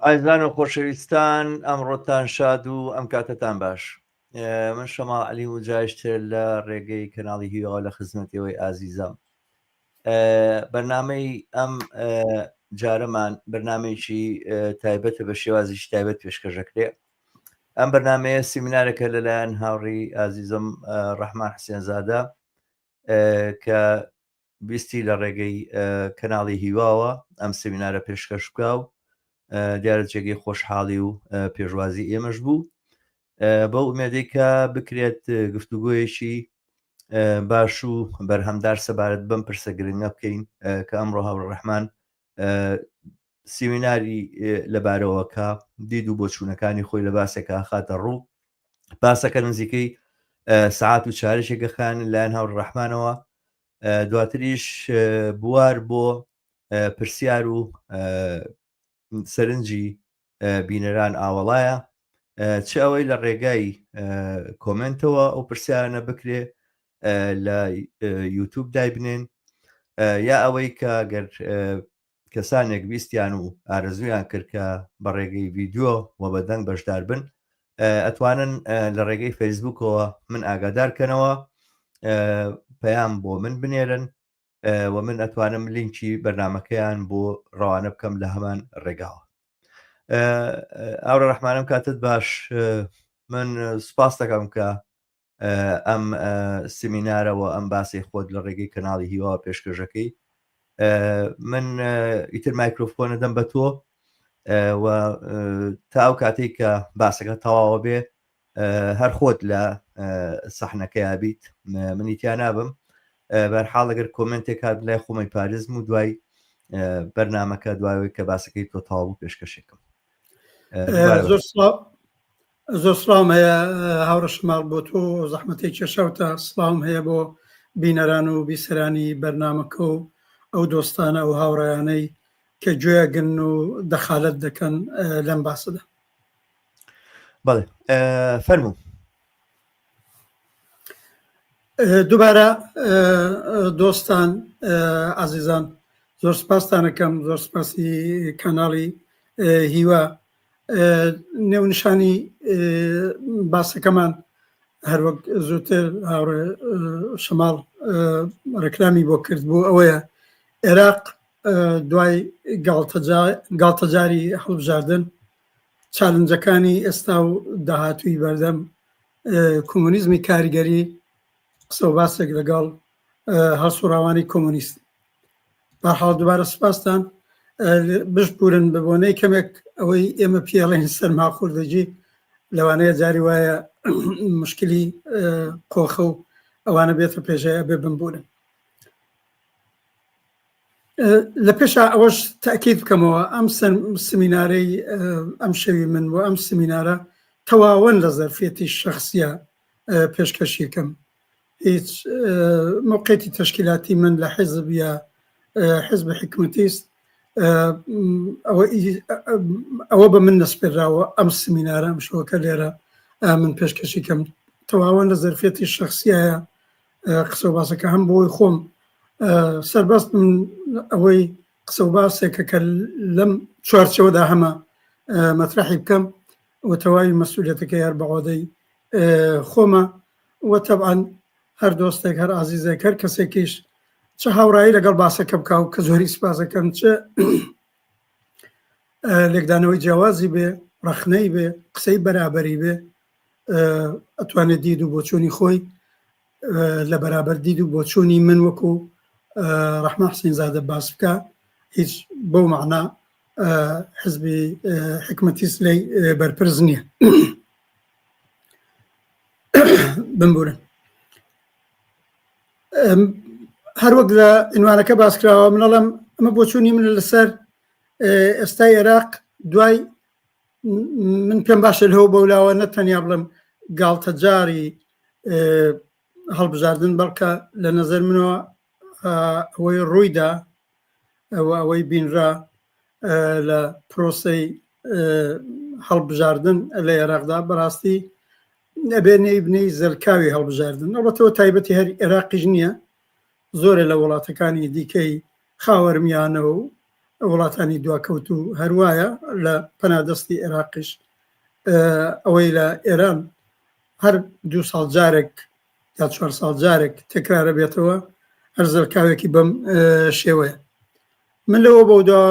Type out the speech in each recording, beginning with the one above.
ئازیزان و خۆشەویستان ئەمڕۆتان شاد و ئەم کاتەتان باش من شەماڵ علی و جایشتر لە ڕێگەی کەناڵی هیوا لە خزمەتەوەی ئازیزم بەرنامەی ئەم جارەمان بەرنمەیەکی تایبەتە بە شێوازیش تایبەت پێشکەشەکرێ ئەم بەرنمەیە سیمینارەکە لەلایەن هاوڕی ئازیزم ڕەحمان حسێنزادە کە ویستی لە ڕێگەی کەناڵی هیواوە ئەم سمینارە پێشکەش بکا و دیارە جێگەی خۆشحاڵی و پێشوازی ئێمەش بوو بەو ئومێدەی کە بکرێت گفتوگۆیەکی باش و بەرهەمدار سەبارەت بەم پرسە گرنگە بکەین کە ئەمڕۆ هاوڕێ ڕەحمان سیمیناری لەبارەوە کە دید و بۆچوونەکانی خۆی لە باسێکا خاتە ڕوو باسەکە نزیکەی سعات و چارشێکە خان لایەن هاوڕ ڕەحمانەوە دواتریش بوار بۆ پرسیار و سەرنجی بینەران ئاوەڵایە چ ئەوەی لە ڕێگای کۆمنتەوە ئەو پرسیارانە بکرێ لە یوتوب دایبنێن یا ئەوەی کە گەر کەسانێک ویستیان و ئارەزویان کرد کە بە ڕێگەی ڤیددیو و بە دەنگ بەشدار بن ئەتوانن لە ڕێگەی فەیسبوکەوە من ئاگادار کەنەوە پەیام بۆ من بنێرن و من ئەتوانم لینکی بەرنمەکەیان بۆ ڕەوانە بکەم لە هەمان ڕێگاوە ئاورە ڕەحمانم کاتت باش من سوپاس دەکەم کە ئەم سمینارەوە ئەم باسی خۆت لە ڕێگەی کەناڵی هیوا پێشکەشەکەی من ئیتر مایکرۆفۆنە دەم بە تۆ و تا ئەو کاتێک کە باسەکە تەواوە بێ هەر خۆت لە سەحنەکەیا بیت منی تیا نابم بەرحاڵ ئەگەر کۆمنتێک هات لای خۆمەی پارێزم و دوای بەرنمەکە دوایەوەی کە باسەکەی تۆ تەواو بوو پێشکەشێکم زۆر سڵاو زۆر سڵاوم هەیە هاوڕێ شماڵ بۆ تۆ زەحمەتەی کێشاوتە سڵاوم هەیە بۆ بینەران و بیسەرانی بەرنامەکە و ئەو دۆستانە و هاوڕێیانەی کە گوێگن و دەخالەت دەکەن لەم باسەدا بەڵێ فەرموو دووبارە دۆستان ئازیزان زۆر سپاستانەکەم زۆر سپاسی کەناڵی هیوا نێونیشانی باسەکەمان هەروەک زووتر هاوڕێ شەماڵ ڕێکلامی بۆ کرد بوو ئەوەیە عێراق دوای گاڵتەجاری هەڵبژاردن چالنجەکانی ئێستا و داهاتووی بەردەم کۆمۆنیزمی کاریگەری قسە و باسێک لەگەڵ هەڵسوڕاوانی کۆمۆنیست بەرحاڵ دووبارە سپاستان بشبورن بە بۆنەی کەمێک ئەوەی ئێمە پێڵێن سەرما خوردەگی لەوانەیە جاری وایە مشکلی قۆخە و ئەوانە بێتە پێشەیە بێ بمبورن لە پێشا ئەوەش تاکیید بکەمەوە ئەم سمینارەی ئەم شەوی من و ئەم سمینارە تەواوەن لە زەرفێتی شخصیە پێشکەشیەکەم هیچ موقعیتی تەشکیلاتی من لە حزب یا حزب حکمتیست ئەوە بە من نەسپێراوە ئەم سمینارە ئەم شەوەکە لێرە من پێشکەشی کەم تەواوەن لە زەرفێتی شخصیایە قسە و باسەکە هەم بۆی خۆم سەربەست من ئەوەی قسە و باسێکە کە لەم چوارچەوەدا هەمە مەترەحی بکەم و تەواوی مەسئولیەتەکەی هەر بە عۆدەی خۆمە و تەبعەن هەر دۆستێک هەر ئازیزێک هەر کەسێکیش چ هاوڕایی لەگەڵ باسەکە بکا و کە زۆری سپاسەکەم چ لێکدانەوەی جیاوازی بێ ڕەخنەی بێ قسەی بەرابەری بێ ئەتوانێت دید و بۆچوونی خۆی لە بەرابەر دید و بۆچوونی من وەکو ڕەحمان حسین زادە باس بکە هیچ بەو مەعنا حزبی حکمەتی سلەی بەرپرس نییە بمبورن هەروەک لە عنوانەکە باسکراوە منەڵم ئەمە بۆچوونی من لەسەر ئێستای عێراق دوای من پێم باشە لەوە بەولاوە نە تەنیا بڵم گاڵتەجاری هەڵبژاردن بەڵکە لە نظر منەوە ئەوەی ڕوویدا ئەوە ئەوەی بینرا لە پرۆسەی هەڵبژاردن لە عێراقدا بەڕاستی ئەبێ نەی بنەی زەلکاوی هەڵبژاردن ئەڵبەتەوە تایبەتی هەر عێراقیش نییە زۆرە لە وڵاتەکانی دیکەی خاوەرمیانە و وڵاتانی دواکەوتوو هەروایە لە پەنادەستی عێراقیش ئەوەی لە ئێران هەر دوو ساڵ جارێک یا چوار ساڵ جارێک تکرارە بێتەوە هەر زەلکاوێکی بەم شێوەیە من لەوە بەودا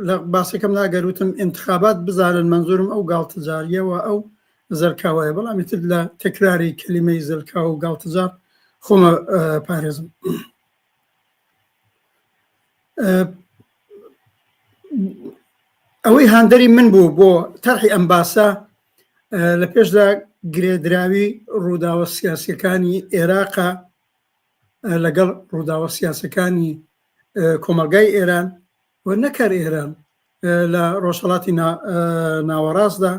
لە باسەکەم ناگەروتم انتخابات بزانن منزورم ئەو گاڵتەجاریەوە ئەو زەلکاوەیە بەڵام ئیتر لە تەکراری کەلیمەی زەلکاو و گاڵتەجار خۆمە پارێزم ئەوەی هاندەری من بوو بۆ تەرحی ئەم باسە لە پێشدا گرێدراوی ڕووداوە سیاسیەکانی عێراقە لەگەڵ ڕووداوە سیاسەکانی کۆمەلگای ئێران و نەکەر ئێران لە ڕۆژهڵاتی ناوەڕاستدا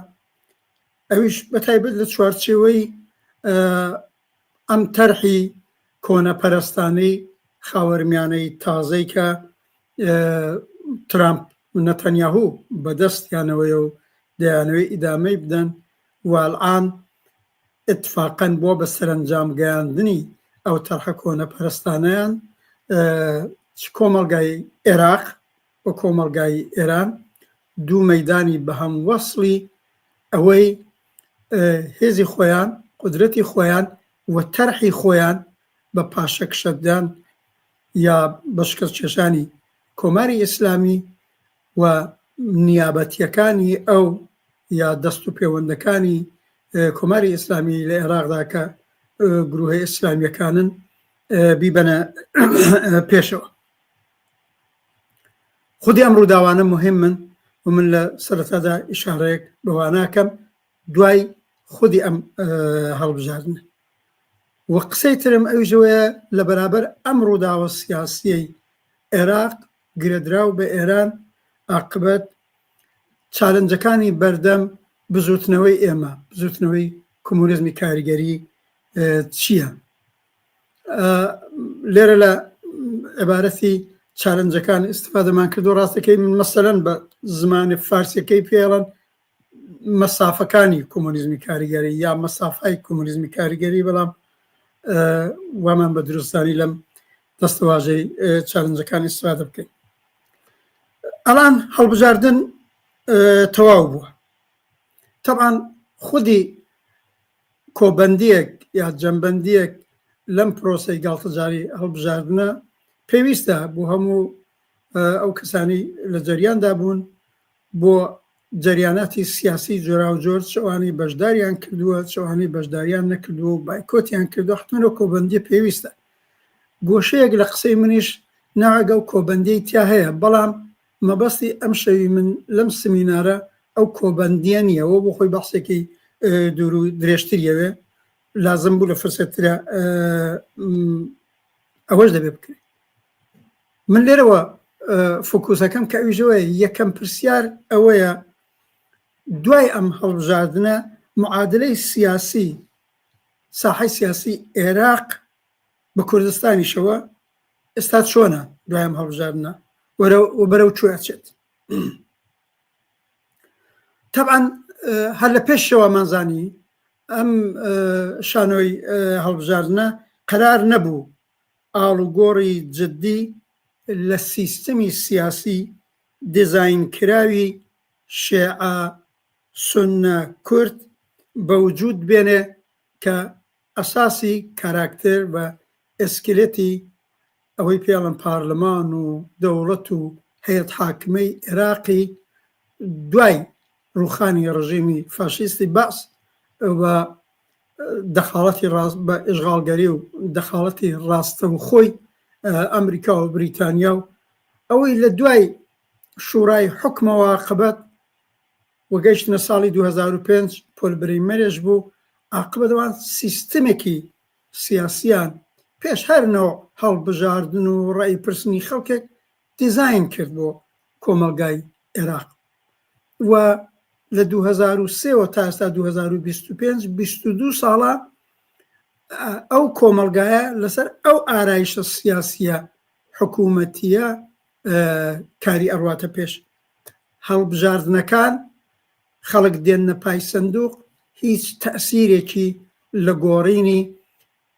ئەویش بە تایبەت لە چوارچێوەی ئەم تەرحی کۆنەپەرستانەی خاوەرمیانەی تازەی کە ترامپ و نەتەنیاهو بەدەستیانەوەیە و دەیانەوێت ئیدامەی بدەن و ئەلئان ئیتفاقەن بۆ بە سەرەنجام گەیاندنی ئەو تەرحە کۆنەپەرستانەیان چ کۆمەڵگای عێراق و کۆمەڵگای ئێران دوو مەیدانی بەهەم وەسڵی ئەوەی هێزی خۆیان، قودرەتی خۆیان و تەرحی خۆیان بە پاشەکشەدان یا بە شکستکێشانی کۆماری ئیسلامی و نیابەتییەکانی ئەو یا دەست و پێوەندەکانی کۆماری ئیسلامی لە عێراقدا کە گروهە ئیسلامییەکانن بیبەنە پێشەوە. خودی ئەم ڕووداوانە مهمن و من لە سەرەتادا ئیشارەیەک بەواناکەم دوای خودی ئەم هەڵبژاردنە و قسەی ترم ئەویشەوەیە لە بەرابەر ئەم ڕووداوە سیاسیەی عێراق گرێدراو بە ئێران ئاقبەت چالنجەکانی بەردەم بزوتنەوەی ئێمە بزوتنەوەی کۆمۆنیزمی کاریگەری چییە؟ لێرە لە عبارەتی چالنجەکان ئیسفادەمان کردو ڕاستەکەی من مەسەلەن بە زمانی فارسیەکەی پێڵەن مەسافەکانی کۆمۆنیزمی کاریگەری یا مەسافای کۆمۆنیزمی کاریگەری بەڵام وامان بە دروستانی لەم دەستەواژەی چالنجەکان ئیسفادە بکەین ئەڵان هەڵبژاردن تەواو بووە طبعا خودی کۆبەندییەک یا جەمبەندییەک لەم پرۆسەی گاڵتەجاری هەڵبژاردنە پێویستە بۆ هەموو ئەو کەسانی لە جەریاندا بوون بۆ جەریاناتی سیاسی جۆراوجۆر چوانی بەشداریان کردووە چوانی بەشداریان نەکردووە و بایکۆتیان کردو حتمەوە کۆبەندی پێویستە گۆشەیەک لە قسەی منیش ناگە و کۆبەندی تیا هەیە بەڵام مەبەستی ئەم شەوی من لەم سمینارە ئەو کۆبەندیە نییە وە بۆ خۆی بەحسێکی دوور و درێژتریەوێ لازم بوو لە فرسەترە ئەوەش دەبێ بکرێت من لێرەوە فۆکوسەکەم کە ئەویشەوەیە یەکەم پرسیار ئەوەیە دوای ئەم هەڵبژاردنە معادلەی سیاسی ساحەی سیاسی عێراق بە کوردستانیشەوە ئێستا چۆنە دوای ئەم هەڵبژاردنە و بەرەو کوێ ئەچێت تەبعەن هەر لە پێشەوە مانزانی ئەم شانۆی هەڵبژاردنە قەرار نەبوو ئاڵوگۆڕی جددی لە سیستمی سیاسی دیزاین کراوی شێعە سوننە کورد بەوجود بێنێ کە ئەساسی کاراکتێر و ئێسکلێتی ئەوەی پێڵن پارلمان و دەوڵەت و هەیەت حاکمەی عێراقی دوای ڕوخانی ڕژێمی فاشیستی بەعس و دەخاڵەتی ڕاست بە ئیشغاڵگەری و دەخاڵەتی ڕاستەوخۆی ئەمریکا و بریتانیا و ئەوەی لە دوای شوڕای حکومەوە قبەت و گەیشتنە ساڵی 2005 پۆل بریمەرێش بوو عاقبەت ئەوان سیستمێکی سیاسیان پێش هەر نەوع هەڵبژاردن و ڕەئی پرسنی خەڵکێک دیزاین کرد بۆ کۆمەڵگای عێراق و لە 2003 وە تا ئێستا 2025 22 ساڵە ئەو کۆمەڵگایە لەسەر ئەو ئارایشە سیاسیە حکوومەتیە کاری ئەڕواتە پێش هەڵبژاردنەکان خەڵک دێننە پای سندوق هیچ تەئسیرێکی لە گۆڕینی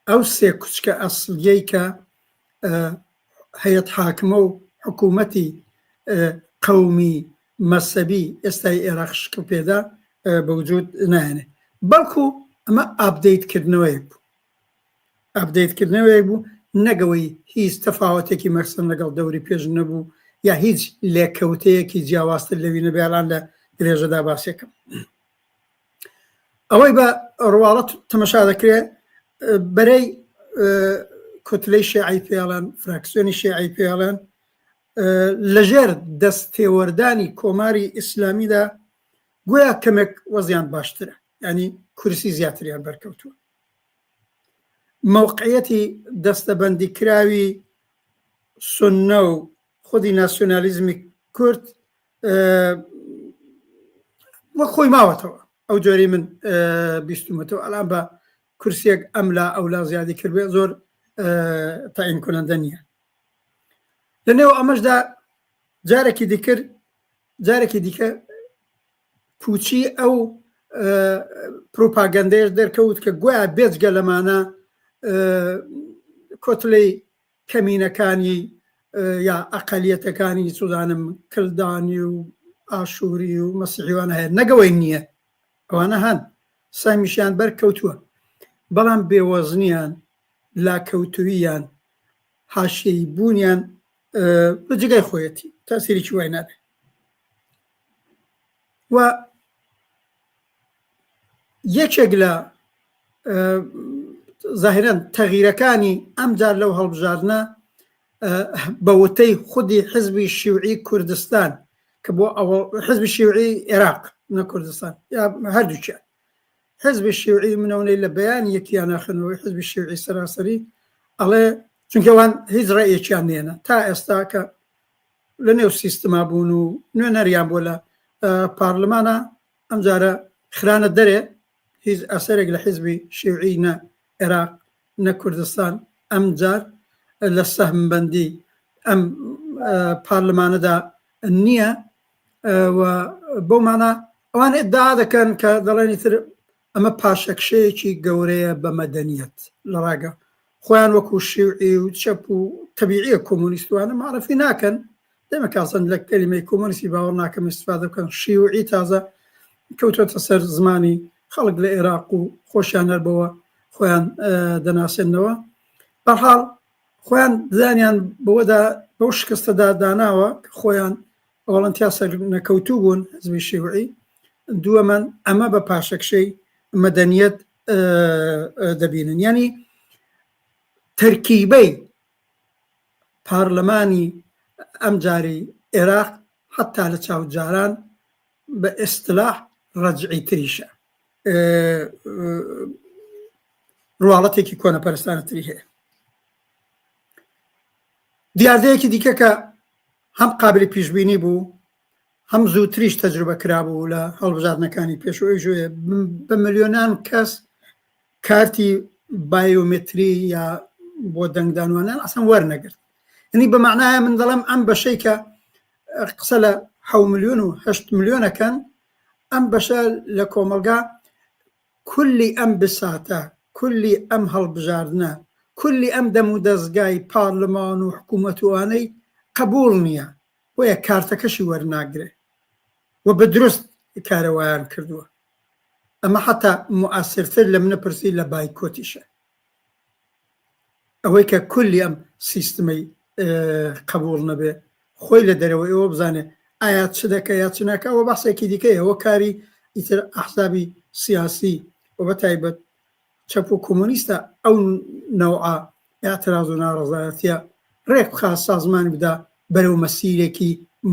ئەو سێ کوچکە ئەسڵیەی کە هەیەت حاکمە و حکوومەتی. قەومی مەسەبی ئێستای ئێراق شکڵ پێدا بەوجود نایەنێ بەڵکو ئەمە update کردنەوەیەک بوو update کردنەوەیەک بوو نەگەوەی هیچ تەفاوەتێکی مەخسن لەگەڵ دەوری پێش نەبوو یا هیچ لێکەوتەیەکی جیاوازتر لەوی نەبێڵان لە درێژەدا باسێکم ئەوەی بە ڕواڵەت تەمەشا دەکرێت بەرەی کوتلەی شێعی پێڵەن فراکسیۆنی شێعی پێڵەن لەژێر دەست تێوەردانی کۆماری ئیسلامیدا گویا کەمێک وەزیان باشترە ینی کورسی زیاتریان بەرکەوتووە مەوقعیەتی دەستەبەندی کراوی سنە و خودی ناسیۆنالیزمی کورد وەک خۆی ماوەتەوە ئەو جۆری من بیستمەتەوە ئەلان بە کورسیەک ئەملا ئەولا زیادی کردێ زۆر تاین کنەندە نییە لە نێو ئەمەشدا جارێکی دیکر جارێکی دیکە پوچی ئەو پروپاگەندەیەش دەرکەوت کە گویا بێجگە لەمانە کۆتلەی کەمینەکانی یا ئەقلیەتەکانی سوزانم کلدانی و ئاشووری و مەسیحیوانە هەیە نەگەوەی نییە ئەوانە هەن سامیشیان بەر کەوتووە بەڵام بێوەزنیان لاکەوتوییان حاشیەیی بوونیان لە جێگای خۆیەتی تاسیرێکی وای نابێت و یەکێک لە زاهرەن تەغیرەکانی ئەمجار لەو هەڵبژاردنە بە وتەی خودی حزبی شیوعی کوردستان کە بۆ ئەوە حزبی شیوعی عێراق نە کوردستان یا هەردووکیان حزبی شیوعی منەونەی لە بەیان یەکیان ناخنەوەی حزبی شیوعی سەراسەری ئەڵێ چونکە وان هیچ ڕێیەکیان نێنە تا ئێستا کە لە نێو سیستما بوون و نوێنەریان بۆ لە پارلمانە ئەمجارە خرانە دەرێ هیچ ئەسەرێک لە حزبی شیوعی نە عێراق نە کوردستان ئەمجار لە سەهمبەندی ئەم پارلمانەدا نییە و بەو مانا ئەوان ئیدعا دەکەن کە دەڵێنی تر ئەمە پاشەکشەیەکی گەورەیە بە مەدەنیەت لە ڕاگە خۆیان وەکو شیوعی و چەپ و تەبیعیە کۆمۆنیستوانە معرفی ناکەن دەمە کاسن لە کەلیمەی کۆمۆنیستی باوەڕ ناکەم استفادە بکەن شیوعی تازە کەوتۆتە سەر زمانی خەڵک لە عێراق و خۆشیان هەر بەوە خۆیان دەناسێنەوە بەرحاڵ خۆیان ددانیان بەوەدا بەو شکستەدا داناوە کە خۆیان ئەوەڵەن تیا سەرنەکەوتوو بوون حزبی شیوعی دووەمەن ئەمە بە پاشەکشەی مەدەنیەت دەبینن یعنی تەرکیبەی پارلەمانی ئەمجاری عێراق حتا لە چاو جاران بە ئیستلاح ڕەجعی تریشە ڕواڵەتێکی کۆنەپەرستانەتری هەیە دیاردەیەکی دیکە کە هەم قابلی پیشبینی بوو هەم زووتریش تەجروبە کرابوو لە هەڵبژاردنەکانی پێشوو ژێ بە ملیۆنان کەس کارتی بایۆمەتری یا بۆ دەنگدانوانان ئەسان وەرنەگرت ینی بە معناە من دەڵێم ئەم بەشەی کە قسە لە حە میلیۆن و هەشت میلیۆنەکەن ئەم بەشە لە کۆمەلگا کولی ئەم بساتە کولی ئەم هەڵبژاردنە کولی ئەم دەم و دەزگای پارلمان و حکوومەت وانەی قبول نییە بۆیە کارتەکەشی وەرناگرێ و بە دروست کارەوایان کردووە ئەمە حتا موئەسرتر لە منە پرسی لە بایکۆتیشە ئەوەی کە کولی ئەم سیستمەی قبول نەبێ خۆی لە دەرەوە ئەوە بزانێ ئایا چ دەکە یا چ ناکە ئەوە باسێکی دیکەیە ئەوە کاری ئیتر ئەحزابی سیاسی و بە تایبەت چەپ و کۆمۆنیستە ئەو نەوعە ئاعتراز و ناڕەزایەتیە ڕێک بخا سازمانی بدا بەرەو مەسیرێکی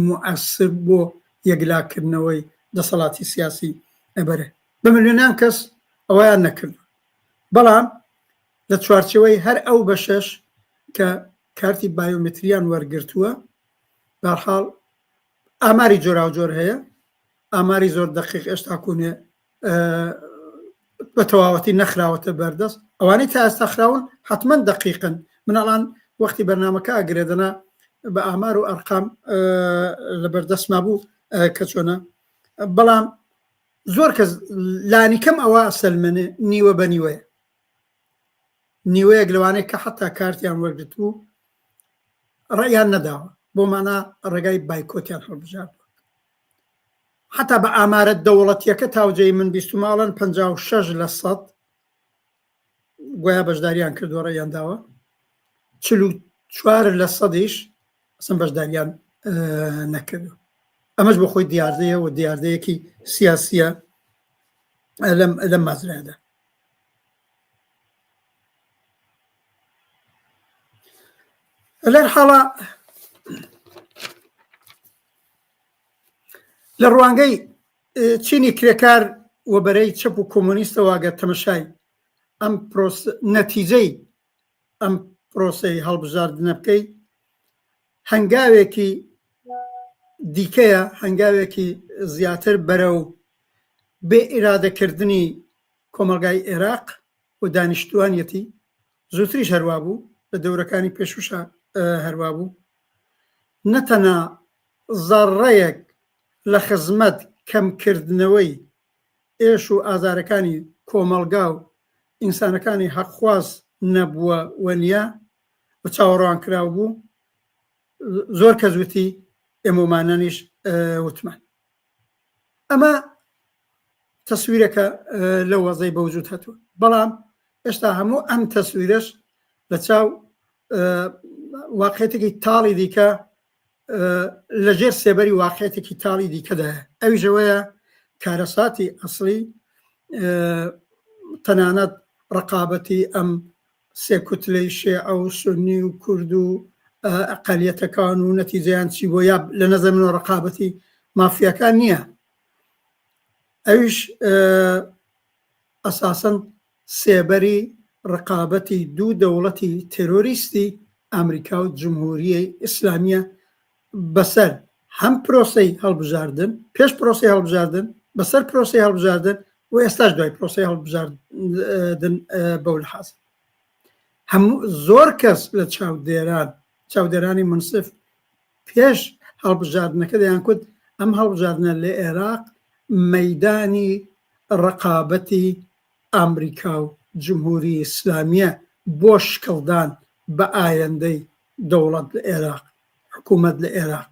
موئەسر بۆ یەکلاکردنەوەی دەسەڵاتی سیاسی ئەبەرێ بە ملیۆنان کەس ئەوەیان نەکردو بەڵام لە چوارچێوەی هەر ئەو بەشەش کە کارتی بایۆمەتریان وەرگرتووە بەرحاڵ ئاماری جۆراوجۆر هەیە ئاماری زۆر دەقیق ئێستا کونێ بە تەواوەتی نەخراوەتە بەردەست ئەوانەی تا ئێستا خراون حتمما دەقیقن مناڵان وەختی بەرنمەکە ئەگرێدەنا بە ئامار و ئەرقام لە بەردەستما بوو کە چۆنە بەڵام زۆر کەس لانی کەم ئەوە سەلمێنێ نیوە بە نیوەیە نیوەیەک لەوانەیە کە حتا کارتیان وەرگتبوو ڕێیان نەداوە. بۆ مانا ڕێگای بایکۆتیان هەڵبژاردووە. حتا بە ئامارە دەوڵەتیەکە تاوجێی من بیستوماڵن 56 لە سەد گویا بەشداریان کردووە ڕێیان داوە 44 لە سەدیش ئەسن بەشداریان نەکردو ئەمەش بۆ خۆی دیاردەیە و دیاردەیەکی سیاسیە لەم لەم مازرادا لەر حاڵە لە ڕوانگەی چینی کرێکار و بەرەی چەپ و کۆمۆنیستەوە گەر تەمەشای ئەم پرۆس نەتیجەی ئەم پرۆسەی هەڵبژاردنە بکەی هەنگاوێکی دیکەیە هەنگاوێکی زیاتر بەرەو بێ ئیرادەکردنی کۆمەڵگای عێراق و دانیشتوانیەتی زووتریش هەروا بوو لە دەورەکانی پێشوشە هەروا بوو نەتەنا زەڕڕەیەک لە خزمەت کەمکردنەوەی ئێش و ئازارەکانی کۆمەڵگا و ئینسانەکانی هەقخواز نەبووە و نییە و چاوەڕوانکراو بوو، زۆر کەس وتی، ئێمەومانانیش وتمان. ئەمە تەسویرەکە لەو وەزەی بەوجود هاتووە، بەڵام ئێستا هەموو ئەم تەسویرەش لە چاو واقعێتێکی تاڵی دیکە لەژێر سێبەری واقعێتێکی تاڵی دیکەدایە ئەویش ئەوەیە کارەساتی ئەسڵی تەنانەت ڕقابەتی ئەم سێ کوتلەی شێعە و سنی و کورد و ئەقلیەتەکان و نەتیجەیان چی بۆ یا لە نەزەر منەوە ڕقابەتی مافیاکان نییە ئەویش ئەساسەن سێبەری ڕقابەتی دوو دەوڵەتی تێرۆریستی ئامریکا و جمهوریی ئیسلامییە بەسەر هەم پرۆسەی هەڵبژاردن، پێش پرۆسەی هەڵبژاردن، بەسەر پرۆسەی هەڵبژاردن و ئێستاش دوای پرۆسەی هەڵبژاردن بەو لحاظ. هەموو زۆر کەس لە چاودێران، چاودێرانی مونسف پێش هەڵبژاردنەکە دەیانکوت ئەم هەڵبژاردنە لە ئێراق مەیدانی ڕقابەتی ئامریکا و جمهوری ئیسلامیە بۆ شکڵدان بە ئایەندەی دەوڵەت لە ئێراق، حکوومەت لە ئێراق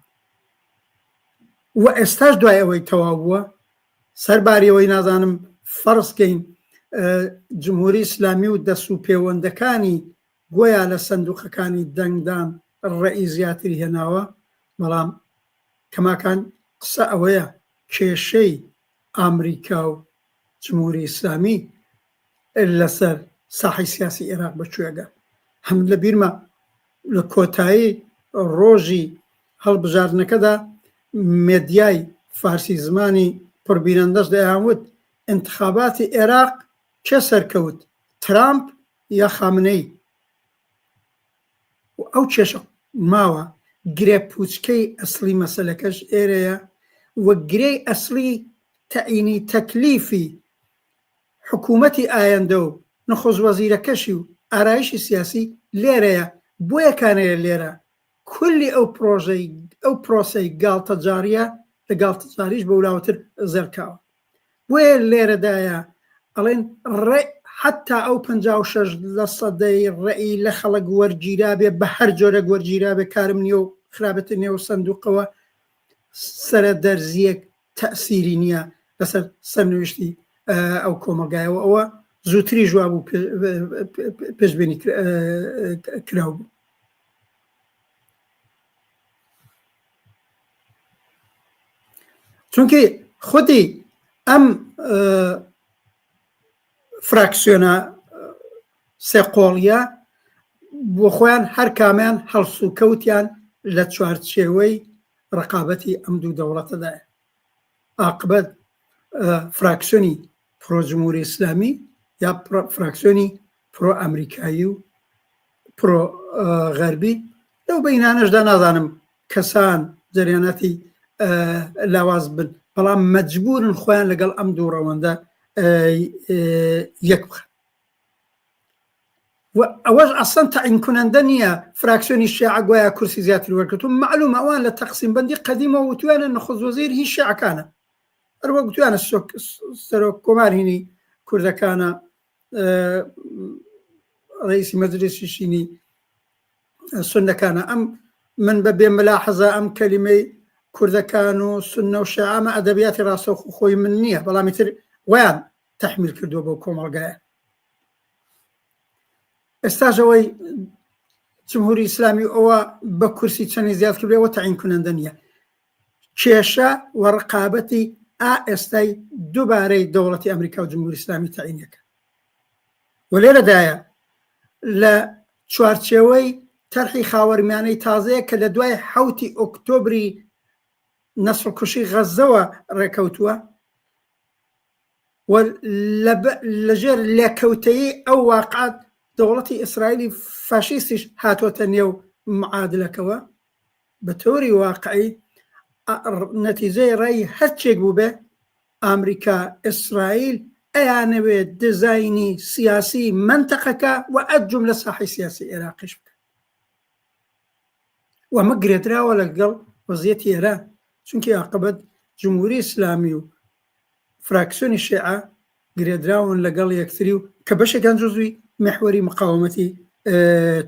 و ئێستاش دوای ئەوەی تەواو بووە سەرباری ئەوەی نازانم فەرز کەین جمهوری ئیسلامی و دەست و پێوەندەکانی گۆیا لە سندوقەکانی دەنگدان ڕێی زیاتری هێناوە بەڵام کەماکان قسە ئەوەیە کێشەی ئامریکا و جمهوری ئیسلامی لەسەر ساحەی سیاسی ئێراق بە کوێگە هەم لە بیرمە لە کۆتایی ڕۆژی هەڵبژاردنەکەدا مێدیای فارسی زمانی پڕبینەندەش دەیانوت ئینتخاباتی ئێراق کێ سەرکەوت ترامپ یا خامنەی و ئەو کێشە ماوە گرێ پوچکەی ئەسڵی مەسەلەکەش ئێرەیە و گرێی ئەسڵی تەعینی تەکلیفی حکوومەتی ئایەندە و نخۆز وەزیرەکەشی و ئارایشی سیاسی لێرەیە بۆیە کانەیە لێرە کولی ئەو پرۆژەی ئەو پرۆسەی گاڵتەجاڕیە لە گاڵتەجاریش بەولاوەتر زێڵکاوە بۆیە لێرەدایە ئەڵێن ڕێ حتا ئەو 56 لە سەدەی ڕێی لە خەڵک وەرگیرابێ بە هەر جۆرێک وەرگیرابێ کارم نییە و خرابێتە نێو سندوقەوە سرە دەرزیەک تەسیری نییە لەسەر سەرنویشتی ئەو کۆمەلگایەوە ئەوە زووتری ژوا بوو پێشبینی کراو بوو. چونکی خودی ئەم فراکسیۆنە سێقۆڵیە بۆ خۆیان هەر کامیان هەڵسوکەوتیان لە چوارچێوەی ڕقابەتی ئەم دوو دەوڵەتەدایە ئاقبەت فراکسیۆنی پرۆ جمهوری ئیسلامی یا فراکسیۆنی پرۆ ئەمریکایی و پرۆ غەربی لەو بینانەشدا نازانم کەسان جەریاناتی لاواز بن بەڵام مەجبورن خۆیان لەگەڵ ئەم دوو ڕەوەندە یەک بخەن و ئەوەش ئەسڵەن تەعین کنەندە نییە فراکسیۆنی شیعە گۆیا کورسی زیاتر وەرگرتو معلومە ئەوان لە تەقسیم بەندی قەدیمەوە وتویانە نخوست وەزیر هی شیعەکانە هەروە گوتویانە سەرۆک کۆمار هینی کوردەکانە ڕئیسی مەجلیسی شینی سوننەکانە ئەم من بە بێ ملاحەزە ئەم کەلیمەی کوردەکان و سنە و شیعە ئەمە ئەدەبیاتی ڕاستەوخۆ خۆی من نییە بەڵام ئیتر ویان تەحمیل کردووە بۆ کۆمەڵگایە ئێستاش ئەوەی جمهوری ئیسلامی ئەوە بە کورسی چەندی زیاد کردەوە تەعین کنەندە نییە کێشە و ڕقابەتی ئا ئێستای دووبارەی دەوڵەتی ئەمریکا و جمهوری ئیسلامی تەعینەکە و لێرەدایە لە چوارچێوەی تەرحی خاوەرمیانەی تازەیە کە لە دوای حوتی ئۆکتۆبری نەسڵکوشی غەزەوە ڕێکەوتووە و لەژێر لێکەوتەیی ئەو واقعات دەوڵەتی ئیسرائیلی فاشیستیش هاتۆتە نێو معادلەکەوە بە تەوری واقعی نەتیجەی ڕای هەرچێک بووبێ ئامریکا ئیسرائیل ئەیانەوێ دیزاینی سیاسی مەنتەقەکە و ئەجوملە ساحەی سیاسی عێراقیش بکەن و ئەمە گرێدراوە لەگەڵ وەزیەتی ئێران چونکی عاقبەت جمهوری ئیسلامی و فراکسیۆنی شیعە گرێدراون لەگەڵ یەکتری و کە بەشێکیان جزوی محوەری مقاومەتی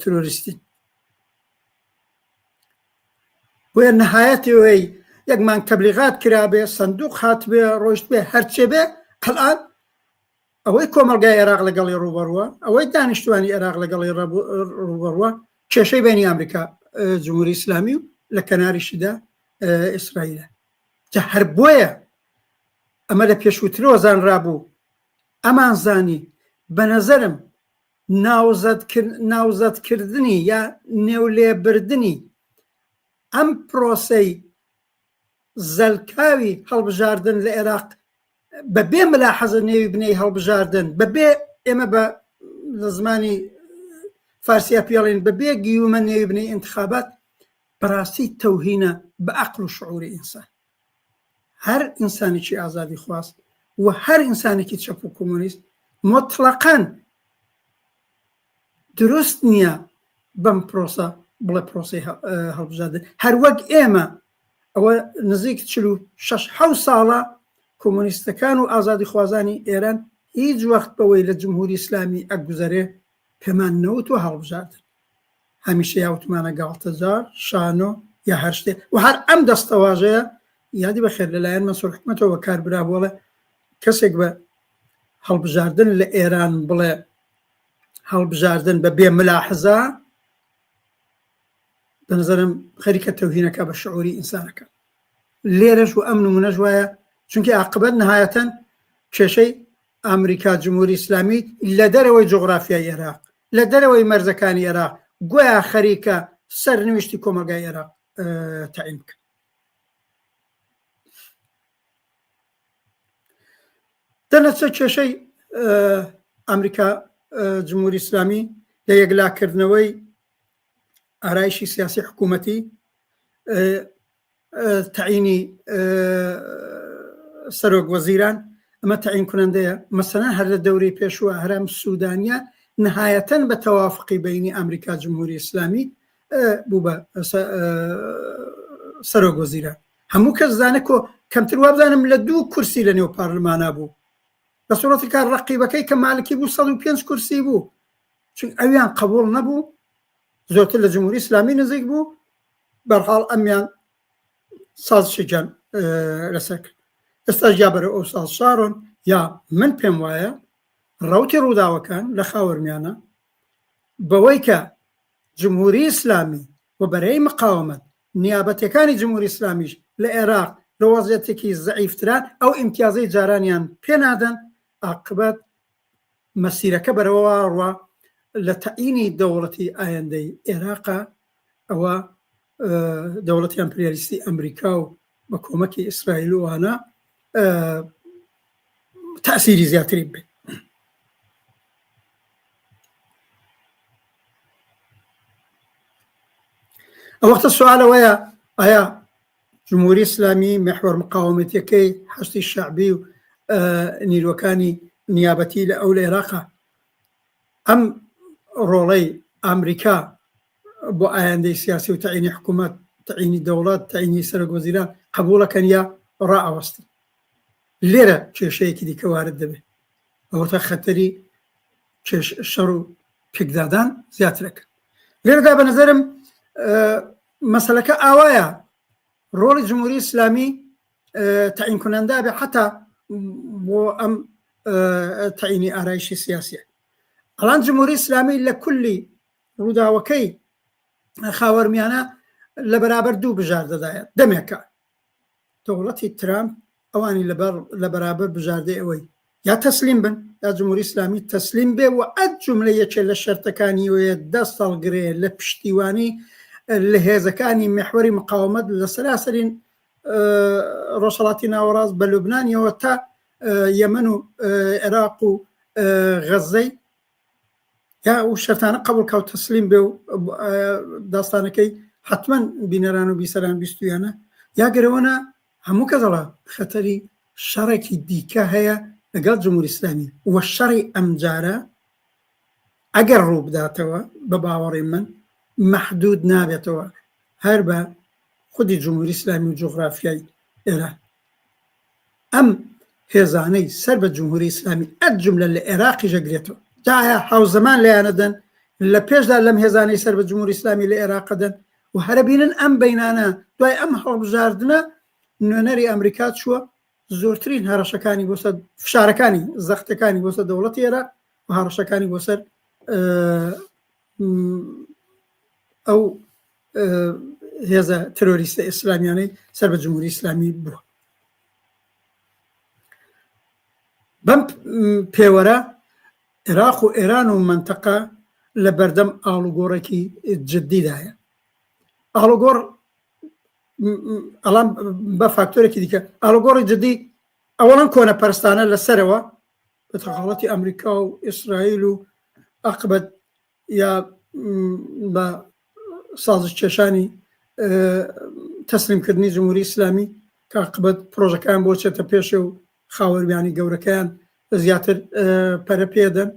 ترۆریستین بۆیە نەهایەتی یەک مانگ تەبلیغات کرابێ سندوق هاتبێ ڕۆیشت بێ هەرچێ بێ ئەلان ئەوەی کۆمەلگای عێراق لەگەڵی ڕوبەڕوە ئەوەی دانیشتوانی عێراق لەگەڵی ڕوبەڕوە کێشەی بینی ئەمریکا جمهوری ئیسلامی و لە کەناریشیدا ئیسرائیلە جا هەر بۆیە ئەمە لە پێشووترەوە زانرابوو ئەمان زانی بە نەزەرم ناوزەدکردنی یا نێولێبردنی ئەم پرۆسەی زەلکاوی هەڵبژاردن لە عێراق بە بێ ملاحەزە نێوی بنەی هەڵبژاردن بە بێ ئێمە بە لە زمانی فارسیا پێڵین بە بێ گیومە نێوی بنەی انتخابات بەڕاستی تەوهینە بە عەقڵ و شعوری ئینسان هەر ئینسانێکی ئازادی خواست و هەر ئینسانێکی چەپ و کۆمۆنیست مطلقاً دروست نییە بەم پرۆسە بڵێ پرۆسی هەڵبژاردن هەر وەک ئێمە ئەوە نزیک 46 حەو ساڵە کۆمۆنیستەکان و ئازادی خوازانی ئێران هیچ وەخت بەوەی لە جمهوری ئیسلامی ئەگوزەرێ پێمان نەوتوە هەڵبژاردن هەمیشە یا وتمانە گاڵتەجار، شانۆ یا هەر شتێ و هەر ئەم دەستەواژەیە یادی بەخێر لەلایەن مەنسوور حکمەتەوە بەکار برابوو ئەڵێ کەسێک بە هەڵبژاردن لە ئێران بڵێ هەڵبژاردن بە بێ ملاحزە بە نظرم خەریکە تەوهینەکە بە شعوری ئینسانەکە لێرەش و ئەم نمونەش وایە چونکی عاقبەت نهایەتەن کێشەی ئامریکا جمهوری ئیسلامی لە دەرەوەی جوغرافیای ئێراق، لە دەرەوەی مەرزەکانی ئێراق گۆیا خەریکە سەرنویشتی کۆمەڵگای ئێراق تەعین بکە. دەنەچە کێشەی ئەمریکا جمهوری ئیسلامی لە یەکلاکردنەوەی ئارایشی سیاسی حکوومەتی تەعینی سەرۆک وەزیران ئەمە تەعین کنەندەیە مەسەلەن هەر لە دەورەی پێشووە هەرام سوودانیە نهایەتەن بە تەوافقی بینی ئەمریکا جمهوری ئیسلامی بوو بە سەرۆک وەزیران هەموو کەس زانە کۆ کەمتر وابزانم لە دوو کورسی لە نێو پارلمانا بوو لە سوڕەتی کار ڕقیبەکەی کە مالکی بوو 105 کورسی بوو چون ئەویان قبول نەبوو زۆرتر لە جمهوری ئیسلامی نزیک بوو بەرحاڵ ئەمیان سازشێکیان لەسەر کرد ئێستاش یا بەرەو ئەو ساز شارۆن یا من پێم وایە ڕوتی ڕووداوەکان لە خاوەرمیانە بەوەی کە جمهوری ئیسلامی و بەرەی مقاومەت نیابەتەکانی جمهوری ئیسلامیش لە عێراق لە وەزیەتێکی زەعیفتران ئەو ئیمتیازەی جارانیان پێنادەن عاقبەت مەسیرەکە بەرەوە ڕوا لە تەعینی دەوڵەتی ئایندەی عێراقا ئەوە دەوڵەتی ئەمپریالیستی ئەمریکا و بە کۆمەکی ئیسرائیل و ئەوانە تەسیری زیاتری بێت. ئەو وەختە سوالەوەیە ئایا جمهوری ئیسلامی محوەر مقاومەتیەکەی حەشدی شەعبی و نیروەکانی نیابەتی لە ئەو لە عێراقا ئەم ڕۆڵەی ئەمریکا بۆ ئایندەی سیاسی و تەعینی حکوومەت تەعینی دەوڵەت تەعینی سەرۆک وەزیران قبوڵەکەن یا ڕائەوەستن لێرە کێشەیەکی دیکە وارد دەبێت ئەوەتە خەتەری کێش شەڕ و پێکدادان زیاترەکە لێرەدا بە نظرم. مەسەلەکە ئاوایە ڕۆڵی جمهوری ئیسلامی تەعین کننده بێ حتا بۆ ئەم تەعینی ئارایشی سیاسیە ئەڵان جمهوری ئیسلامی لە کولی ڕووداوەکەی خاوەرمیانە لە بەرابەر دوو بژاردەدایە دەمێکە دەوڵەتی ترامپ ئەوانی لەبەر لە بەرابەر بژاردەی ئەوەی یا تەسلیم بن یا جمهوری ئیسلامی تەسلیم بێ و ئەد جملە یەکێ لە شەرتەکانی وەیە دەست هەڵگرێ لە پشتیوانی لە هێزەکانی محوەری مقاومەت لە سەراسەرین ڕۆژهەڵاتی ناوەڕاست بە لوبنانیەوە تا یەمەن و عێراق و غەزەی یا ئەو شەرتانە قبول کا و تەسلیم بێ و داستانەکەی حتمما بینەران و بیسەران بیستویانە یا گەرەوەە هەموو کەس دەڵێ خەتەری شەڕێکی دیکە هەیە لەگەڵ جمهوری ئیسلامی و شەڕی ئەمجارە ئەگەر ڕوو بداتەوە بە باوەڕی من مەحدود نابێتەوە هەر بە خودی جمهوری ئیسلامی و جوغرافیای ئێران. ئەم هێزانەی سەر بە جمهوری ئیسلامی ئەد جملە لە عێراقیش ئەگرێتەوە. جا ئایا هاوزەمان لێیان ئەدەن لە پێشدا لەم هێزانەی سەر بە جمهوری ئیسلامی لە عێراق ئەدەن و هەرە بینن ئەم بەینانە دوای ئەم هەڵبژاردنە نوێنەری ئەمریکا چووە زۆرترین هەڕەشەکانی بۆ سەر فشارەکانی زەختەکانی بۆ سەر دەوڵەتی عێراق و هەڕەشەکانی بۆ سەر ئەو هێزە ترۆریستە ئیسلامیانەی سەر بە جمهوری ئیسلامی بووە بەم پێوەرە عێراق و ئێران و مەنتەقە لە بەردەم ئاڵوگۆڕێکی جددیدایە. ئاڵوگۆڕ ئەڵام بە فاکتۆرێکی دیکە ئاڵوگۆڕی جددی ئەوەڵەن کۆنەپەرستانە لەسەرەوە بە تەغاڵەتی ئەمریکا و ئیسرائیل و ئەقبەت یا بە سازش کێشانی تەسلیمکردنی جمهوری ئیسلامی کە عاقبەت پرۆژەکان بۆ چێتە پێشێ و خاوەرمیانی گەورەکەیان زیاتر پەرە پێدەن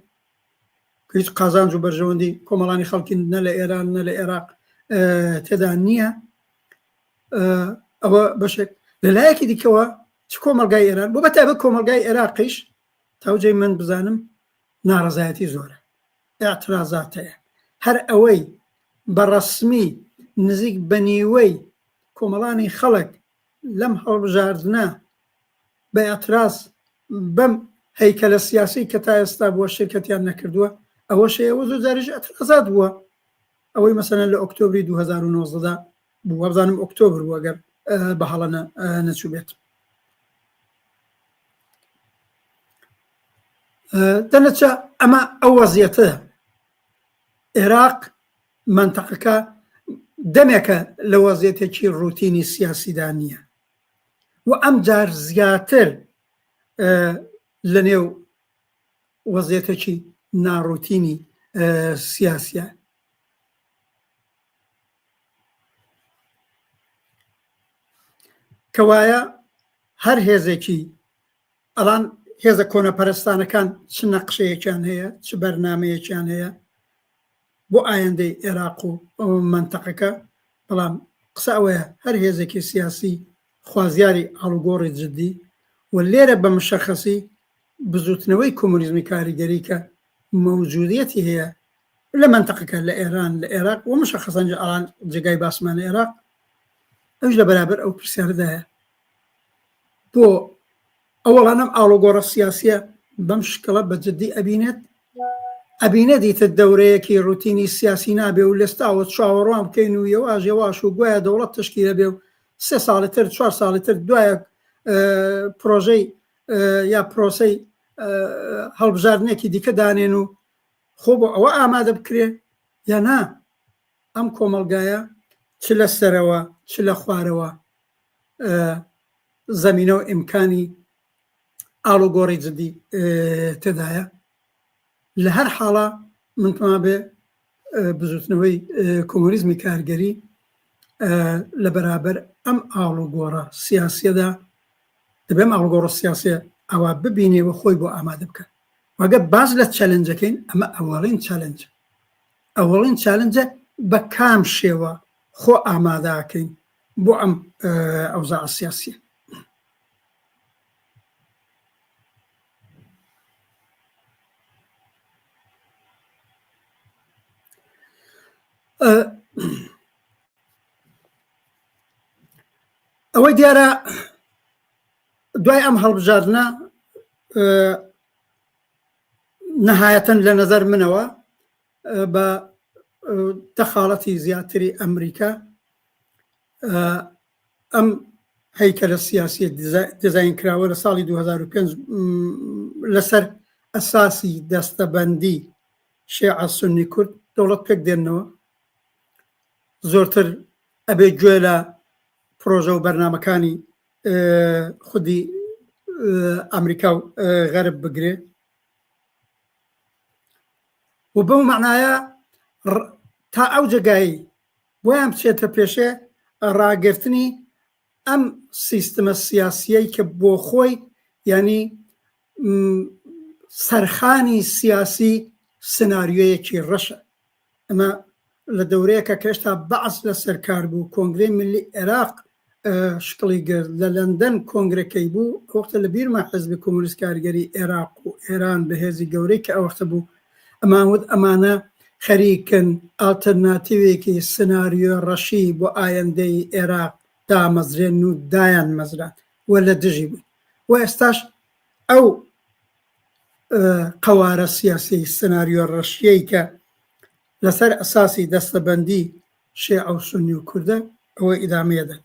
هیچ قازانج و بەرژەوەندی کۆمەڵانی خەڵکی نە لە ئێران نە لە عێراق تێدا نییە ئەوە بەشێک لە لایەکی دیکەوە چ کۆمەلگای ئێران بۆ بەتایبەت کۆمەلگای عێراقیش تاوجەی من بزانم ناڕزایەتی زۆرە اعترازات هەیە هەر ئەوەی بە ڕەسمی نزیک بە نیوەی کۆمەڵانی خەڵک لەم هەڵبژاردنە بە ئیعتراز بەم هەیکەلە سیاسی کە تا ئێستا بووە شرکەتیان نەکردووە ئەوەش هەیە و زۆر جاریش ئیعترازات بووە ئەوەی مەسەلەن لە ئۆکتۆبری 2019 دا بوو وابزانم ئۆکتۆبر بوو ئەگەر بە هەڵە نەچووبێت دەنەچە ئەمە ئەو وەزیەتە عێراق مەنتەقەکە دەمێکە لە وەزیەتێکی ڕوتینی سیاسیدا نییە و ئەم جار زیاتر لە نێو وەزیەتێکی ناڕوتینی سیاسیە کەوایە هەر هێزێکی ئەڵان هێزە کۆنەپەرستانەکان چ نەقشەیەکیان هەیە چ بەرنمەیەکیان هەیە بۆ ئایندەی عێراق و مەنتەقەکە بەڵام قسە ئەوەیە هەر هێزێکی سیاسی خوازیاری ئاڵوگۆڕی جدی و لێرە بە مشەخەسی بزوتنەوەی کۆمۆنیزمی کاریگەری کە مەوجودیەتی هەیە لە مەنتەقەکە لە ئێران لە عێراق و مشەخەسەن ئەڵان جێگای باسمان لە عێراق ئەوش لە بەرابەر ئەو پرسیارەدایە بۆ ئەوەڵان ئەم ئاڵوگۆڕە سیاسیە بەم شکڵە بە جدی ئەبینێت ئەبینێت ئیتر دەورەیەکی ڕوتینی سیاسی نابێ و لێستاوە چاوەڕوان بکەین و یەواش یەواش و گوایە دەوڵەت تەشکیلە بێ و سێ ساڵی تر چوار ساڵی تر دوایە پرۆژەی یا پرۆسەی هەڵبژاردنێکی دیکە دانێن و خۆ بۆ ئەوە ئامادە بکرێ یا نا ئەم کۆمەڵگایە چ لە سەرەوە چ لە خوارەوە زەمینە و ئیمکانی ئاڵوگۆڕی جدی تێدایە لە هەر حاڵە من پێما بێ بزوتنەوەی کۆمۆنیزمی کارگەری لە بەرابەر ئەم ئاڵوگۆڕە سیاسیەدا دەبێم ئاڵوگۆڕە سیاسیە ئەوە ببینێ و خۆی بۆ ئامادە بکە وەگە باز لە challenge ەکەین ئەمە ئەوەڵین challenge ئەوەڵین challenge ە بە کام شێوە خۆ ئاماداکەین بۆ ئەم ئەوزاعە سیاسیە. ئەوەی دیارە دوای ئەم هەڵبژاردنە نەهایەتەن لە نەزەر منەوە بە دەخاڵەتی زیاتری ئەمریکا ئەم هەیکەلە سیاسیە دیزاین کراوە لە ساڵی 2005 لەسەر ئەساسی دەستەبەندی شێعە سنی کورد دەوڵەت پێک دێنەوە زۆرتر ئەبێ گوێ لە پرۆژە و بەرنمەکانی خودی ئەمریکا و غەرب بگرێ و بەو معنایە تا ئەو جێگایی بۆیان بچێتە پێشێ ڕاگرتنی ئەم سیستمە سیاسیەی کە بۆ خۆی یعنی سەرخانی سیاسی سناریۆیەکی ڕەشە ئەمە لە دەورەیەکە کە هێشتا بەعس لەسەر کار بوو، کۆنگرەی میللی عێراق شکڵی گرت، لە لەندەن کۆنگرەکەی بوو، ئەوەختە لە بیرمە حزبی کۆمۆنیست کاریگەری عێراق و ئێران بەهێزی گەورەی کە ئەوەختە بوو، ئەمان وت ئەمانە خەریکن ئاڵترناتیوێکی سناریۆ ڕەشی بۆ ئایەندەی عێراق دامەزرێنن و دایانمەزراند و لە دژی بووین و ئێستاش ئەو قەوارە سیاسیەی سناریۆ ڕەشیەی کە لەسەر ئەساسی دەستەبەندی شێعە و سوننی و کوردە ئەوە ئیدامەیە دەن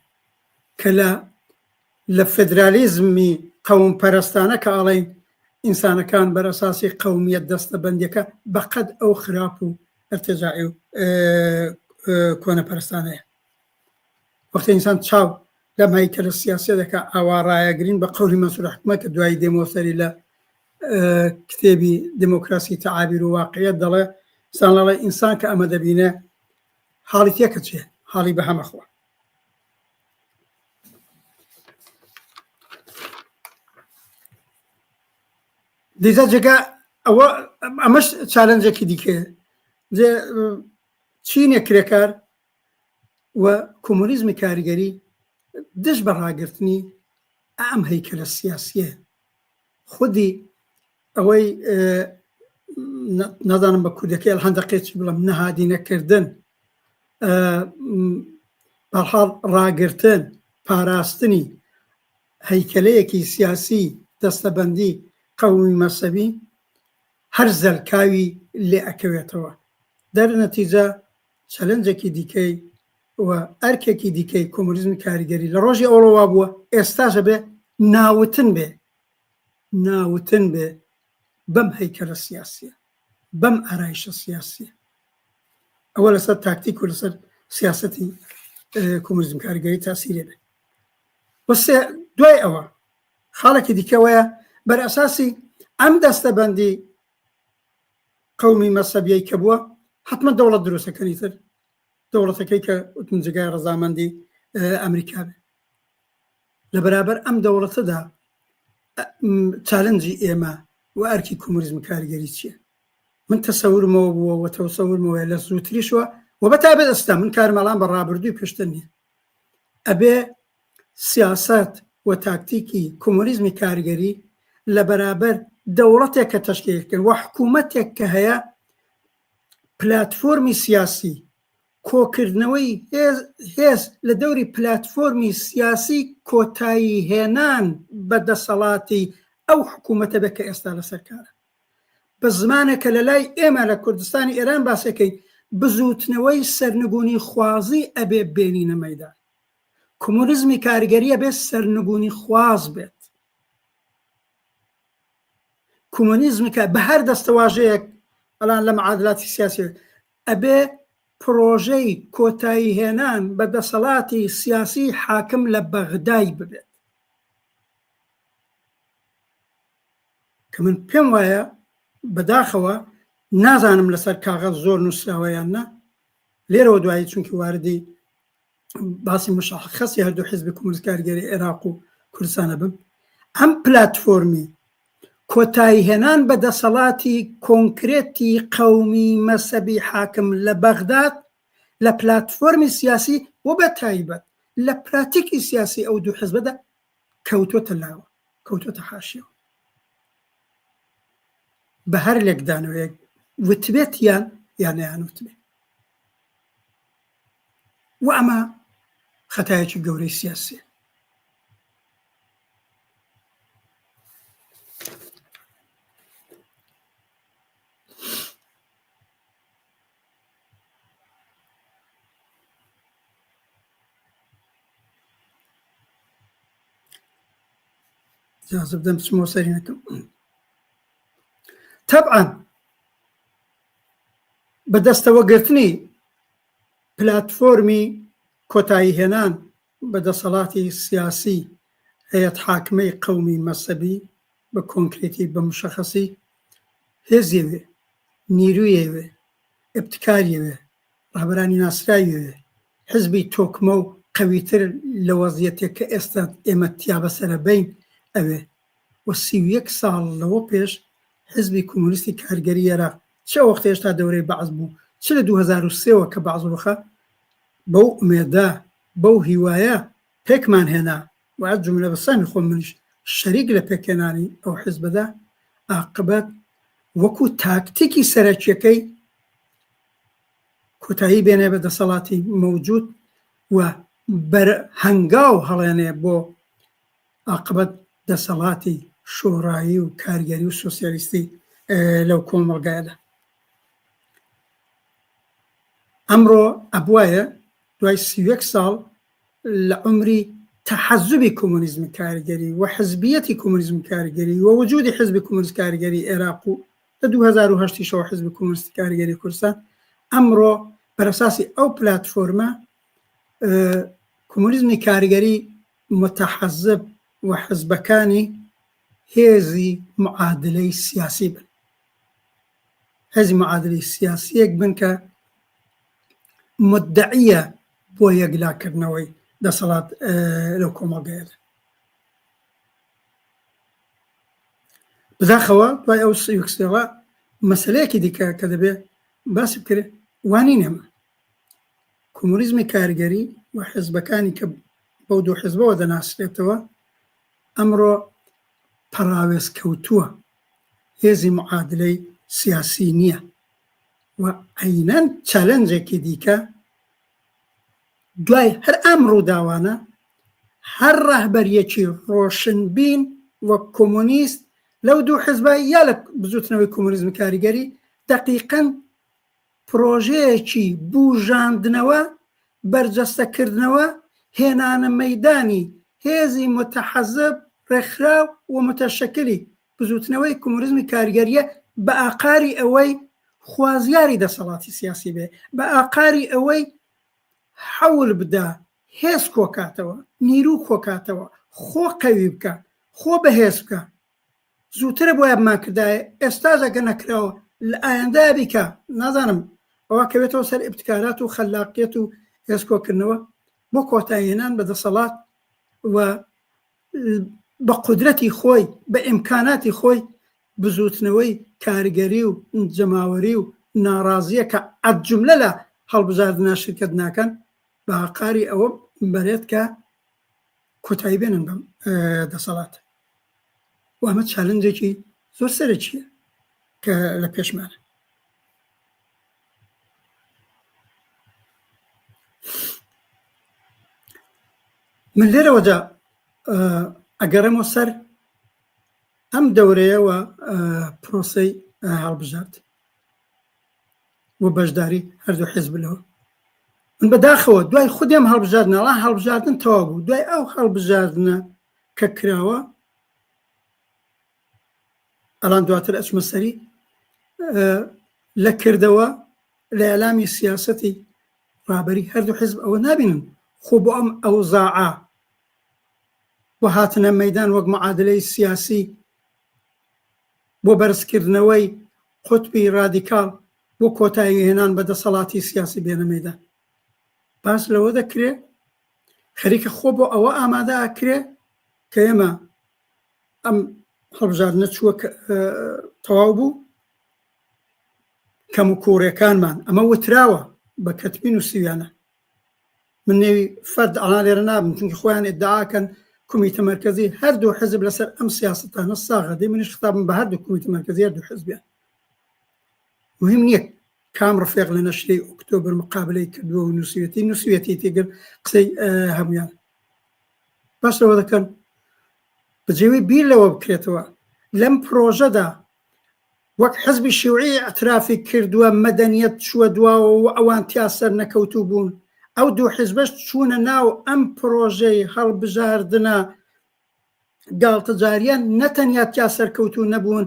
کە لە لە فدرالیزمی قەوم پەرستانە کە ئاڵین ئینسانەکان بەر ئەساسی قەومیەت دەستەبەندیەکە بەقەد ئەو خراپ و ئەرتەجاعی و کۆنەپەرستانەیە وەختی ئینسان چاو لەم هەیکەلە سیاسیە دەکا ئاوا ڕایەگرین بە قەولی مەنسور حکومەت کە دوایی دێمەوە سەری لە کتێبی دموکراسی تەعابیر و واقعیت دەڵێ ئینسان ڵێ ئینسان کە ئەمە دەبینێ حاڵی تێکە چێ حاڵی بە هەمەخوا دیزە جێگا ئەوە ئەمەش چالنجێکی دیکەیە چینێک کرێکار و کۆمۆنیزمی کاریگەری دژ بە ڕاگرتنی ئەم هەیکەلە سیاسیە خودی ئەوەی نازانم بە کوردەکەی هەندەقێ چی بڵم نەهادی نەکردن بەرحاڵ ڕاگرتن پاراستنی هەیکەلەیەکی سیاسی دەستەبەندی قەومی مەسەبی هەر زەلکاوی لێ ئەکەوێتەوە دەرنەتیجە چەلەنجێکی دیکەی و ئەرکێکی دیکەی کۆمۆنیزمی کاریگەری لە ڕۆژی ئەوڵەوە وابووە ئێستاش ئەبێ ناوتن بێ ناوتن بێ بەم هەیکەلە سیاسیە بەم ئارایشە سیاسیە ئەوە لەسەر تاکتیک و لەسەر سیاسەتی کۆمۆنیزم کاریگەری تاسیرێ بێ وسێ دوای ئەوە خاڵێکی دیکەوەیە بەرئەساسی ئەم دەستەبەندی قەومی مەسەبیەی کە بووە حتمما دەوڵەت دروستەکەنی تر دەوڵەتەکەی کە وتم جێگای ڕەزامەندی ئەمریکا بێ لە بەرابەر ئەم دەوڵەتەدا چالنجی ئێمە و ئەرکی کۆمۆنیزم کاریگەری چییە من تەسەورمەوە بووە و تەسەورمەوەیە لە زووتریشوە و بە تایبەت ئێستا من کارمەڵام بە ڕابردووی پێشتر نییە ئەبێ سیاسەت و تاکتیکی کۆمۆنیزمی کارگەری لە بەرابەر دەوڵەتێک کە تەشکیل کرد و حکوومەتێک کە هەیە پلاتفۆرمی سیاسی کۆکردنەوەی هێز لە دەوری پلاتفۆرمی سیاسی کۆتایی هێنان بە دەسەڵاتی ئەو حکوومەتە بێت کە ئێستا لەسەر کارە. بە زمانێک کە لە لای ئێمە لە کوردستانی ئێران باسەکەی بزووتنەوەی سەرنگونی خوازی ئەبێ بێنینە مەیدان. کۆمۆنیزمی کارگەری ئەبێ سەرنگونی خواز بێت. کۆمۆنیزمی کە بە هەر دەستەواژەیەک ئەلان لە معادلاتی سیاسی ئەبێ پرۆژەی کۆتایی هێنان بە دەسەڵاتی سیاسی حاکم لە بەغدای ببێت. کە من پێم وایە بەداخەوە نازانم لەسەر کاغەز زۆر نووسراوە یان نا لێرەوە دوایی چونکی واردی باسی مشخصی هەردوو حزبی کۆمۆنیست کارگەری عێراق و کوردستانە بم ئەم پلاتفۆرمی کۆتایی هێنان بە دەسەڵاتی کۆنکرێتی قەومی مەسەبی حاکم لە بەغداد لە پلاتفۆرمی سیاسی و بە تایبەت لە پراتیکی سیاسی ئەو دوو حزبەدا کەوتۆتە لاوە کەوتۆتە حاشیەوە بە هەر لێکدانەوەیەک وتبێت یان یان نەیان وتبێت و ئەمە خەتایەکی گەورەی سیاسیە. ئیجازە بدەن بچمەوە سەرینەکەم. تەبعەن بەدەستەوەگرتنی پلاتفۆرمی کۆتاییهێنان بە دەسەڵاتی سیاسی هەیئەت حاکمەی قەومی مەزهەبی بە کۆنکرێتی بە موشەخەسی هێزیەوێ، نیرویەوێ، ئیبتکاریەوێ، ڕابەرانی ناسراویەوێ، حزبی تۆکمە و قەویتر لە وەزیەتێک کە ئێستا ئێمە تیا بەسەرە بەین ئەوێ و 31 ساڵ لەوە پێش حزبی کۆمۆنیستی کارگەری ئێراق چ ئەو وەختە هێشتا دەورەی بەعس بوو چ لە 2003 وە کە بەعس ڕوخا بەو ئومێدە بەو هیوایە پێکمان هێنا و از جملە بە سەهمی خۆم منیش شەریک لە پێکهێنانی ئەو حزبەدا ئاقبەت وەکو تاکتیکی سەرەکیەکەی کۆتایی بێنێ بە دەسەڵاتی مەوجود و بەر هەنگاو هەڵێنێ بۆ ئاقبەت دەسەڵاتی شۆڕایی و کارگەری و سۆسیالیستی لەو کۆمەڵگایەدا. ئەمڕۆ ئەبوایە دوای 31 ساڵ لە عومری تەحەزوبی کۆمۆنیزمی کاریگەری و حزبیەتی کۆمۆنیزمی کاریگەری و وجودی حزبی کۆمۆنیست کاریگەری عێراق و لە 2008 شەوە حزبی کۆمۆنیستی کاریگەری کوردستان ئەمڕۆ بەرەساسی ئەو پلاتفۆرمە کۆمۆنیزمی کاریگەری متحەزب و حزبەکانی هێزی معادلەی سیاسی بن هێزی معادلەی سیاسیەک بن کە مدعیە بۆ یەکلاکردنەوەی دەسەڵات لەو کۆمەڵگەیەدا. بەداخەوە دوای ئەو سیوکسێڵە مەسلەیەکی دیکە کە دەبێت باسی بکرێت وانی نێمە کۆمۆنیزمی کارگەری و حزبەکانی کە بەو دوو حزبەوە دەناسرێتەوە ئەمڕۆ پەڕاوێز کەوتووە هێزی معادلەی سیاسی نییە و عەینەن چەلەنجێکی دیکە دوای هەر ئەم ڕووداوانە هەر ڕەهبەریەکی ڕۆشنبین و کۆمۆنیست لەو دوو حزبە یا لە بزوتنەوەی کۆمۆنیزمی کاریگەری دەقیقەن پرۆژەیەکی بوژاندنەوە، بەرجەستەکردنەوە، هێنانە مەیدانی هێزی متحزب، ڕێکخراو و متشکلی بزووتنەوەی کۆمۆنیزمی کارگەرییە بە ئاقاری ئەوەی خوازیاری دەسەڵاتی سیاسی بێ، بە ئاقاری ئەوەی حەول بدا هێز کۆکاتەوە، نیروو کۆکاتەوە، خۆ قەوی بکا، خۆ بەهێز بکا. زووترە بۆیە بمانکردایە، ئێستاش ئەگەر نەکراوە لە ئایندەیا بیکا، نازانم ئەوە کەوێتەوە سەر ئیبتکارات و خەلاقیەت و هێز کۆکردنەوە بۆ کۆتاییهێنان بە دەسەڵات و بە قودرەتی خۆی، بە ئیمکاناتی خۆی بزووتنەوەی کارگەری و جەماوەری و ناڕازییە کە عەجوملە لە هەڵبژاردنا شرکەت ناکەن، بە ئاقاری ئەوە بەرێت کە کۆتایی بێنن بەم دەسەڵاتە و ئەمە چالنجێکی زۆر سەرەکییە کە لە پێشمانە. من لێرەوە جا ئەگەڕێمەوە سەر ئەم دەورەیەوە پرۆسەی هەڵبژارد و بەشداری هەردوو حزب لەوە من بەداخەوە دوای خودێم هەڵبژاردنەوە هەڵبژاردن تەواو بوو دوای ئەو هەڵبژاردنە کە کراوە ئەڵان دواتر ئەچمە سەری لە کردەوە لە ئەلامی سیاسەتی ڕابەری هەردوو حزب ئەوە نابینن خۆ بۆ ئەم ئەوزاعە بۆ هاتنە مەدان وەک معادلەی سیاسی بۆ بەرزکردنەوەی قوتبی ڕادیکاڵ بۆ کۆتایی هێنان بە دەسەڵاتی سیاسی بێنە مەدان باس لەوە دەکرێ خەریکە خۆ بۆ ئەوە ئامادە ئەکرێ کە ئێمە ئەم هەڵبژاردنە چووە تەواو بوو کەم و کوڕەکانمان ئەمە وتراوە بە کەتبی نووسیویانە من نێوی فەرد ئەڵان لێرە نابم چونکی خۆیان ئدعاکەن کومیتە مەرکەزی هەردوو حزب لەسەر ئەم سیاستانە ساغە دەی منیش خطابم بە هەردوو کومیتە مەرکەزی هەردوو حزبیان مهم نییە کام ڕفێق لە نەشریەی ئۆکتۆبر مقابلەی کردووە و نووسیوێتی نووسیوێتی تێگر قسەی هەمویان باس لەوە دەکەن بەجێوی بیر لەوە بکرێتەوە لەم پرۆژەدا وەک حزبی شیوعی ئیعترافی کردووە مەدەنیەت چووە دواوە و ئەوان تیا سەرنەکەوتوو بوون، ئەو دوو حزبەش چوونە ناو ئەم پرۆژەی هەڵبژاردنە. گاڵتەجاریان نەتەنیا تیا سەرکەوتوو نەبوون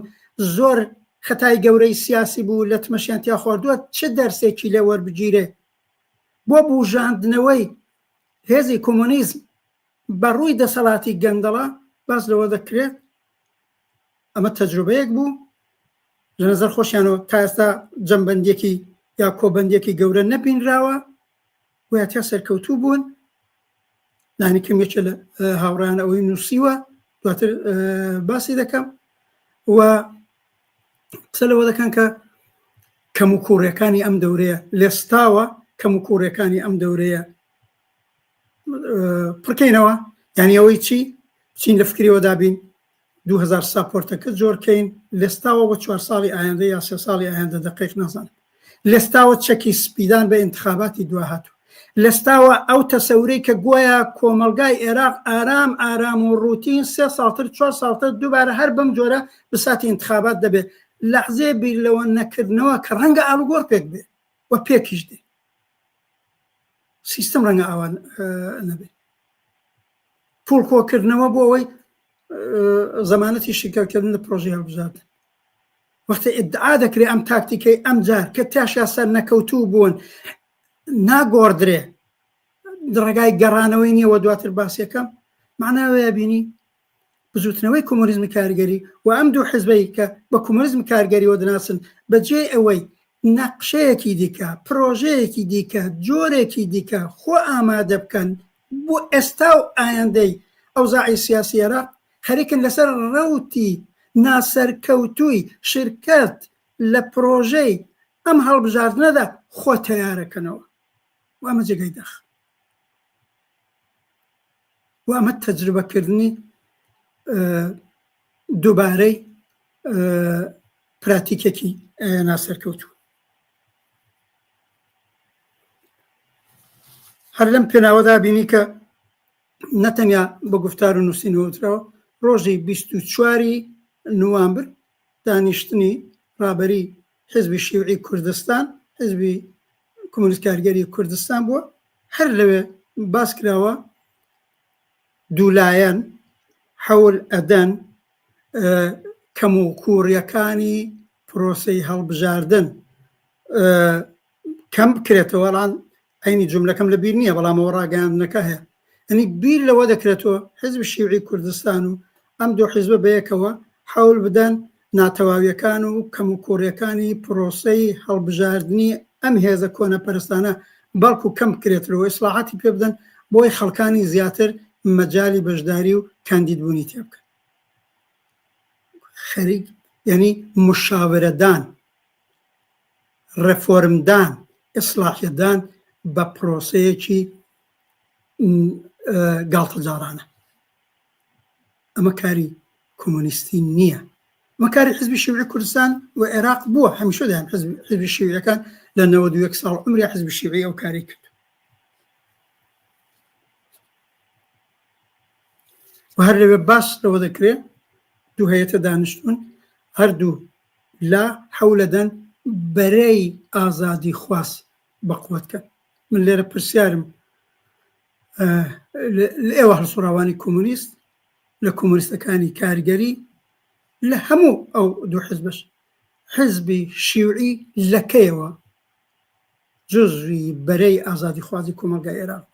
زۆر خەتای گەورەی سیاسی بوو لەتمەشیان تیا خواردووە چ دەرسێکی لێ وەربگیرێ بۆ بوژاندنەوەی هێزی کۆمۆنیزم بە ڕووی دەسەڵاتی گەندەڵە باس لەوە دەکرێت ئەمە تەجروبەیەک بوو لە نظر خۆشیانەوە تا ئێستا جەمبەندیەکی یا کۆبەندیەکی گەورە نەبینراوە گویا تیا سەرکەوتوو بوون لانی کەم یەکێ لە هاوڕیان ئەوەی نووسیوە دواتر باسی دەکەم و قسە لەوە دەکەن کە کەم و کوڕەکانی ئەم دەورەیە لێستاوە کەم و کوڕەکانی ئەم دەورەیە پڕکەینەوە یعنی ئەوەی چی چین لە فکریەوە دابین 2000 ساپۆرتەکە جۆرکەین لێستاوە بۆ چوار ساڵی ئایندە یا سێ ساڵی ئایندە دقیق نازانم لێستاوە چەکی سپیدان بە ئینتخاباتی دواهاتوو لێستاوە ئەو تەسەورەی کە گۆیا کۆمەڵگای ئێراق ئارام ئارام و ڕوتین سێ ساڵتر چوار ساڵتر دووبارە هەر بەم جۆرە بساتی ئینتخابات دەبێت لەحزێ بیر لەوە نەکردنەوە کە ڕەنگە ئاڵوگۆڕ پێک بێ و پێکیش دێ سیستم ڕەنگە ئاوا نەبێ پوڵ کۆکردنەوە بۆ ئەوەی زەمانەتی شیرکەتکردن لە پرۆژەی هەڵبژاردن وەختە ئیدعا دەکرێت ئەم تاکتیکەی ئەم جار کە تاشا سەر نەکەوتوو بوون ناگۆڕدرێ ڕێگای گەڕانەوەی نییە دواتر باسیەکەم معناوەیە بینی بزوتنەوەی کۆمۆنیزمی کارگەری و ئەم دوو حزبەی کە بە کۆمۆنیزمی کارگەریەوە دەناسن بەجێ ئەوەی نەقشەیەکی دیکە، پرۆژەیەکی دیکە، جۆرێکی دیکە خۆ ئامادە بکەن بۆ ئێستا و ئایندەی ئەوزاعی سیاسی عێراق، خەریکن لەسەر ڕەوتی ناسەرکەوتووی شرکەت لە پرۆژەی ئەم هەڵبژاردنەدا خۆ تەیارەکەنەوە و ئەمە جێگای داخە. و ئەمە تەجروبەکردنی دووبارەی پراتیکێکی ناسەرکەوتوو هەر لەم پێناوەدا بینی کە نەتەنیا بە گفتار و نووسین وتراوە ڕۆژی 24 نوامبر دانیشتنی ڕابەری حزبی شیوعی کوردستان حزبی کۆمۆنیست کارگەری کوردستان بووە هەر لەوێ باس کراوە دوولایەن حەول ئەدەن کەم و کووڕیەکانی پرۆسەی هەڵبژاردن کەم بکرێتەوە ڵان عینی جملەکەم لە بیر نییە بەڵامەوە ڕاگەیاندنەکە هەیە ئەنی بیر لەوە دەکرێتەوە حزب شیوعی کوردستان و ئەم دوو حزبە بەیەکەوە حەول بدەن ناتەواویەکان و کەموکوڕیەکانی پرۆسەی هەڵبژاردنی ئەم هێزە کۆنەپەرستانە بەڵکو کەم بکرێتەوە ئیسڵاحاتی پێ بدەن بۆی خەڵکانی زیاتر مەجالی بەشداری و کاندیدبوونی تێ بکەن خەریک یعنی مشاورەدان ڕێفۆرمدان ئیسلاحیەدان بە پرۆسەیەکی گاڵتەجاڕانە ئەمە کاری کۆمۆنیستی نییە ئەمە کاری حزبی شیوعی کوردستان و عێراق بووە هەمیشە دەیان حزبی شیوعیەکان لە 91 ساڵ عمری حزبی شیوعی ئەو کاری کرد و هەر لەوێ باس لەوە دەکرێت دوو هەیەتە دانیشتون هەردوو لا حەولەدەن بەرەی ئازادی خواست بەقوت کەن من لێرە پرسیارم لە ئێوە هەڵسوڕاوانی کۆمۆنیست لە کۆمۆنیستەکانی کارگەری لە هەموو ئەو دوو حزبش حزبی شیوعی لەکەیەوە جزوی بەرەی ئازادیخوازی کۆمەڵگای ئێران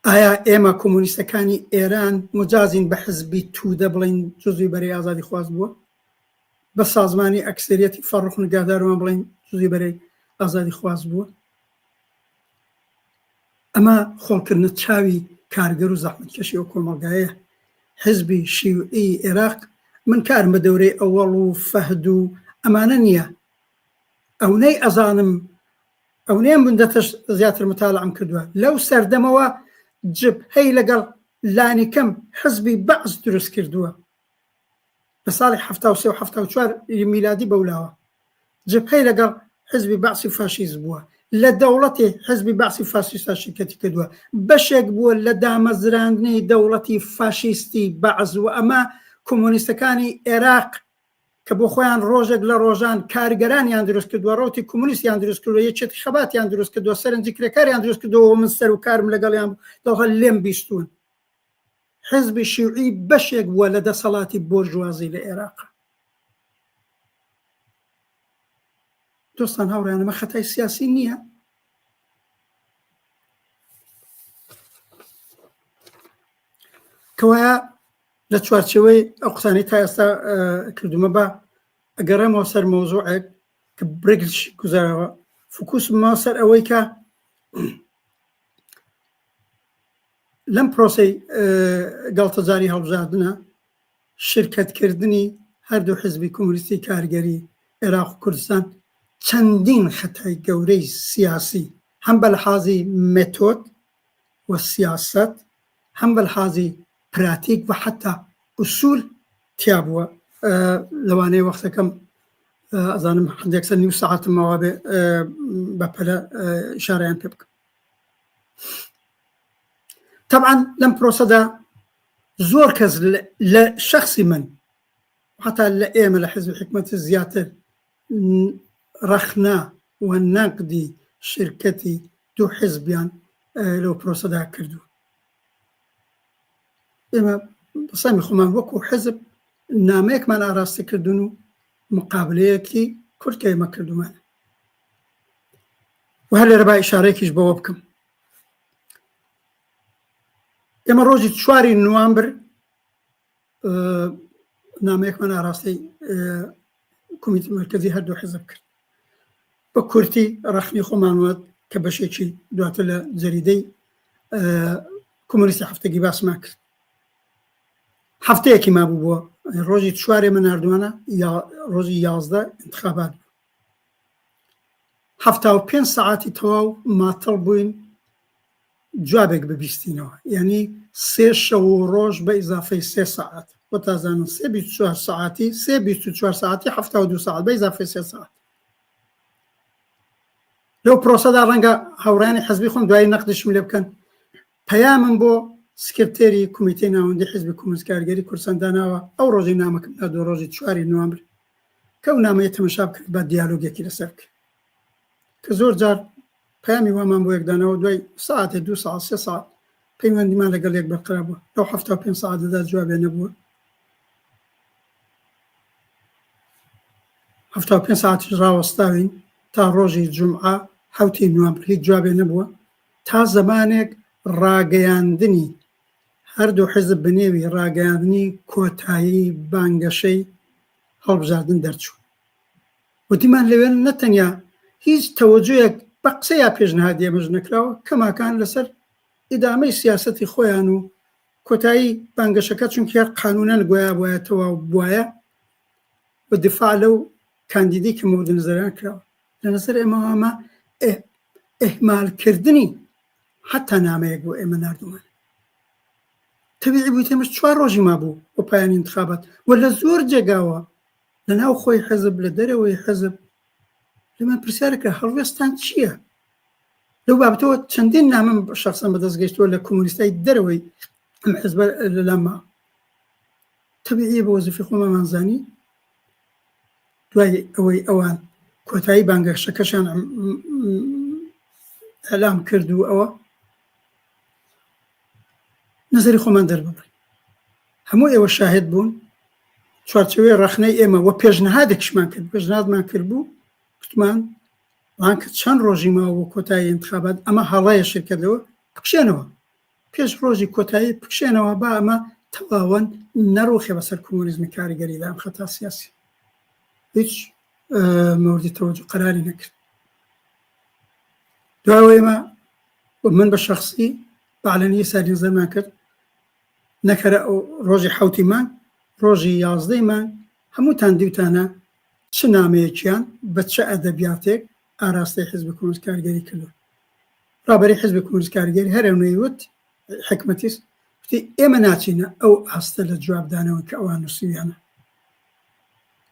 ئایا ئێمە کۆمۆنیستەکانی ئێران مجازین بە حزبی توودە بڵین جزوی بەرەی ئازادی خواز بووە بە سازمانی ئەکسریەتی فەڕخ نگادارمان بڵین جزوی بەرەی ئازادی خواز بووە ئەمە خۆڵکردنە چاوی کارگەر و زەحمەتکێشی ئەو کۆمەڵگایەیە. حزبی شیوعی ئێراق، من کارم بە دەورەی ئەوەڵ و فەهد و ئەمانە نییە، ئەونەی ئەزانم ئەونەی ئەم مدەتەش زیاتر متالعەم کردووە، لەو سەردەمەوە جبهەی لەگەڵ لانیکەم حزبی بەعس دروست کردووە. لە ساڵی 73 و 74 میلادی بەولاوە جبهەی لەگەڵ حزبی بەعسی فاشیست بووە لە دەوڵەتی حزبی بەعسی فاشیستا شرکەتی کردووە بەشێک بووە لە دامەزراندنی دەوڵەتی فاشیستی بەعس و ئەمە کۆمۆنیستەکانی عێراق کە بۆ خۆیان ڕۆژێک لە ڕۆژان کارگەرانیان دروست کردووە ڕوتی کۆمۆنیستیان دروست کردووە یەکێتی خەباتیان دروست کردووە سەرنجی کرێکاریان دروست کردووە من سەر و کارم لەگەڵیان دەڵێ لێم بیستون. حزبی شیوعی بەشێک بووە لە دەسەڵاتی بۆرژوازی لە عێراق. دۆستان هاوڕێیان ئەمە خەتای سیاسی نییە؟ کەوایە لە چوارچێوەی ئەو قسانەی تا ئێستا کردومە بە ئەگەڕێمەوە سەر مەوزوعێک کە برێکش گوزارەوە فکوسمەوە سەر ئەوەی کە لەم پرۆسەی گاڵتەجاری هەڵبژاردنە شرکەتکردنی هەردوو حزبی کۆمۆنیستی کارگەری عێراق و کوردستان چەندین خەتای گەورەی سیاسی هەم بە لەحازی مێتۆد و سیاسەت هەم بە لەحازی پراتیک و حەتا ئوسول تیا بووە لەوانەیە وەختەکەم ئەزانم هەندێک سەر نیو سەعاتم ماوە بێ بە پەلە ئیشارەیان پێ بکەم. تەبعەن لەم پرۆسەدا زۆر کەس لە شەخسی من حتا لە ئێمە لە حزب حکمت زیاتر ڕەخنە و نەقدی شرکەتی دوو حزبیان لەو پرۆسەدا کردو ئێمە بەسامی خۆمان وەکو حزب نامەیەکمان ئاراستە کردون و مقابلەیەکی کورت کە ئێمە کردومانە و هەر لێرە با ئیشارەیەکیش بەوە بکەم ئێمە ڕۆژی چواری نوامبر نامەیەکمان ئاراستەی کۆمیتی مرکزی هەردوو حزب کرد بە کورتی ڕەخنی خۆمان وت کە بەشێکی دواتر لە جەریدەی کۆمۆنیستی هەفتەگی باسمان کرد هەفتەیەکی مابوو بووە ڕۆژی چوارێ من نردوانە یا ڕۆژی 11 انتخابات بوو 75 سەعاتی تەواو ماتەڵ بووین جوابێک ببیستینەوە یعنی سێ شەو و ڕۆژ بە ئیزافەی سێ سەعات بۆ تازانن سێ 24 سەعاتی سێ 24 سەعاتی 72 سەعات بە ئیزافەی سێ سەعات لەو پرۆسەدا ڕەنگە هاوڕیانی حزبی خۆم دوایی نەقدیشم لێ بکەن پەیامم بۆ سکرتێری کومیتەی ناوەندی حزبی کۆمۆنیست کارگەری کوردستان داناوە ئەو ڕۆژەی نامەکەم ناردووە ڕۆژی چواری نوامبر کە ئەو نامەیە تەمەشا بکرێت با دیالۆگێکی لەسەر بکرێت کە زۆر جار پەیامی وامان بۆ یەکدانەوە دوای ساعتێ دو ساعت سێ ساعت پەیوەندیمان لەگەڵ یەک بەرقرار بووە لەو 75 ساعتەدا جوابێ نەبووە 75 ساعتیش ڕاوەستاوین تا ڕۆژی جومعە حوتی نوامبر هیچ جوابێ نەبووە تا زەمانێک ڕاگەیاندنی هەردوو حزب بەنێوی ڕاگەیاندنی کۆتایی بانگەشەی هەڵبژاردن دەرچوو. وتیمان لەوێ نەتەنیا هیچ تەوەجۆیەک بە قسە یا پێشنهادی ئێمەش نەکراوە، کەماکان لەسەر ئیدامەی سیاسەتی خۆیان و کۆتایی بانگەشەکە چونکی هەر قانوونەن گۆیا بوایە تەواو بوایە و دیفاع لەو کاندیدەی کە مەورد نەزەریان کراوە. لە نەزەر ئێمەوە ئەمە ئیهمالکردنی حەتا نامەیەک بۆ ئێمە ناردوومانە. تەبیعی بوو ئێمەش چوار ڕۆژی مابوو بۆ پایانی انتخابات و لە زۆر جێگاوە لە ناو خۆی حەزب لە دەرەوەی حەزب لەمان پرسیارەکە هەڵوێستان چییە؟ لەو بابەتەوە چەندین نامەم شخصا بەدەست گەیشتووە لە کۆمۆنیستای دەرەوەی ئەم حزبە لەلامە تەبیعیە بە وەزیفی خۆمانمان زانی دوای ئەوەی ئەوان کۆتایی بانگەشەکەشیان ئەلام کرد و ئەوە نظری خۆمان دەرببڕین هەموو ئێوە شاهد بوون چوارچەوەی ڕەخنەی ئێمە وە پێشنهادێکشمان کرد پێشنهادمان کرد بوو گوتمان بانکە چەند ڕۆژی ماوە بۆ کۆتایی انتخابات ئەمە هەڵەیە شرکەت لەوە بکشێنەوە پێش ڕۆژی کۆتایی بکشێنەوە با ئەمە تەواوەن نەڕوخێ بەسەر کۆمۆنیزمی کاریگەریدا ئەم خەتا سیاسی هیچ مەوردی تەوەجو قەراری نەکرد دوای ئێمە من بە شخصی بەعلەنی ساری نزەرمان کرد نەکەرە ئەو ڕۆژی حوتی مانگ ڕۆژی یازدەی مانگ هەمووتان دیوتانە چ نامەیەکیان بە چ ئەدەبیاتێک ئاراستەی حزب کۆمۆنیست کارگەری کردو ڕابەری حزبی کۆمۆنیست کارگەری هەر ئەونەی وت حکمەتیس وتی ئێمە ناچینە ئەو ئاستە لە جوابدانەوە کە ئەوان نووسیویانە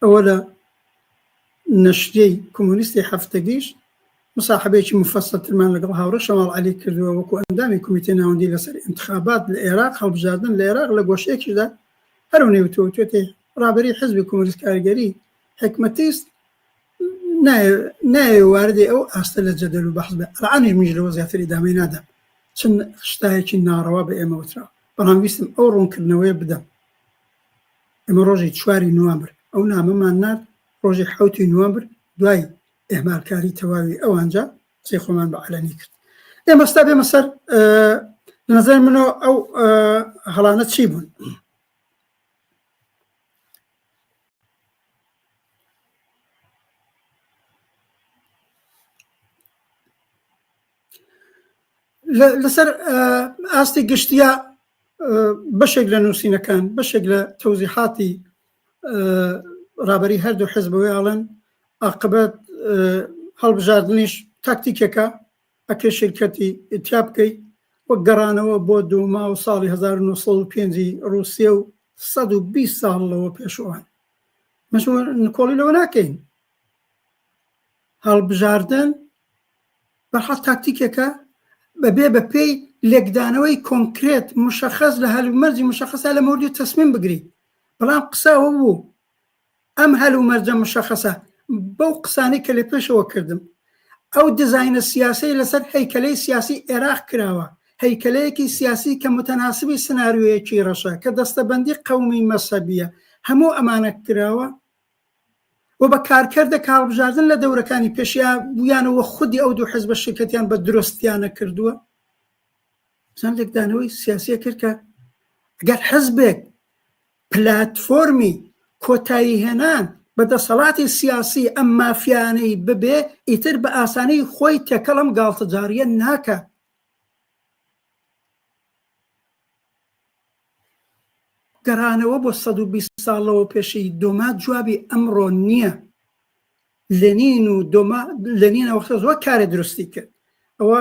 ئەوە لە نەشریەی کۆمۆنیستی هەفتەگیش مصاحبەیەکی مفەسەلترمان لەگەڵ هاوڕێ شەماڵ عەلی کردووە وەکو ئەندامی کۆمیتەی ناوەندی لەسەر ئینتخابات لە ئێراق هەڵبژاردن لە ئێراق لە گۆشەیەکیشدا هەر ئەونەی وتووە وتوێتی ڕابەری حزبی کۆمۆنیست کارگەری حکمەتیست نایەوێ واردی ئەو ئاستە لە جەدەل و بەحس بێ ئەلعانیش منیش لەوە زیاتر ئیدامەی نادەم چ شتایەکی ناڕەوا بە ئێمە وتراوە. بەڵام ویستم ئەو ڕوونکردنەوەیە بدەم. ئێمە ڕۆژی چواری نوامبر ئەو نامەمان نارد، ڕۆژی حەوتی نوامبر دوای ئیهمالکاری تەواوی ئەوانجا قسەی خۆمان بە عەلەنی کرد. ئێمە ئێستا بێمە سەر لە نظر منەوە ئەو هەڵانە چی بوون؟ لەسەر ئاستی گشتیا بەشێک لە نووسینەکان بەشێک لە تەوزیحاتی ڕابەری هەردوو حزبەوەی ئاڵێن ئاقبەت هەڵبژاردنیش تاکتیکێکە ئەکرێ شرکەتی تیا بکەی وەک گەڕانەوە بۆ دوما و ساڵی 1905 ڕوسیە و 120 ساڵ لەوە پێشوان مەش نکۆڵی لەوە ناکەین هەڵبژاردن بەرحاڵ تاکتیکێکە بەبێ بە پێی لێکدانەوەی کۆنکرێت مشخص لە هەلومەرجی مشخصا لە مەوردی تەسمیم بگری بەڵام قسە ئەوە بوو ئەم هەلومەرجە مشخصە بەو قسانەی کە لە پێشەوە کردم ئەو دیزاینە سیاسەی لەسەر هەیکەلەی سیاسی عێراق کراوە هەیکەلەیەکی سیاسی کە متەناسبی سناریۆیەکی ڕەشە کە دەستەبەندی قەومی مەسەبیە هەموو ئەمانە کراوە و بە کارکردە کە هەڵبژاردن لە دەورەکانی پێشیا بوویانەوە خودی ئەو دوو حزبە شرکەتیان بە درستیانە کردووە چەند لێکدانەوەی سیاسیە کرد کە گەر حزبێک پلاتفۆرمی کۆتایی هێنان بە دەسەڵاتی سیاسی ئەم مافیانەی ببێ ئیتر بە ئاسانی خۆی تێکەڵ ئەم گاڵتەجاڕیە ناکات. گەڕانەوە بۆ 120 ساڵ لەوە پێشی دۆما جوابی ئەمڕۆ نییە. لێنین و دۆما لێنین ئەوەختە زۆر کارێ دروستی کرد. ئەوە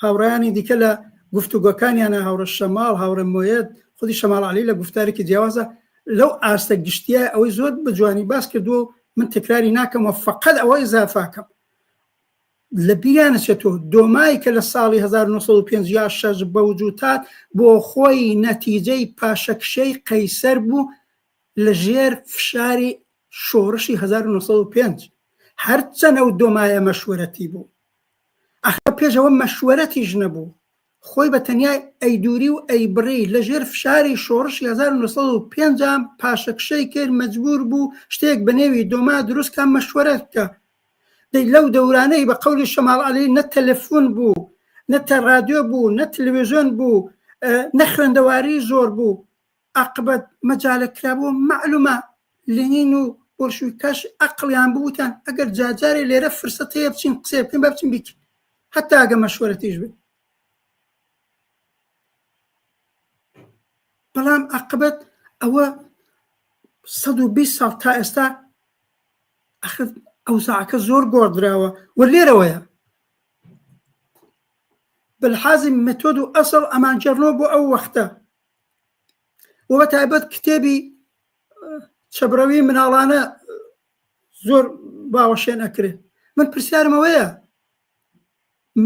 هاوڕێیانی دیکە لە گفتوگۆکانیانە هاوڕێ شەماڵ، هاوڕێ مۆیەد، خودی شەماڵ عەلی لە گوفتارێکی جیاوازە لەو ئاستە گشتیە ئەوەی زۆر بە جوانی باس کردووە و من تکراری ناکەمەوە فەقەت ئەوە ئیزافاکەم لە بیریان نەچێتەوە دۆمای کە لە ساڵی 1905 یا 6 بە وجودهات بۆ خۆی نەتیجەی پاشەکشەی قەیسەر بوو لە ژێر فشاری شۆڕشی 1905 هەرچەنە و دۆمایە مەشوەرەتی بوو ئەخە پێش ئەوە مەشوەرەتیش نەبوو خۆی بە تەنیا ئەیدوری و ئەیبڕی لە ژێر فشاری شۆڕشی 1905 پاشەکشەی کرد مەجبور بوو شتێک بە نێوی دۆما دروست کا مەشوەرەت بکە دەی لەو دەورانەی بە قەولی شەماڵ عەلی نە تەلەفون بوو نە تە ڕادیۆ بوو نە تلویزیۆن بوو نە خوێندەواری زۆر بوو عاقبەت مەجالە کرابوو مەعلومە لێنین و بۆلشویکاش ئەقڵیان بوو وتیان ئەگەر جارجارێ لێرە فرسەت هەیە بچین قسەیە بکەین با بچین بیکەین هەتا ئەگە مەشوەرەتیش بێت بەڵام عاقبەت ئەوە 120 ساڵ تا ئێستا ئەخر ئەوزاعەکە زۆر گۆڕدراوە و لێرەوەیە بەلحازی مێتۆد و ئەسڵ ئەمانگێڕنەوە بۆ ئەو وەختە و بە تایبەت کتێبی چەبرەوی مناڵانە زۆر باوەشێن ئەکرێ من پرسیارم ئەوەیە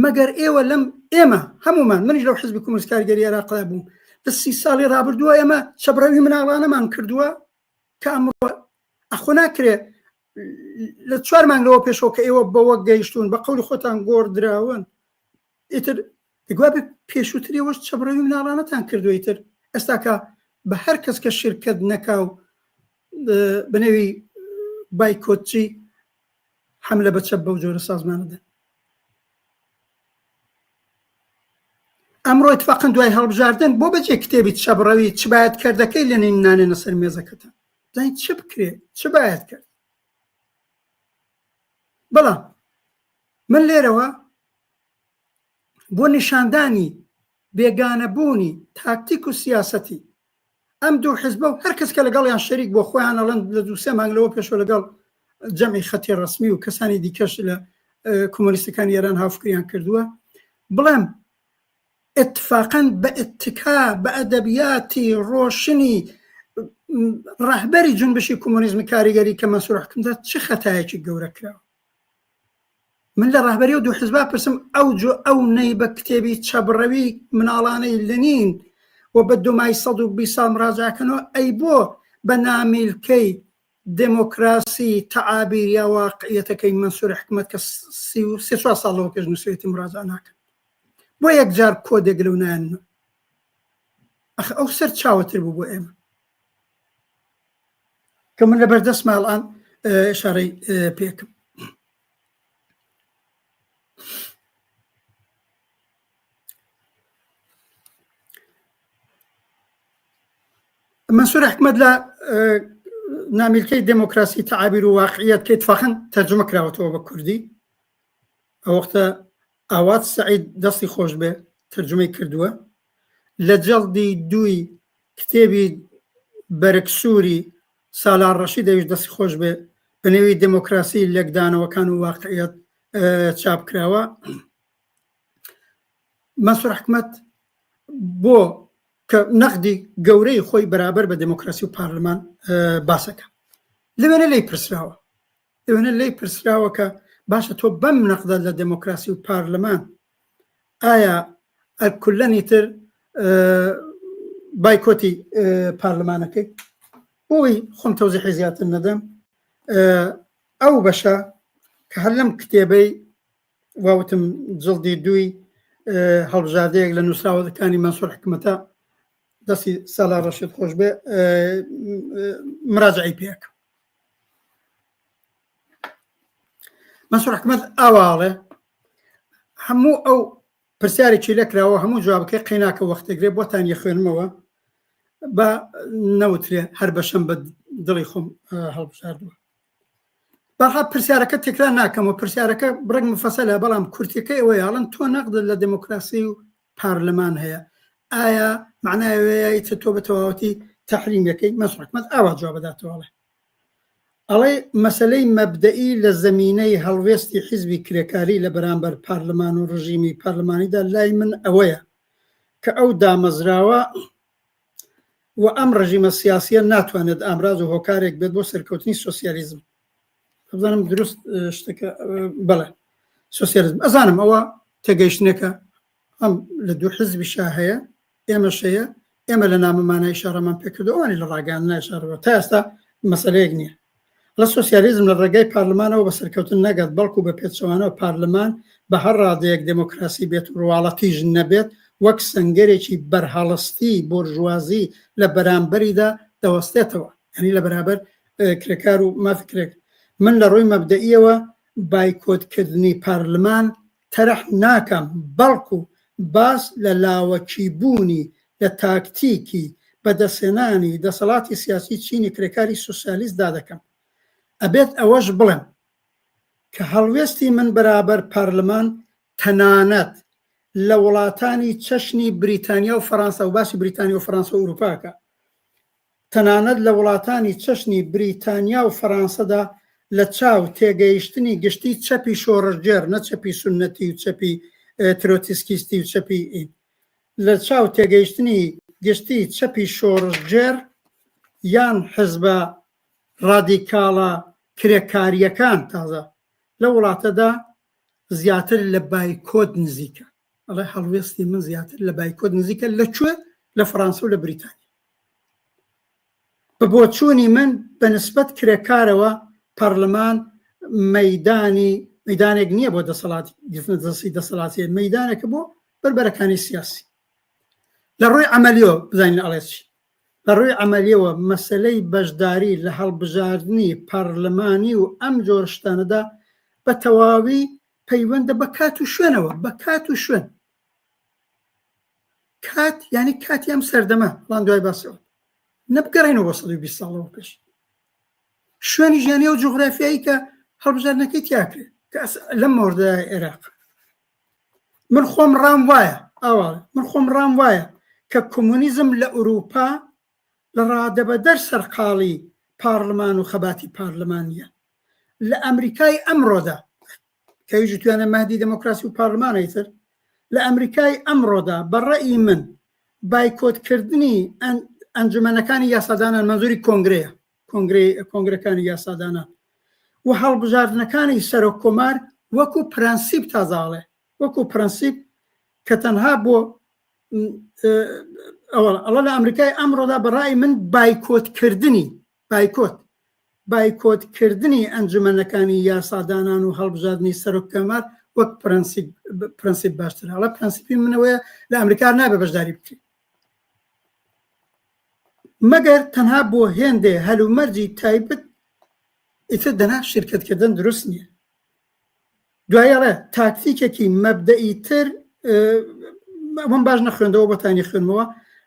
مەگەر ئێوە لەم ئێمە هەمومان منیش لەو حزبی کۆمۆنیست کارگەری عێراقدا بووم لە سی ساڵی ڕابردووە ئێمە چەبرەوی مناڵانەمان کردووە کە ئەمڕۆ ئەخۆ ناکرێ لە چوار مانگ لەوە پێشەوە کە ئێوە بەوە گەیشتون بە قەولی خۆتان گۆڕدراون ئیتر گوابێ پێشووتر ئێوەش چەپڕەوی مناڵانەتان کردووە ئیتر ئێستاکە بە هەر کەس کە شرکەت نەکا و بەنێوی بایکۆتچی حملە بە چەپ بەو جۆرە سازمانە دەن ئەمڕۆ اتفاقا دوای هەڵبژاردن بۆ بەجێ کتێبی چەپڕەوی چ باید کردەکەی لەنین نانێنە سەر مێزەکەتان زانین چ بکرێ چ باید کرد بەڵام من لێرەوە بۆ نیشاندانی بێگانەبوونی تاکتیک و سیاسەتی ئەم دوو حزبە و هەر کەس کە لەگەڵیان شەریک بۆ خۆیان ئەڵێن لە دوو سێ مانگ لەوە پێشەوە لەگەڵ جەمعی خەتی ڕەسمی و کەسانی دیکەش لە کۆمۆنیستەکانی ئێران هاوفکریان کردووە بڵێم اتفاقا بە اتکا بە ئەدەبیاتی ڕۆشنی ڕەهبەری جونبشی کۆمۆنیزمی کاریگەری کە مەنسوور حکمدا چ خەتایەکی گەورە کراوە من لە ڕەهبەری و دوو حزبا پرسم ئەو جۆ ئەو نەی بە کتێبی چەبڕەوی مناڵانەی لنین و بە دومای 120 ساڵ مراجعەکەنەوە ئەی بۆ بە نامیلکەی دێمۆکراسی تەعابیر یا واقعیەتەکەی مەنسوور حکمەت کە 33 چوار ساڵ لەوە پێش نووسێتی مراجعە ناکەن بۆ یەکجار کۆدێک لەو نایەنەوە. ئەخ ئەو سەرچاوەتر بوو بۆ ئێمە کە من لەبەر دەست ماڵان شارەی پێکم. مەنسوور حکمەت لە نامیلکەی دێمۆکراسی تەعابیر و واقعیەت کە اتفاقەن تەرجمە کراوەتەوە بە کوردی ئەو وەختە ئاوات سەعید دەستی خۆش بێ تەرجمەی کردووە لە جەڵدی دووی کتێبی بەرگ سووری سالار ڕەشید ئەویش دەستی خۆش بێ بە نێوی دێمۆکراسی لێکدانەوەکان و واقعیەت چاپ کراوە مەنسوور حکمەت بۆ کە نەقدی گەورەی خۆی بەرابەر بە دێمۆکراسی و پارلمان باسەکە لەوێنە لی پرسراوە لەوێنە لی پرسراوە کە باشە تۆ بەم نەقدە لە دێمۆکراسی و پارلمان ئایا ئەرکولەنی تر بایکۆتی پارلمانەکەی بۆی خۆم تەوزیحی زیاتر نەدەم ئەو بەشە کە هەر لەم کتێبەی واوتم جڵدی دووی هەڵبژاردەیەک لە نووسراوەکانی مەنسوور حکمەتە دەستی سالار ڕەشید خۆش بێ مراجعی پێک مەنسوور حکمەت ئاواڵێ هەموو ئەو پرسیارێکی لەکراوە هەموو جوابەکەی قەیناکە وەختێگرێ بۆتان یەخوێنمەوە بە نەوترێ هەر بەشەم بە دڵی خۆم هەڵبژاردووە بەرحاڵ پرسیارەکە تکرار ناکەمەوە پرسیارەکە بڕێک مفەسەلە بەڵام کورتەکەی ئەوەیە ئەڵێن تۆ نەقدت لە دێمۆکراسی و پارلمان هەیە ئایا معنای ئەوەیە ئیتر تۆ بە تەواوەتی تەحریمەکەی مەسعود حکمەت ئاوا جواب بداتەوە ئەڵێ ئەڵێ مەسەلەی مەبدەئی لە زەمینەی هەڵوێستی حیزبی کرێکاری لە بەرامبەر پارلمان و ڕژیمی پارلمانیدا لای من ئەوەیە کە ئەو دامەزراوە و ئەم ڕژیمە سیاسیە ناتوانێت ئامراز و هۆکارێک بێت بۆ سەرکەوتنی سۆسیالیزم بزانم دروست شتەکە بەڵێ سۆسیالیزم ئەزانم ئەوە تێگەیشتنێکە ئەم لە دوو حزبیشا هەیە ئێمەش هەیە ئێمە لە نامەمانە ئیشارەمان پێکردو ئەوانی لە ڕاگەیاندنا ئیشارەوە تا ئێستا مەسەلەیەک نییە لە سۆسیالیزم لە ڕێگای پارلمانەوە بە سەرکەوتن نەگات، بەڵکو بە پێچەوانەوە پارلمان بە هەر ڕادەیەک دێمۆکراسی بێت و ڕواڵەتیش نەبێت وەک سەنگەرێکی بەرهەڵستی بۆرژوازی لە بەرامبەریدا دەوەستێتەوە، یانی لە بەرابەر کرێکار و مافی کرێک. من لە ڕووی مەبدەئیەوە بایکۆت کردنی پارلمان تەرح ناکەم، بەڵکو باس لە لاوەکی بوونی لە تاکتیکی بەدەستهێنانی دەسەڵاتی سیاسی چینی کرێکاری سوسیالیستدا دەکەم. ئەبێت ئەوەش بڵێم کە هەڵوێستی من بەرابەر پارلمان تەنانەت لە وڵاتانی چەشنی بریتانیا و فەرانسە و باسی بریتانیا و فەرانسە و ئوروپا ئەکا تەنانەت لە وڵاتانی چەشنی بریتانیا و فەرانسەدا لە چاو تێگەیشتنی گشتی چەپی شۆڕشگێڕ نە چەپی سوننەتی و چەپی ترۆتسکیستی و چەپی لە چاو تێگەیشتنی گشتی چەپی شۆڕشگێڕ یان حزبە ڕادیکاڵە کرێکارییەکان تازە لەو وڵاتەدا زیاتر لە بایکۆت نزیکە. ئەڵێ هەڵوێستی من زیاتر لە بایکۆت نزیکە لە کوێ؟ لە فەڕانسە و لە بریتانیا. بە بۆچوونی من بە نسبەت کرێکارەوە پەڕلەمان مەیدانی مەیدانێک نییە بۆ دەسەڵات گرتنە دەستی دەسەڵاتی مەیدانێکە بۆ بەربەرەکانی سیاسی لە ڕووی عەمەلیەوە بزانین ئەڵێ چی لە ڕووی عەمەلیەوە مەسەلەی بەشداری لە هەڵبژاردنی پەڕلەمانی و ئەم جۆر شتانەدا بە تەواوی پەیوەندە بە کات و شوێنەوە بە کات و شوێن کات یعنی کاتی ئەم سەردەمە بەڵام دوای باسەوە نەبگەڕێنەوە بۆ 120 ساڵەوە پێش شوێنی ژیانی و جوگرافیایی کە هەڵبژاردنەکەی تیاکرێت کە لەم مۆردە عێراق من خۆم ڕام وایە ئاوا من خۆم ڕام وایە کە کۆمۆنیزم لە ئەوروپا لە ڕادەبەدەر سەرقاڵی پارلمان و خەباتی پارلمانیە لە ئەمریکای ئەمڕۆدا کە ئەویش وتویانە مەهدی دێمۆکراسی و پارلمانە ئیتر لە ئەمریکای ئەمڕۆدا بە ڕەئی من بایکۆتکردنی ئەنجومەنەکانی یاسادانان مەنزوری کۆنگرەیە کۆنگرەی کۆنگرەکانی یاسادانان و هەڵبژاردنەکانی سەرۆک کۆمار وەکو پرەنسیپ تازاڵێ وەکو پرەنسیپ کە تەنها بۆ ئەوە لە ئەمریکای ئەمڕۆدا بەڕای من بایکۆتکردنی بایکۆت بایکۆت کردنی ئەنجومەنەکانی یاسادانان و هەڵبژاردنی سەرۆک کۆمار وەک پرەنسیپ پرەنسیپ باشترە ئەڵێ پرەنسیپی من ئەوەیە لە ئەمریکا نابێ بەشداری بکرێت. مەگەر تەنها بۆ هێندێ هەلومەرجی تایبەت ئیتر دەنا شیرکەتکردن دروست نییە. دوایی ئەڵێ تاکتیکێکی مەبدەئی تر ئەوەم باش نەخوێندەوە بۆتانی خوێنمەوە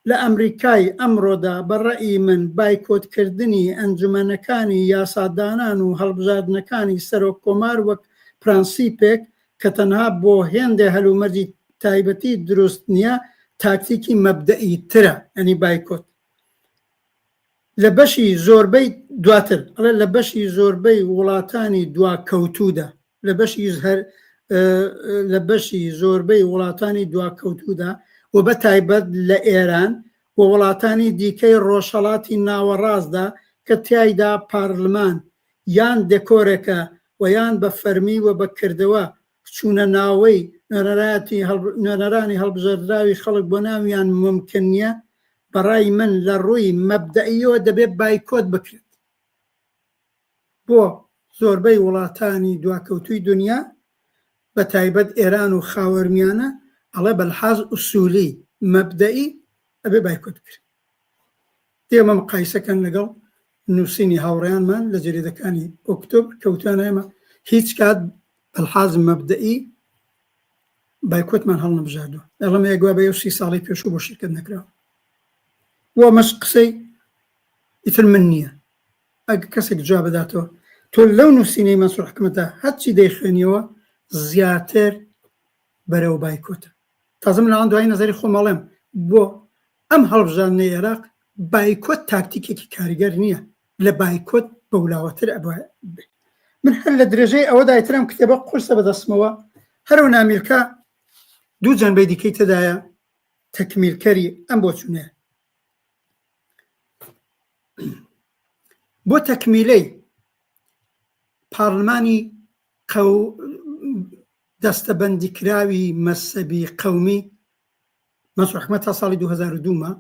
لە ئەمریکای ئەمڕۆدا بە ڕەئی من بایکۆتکردنی ئەنجومەنەکانی یاسادانان و هەڵبژاردنەکانی سەرۆک کۆمار وەک پرەنسیپێک کە تەنها بۆ هێندێ هەلومەرجی تایبەتی دروست نییە تاکتیکی مەبدەئی ترە یانی بایکۆت لە بەشی زۆربەی دواتر ئەڵێ لە بەشی زۆربەی وڵاتانی دواکەوتوودا لە بەشی هەر لە بەشی زۆربەی وڵاتانی دواکەوتوودا و بە تایبەت لە ئێران و وڵاتانی دیکەی ڕۆژهەڵاتی ناوەڕاستدا کە تیایدا پارلمان یان دێکۆرێکە و یان بە فەرمی و بە کردەوە چوونە ناوەی نوێنەرانی هەڵبژێردراوی خەڵک بۆ ناویان مومکن نییە، بە ڕای من لە ڕووی مەبدەئییەوە دەبێ بایکۆت بکرێت. بۆ زۆربەی وڵاتانی دواکەوتووی دونیا، بە تایبەت ئێران و خاوەرمیانە، ئەڵێ بە لحاز ئوسوولی، مەبدەئی، ئەبێ بایکۆت بکرێت. ئێمە مقایسە کەن لەگەڵ نووسینی هاوڕێیانمان لە جەریدەکانی ئۆکتۆبر کە وتیان ئێمە هیچ کات بەلحاز مەبدەئی بایکۆتمان هەڵنەبژاردووە. ئەڵێم ئێ گوا بە ئێو سی ساڵەی پێشوو بۆ شیرکەت نەکراوە. و ئەمەش قسەی ئیتر من نییە. ئەگەر کەسێک جواب بداتەوە تۆ لەو نووسینەی مەنسوور حکمەتە هەرچی دەیخوێنیەوە زیاتر بەرەو بایکۆتە. تازە من لەوان دوایی نەزەری خۆم ئەڵێم بۆ ئەم هەڵبژاردنەی ئێراق بایکۆت تاکتیکێکی کاریگەر نییە لە بایکۆت بەولاوەتر ئەبێ من هەر لە درێژەی ئەوەدا ئیتر ئەم کتێبە قورسە بەدەستمەوە هەرو نامیلکە دوو جەنبەی دیکەی تێدایە تەکمیلکەری ئەم بۆچوونەیە بۆ تەکمیلەی پارلمانی قەو دەستەبەندیکراوی مەزهەبی قەومی مەنسوور ئەحمەد تا ساڵی 2002 ما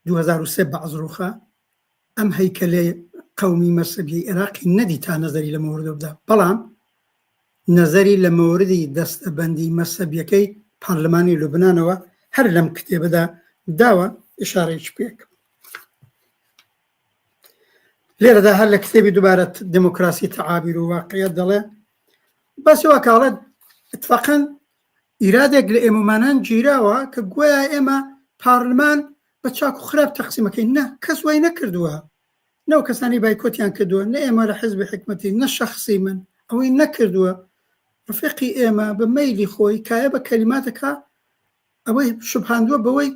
2003 بەعس ڕووخا ئەم هەیکەلەی قەومی مەزهەبیەی عێراقی نەدی تا نەزەری لە مەوردە بدا بەڵام نەزەری لە مەوردی دەستەبەندی مەزهەبیەکەی پارلمانی لوبنانەوە هەر لەم کتێبەدا داوە ئشارەیەکی پێک لێرەدا هەر لە کتێبی دووبارە دموکراسی تەعابیر و واقعیت دەڵێ باسی وا کاڵێت اتفاقا ئیرادێک لە ئێمەمانان گیراوە کە گۆیا ئێمە پارلمان بە چاک و خراپ تەقسیمەکەین نە کەس وای نەکردووە نەو کەسانی بایکۆتیان کردووە نە ئێمە لە حزبی حکمەتی نە شخصی من ئەوەی نەکردووە ڕفیقی ئێمە بە مەیلی خۆی کایە بە کەلیماتەکە ئەوەی شوبهاندووە بەوەی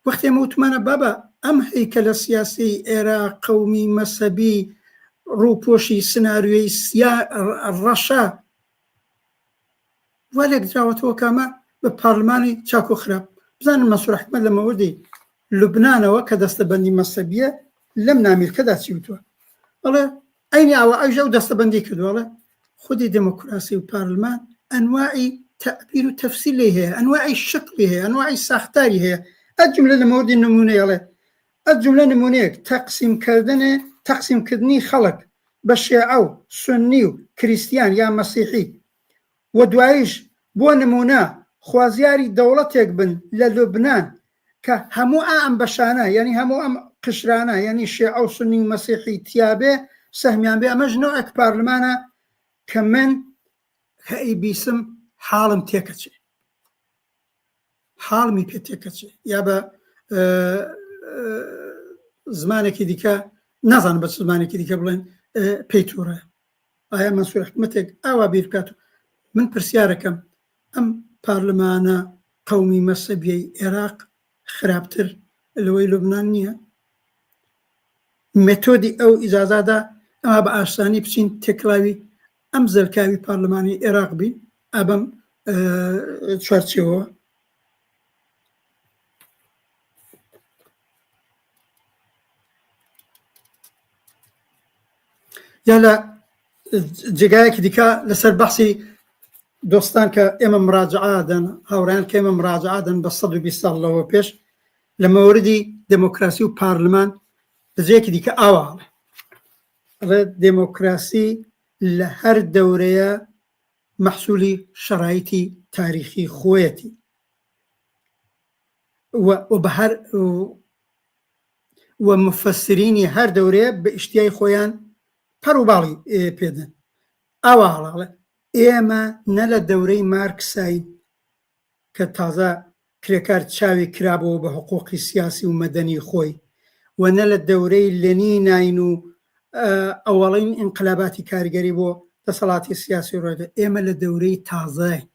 وەختی ئێمە وتمانە بابە ئەم هەیکەلە سیاسیەی عێراق قەومی مەسەبی ڕووپۆشی سناریۆی سیا ڕەشە وا لێکدراوەتەوە کە ئەمە بە پارلمانی چاک و خراپ بزانن مەنسوور ئەحمەد لە مەوردی لوبنانەوە کە دەستەبەندی مەسەبیە لەم نامیلکەدا چی وتووە ئەڵێ عەینی ئاوا ئەویش ئەو دەستەبەندی کردووە ئەڵێ خودی دێمۆکراسی و پارلمان ئەنواعی تەعبیر و تەفسیر لێی هەیە، ئەنواعی شکڵی هەیە، ئەنواعی ساختاری هەیە، ئەز جوملە لە مەوردی نموونەی ئەڵێ ئەز جوملە نموونەیەک تەقسیم کردنێ تەقسیم کردنی خەڵک بە شێعە و سوننی و کریستیان یا مەسیحی و دواییش بۆ نموونە خوازیاری دەوڵەتێک بن لە لوبنان کە هەموو ئا ئەم بەشانە یانی هەموو ئەم قشرانە یانی شێعە و سوننی و مەسیحی تیابێ سەهمیان بێ ئەمەش نەوعێک پارلمانە کە من کە ئەیبیسم حاڵم تێکەچێ حاڵمی پێ تێکەچێ یا بە زمانێکی دیکە نازانم بە چ زمانێکی دیکە بڵێن پێی تووڕە ئایا مەنسوور حکومەتێک ئاوا بیر بکات و من پرسیارەکەم ئەم پارلمانە قەومی مەسەبیەی عێراق خراپتر لەوەی لوبناان نییە؟ مێتۆدی ئەو ئیجازادا ئەما بە ئاسانی بچین تێکڵاوی ئەم زەلکاوی پارلمانی عێراق بین ئابم چوارچێوە یا لە جێگایەکی دیکە لەسەر بەحسی دۆستان کە ئێمە مراجعە دەن هاوڕیان کە ئێمە مراجعە دەن بە 120 ساڵ لەوە پێش لە مەوردی دێمۆکراسی و پارلمان لە جێیەکی دیکە ئاوا ئەڵێ ئەڵێ دێمۆکراسی لە هەر دەورەیە مەحسولی شەرایتی تاریخی خۆیەتی و بە هەر. و مفەسرینی هەر دەورەیە بە ئیشتیای خۆیان پەڕ و باڵی پێدەن. ئاوا هەڵاڵێ ئێمە نە لە دەورەی مارکساین کە تازە کرێکار چاوی کرابۆوە بە حقوقی سیاسی و مەدەنی خۆی و نە لە دەورەی لنیناین و ئەوەڵین ئینقلاباتی کارگەری بۆ دەسەڵاتی سیاسی ڕۆیدا ئێمە لە دەورەی تازەین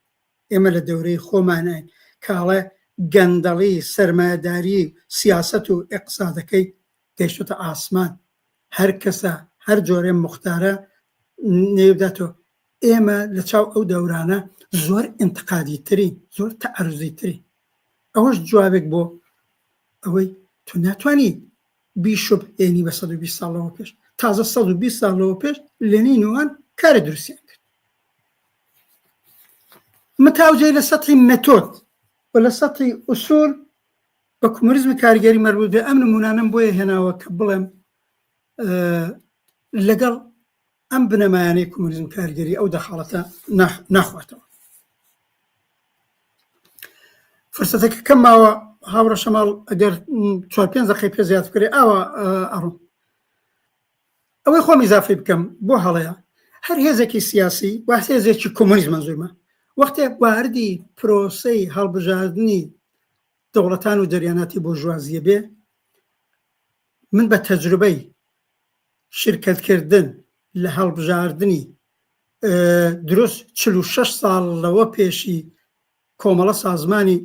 ئێمە لە دەورەی خۆمانین کە ئەڵێ گەندەڵی سەرمایەداری سیاسەت و ئیقتسادەکەی گەیشتۆتە ئاسمان هەر کەسە هەر جۆرێ موختارە نێوداتەوە ئێمە لە چاو ئەو دەورانە زۆر ئینتقادی ترین زۆر تەعەروزی ترین ئەوەش جوابێک بۆ ئەوەی تۆ ناتوانی بیشوبهێنی بە 120 ساڵ لەوە پێش تازە 120 ساڵ لەوە پێش لێنین وان کارە دروستیان کرد متاوجەی لە سەطحی مێتۆد و لە سەطحی ئوسول بە کۆمۆنیزمی کاریگەری مەربوط بێ ئەم نمونانەم بۆیە هێناوە کە بڵێم لەگەڵ ئەم بنەمایانەی کۆمۆنیزم کاریگەری ئەو دەخاڵەتە ناخواتەوە. فرسەتەکە کەم ماوە هاوڕە شەماڵ ئەگەر چوار پێنج دەقەی پێ زیاد بکرێ ئاوا ئەڕۆم ئەوەی خۆم ئیزافی بکەم بۆ هەڵەیە هەر هێزێکی سیاسی و هێزێکی کۆمۆنیزم مەنزوورمە وەختێک واردی پرۆسەی هەڵبژاردنی دەوڵەتان و جەریاناتی بۆرژوازیە بێ من بە تەجروبەی شرکەتکردن لە هەڵبژاردنی دروست 46 ساڵ لەوە پێشی کۆمەڵە سازمانی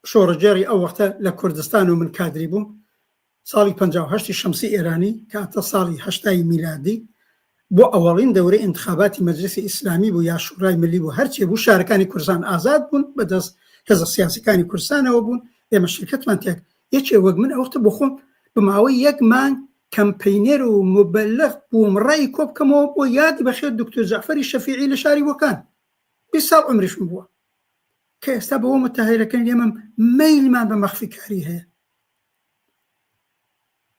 شۆڕشگێڕی ئەو وەختە لە کوردستان و من کادری بووم ساڵی 58 شەمسی ئێرانی کاتە ساڵی هەشتای میلادی بۆ ئەوەڵین دەورەی ئینتخاباتی مەجلسی ئیسلامی بوو یا شورای ملی بوو هەرچێ بوو شارەکانی کوردستان ئازاد بوون بەدەست هێزە سیاسەکانی کوردستانەوە بوون ئێمە شرکەتمان تێک یەکێ وەک من ئەوەختە بۆ خۆم بە ماوەی یەک مانگ کەمپەینەر و موبەلغ بووم ڕای کۆ بکەمەوە بۆ یادی بەخێر دکتۆر جەعفەری شەفیعی لە شاری بۆکان 20 ساڵ عومریشم بووە کە ئێستا بەوە متەهێرەکەن ئێمە مەیلمان بە مەخفیکاری هەیە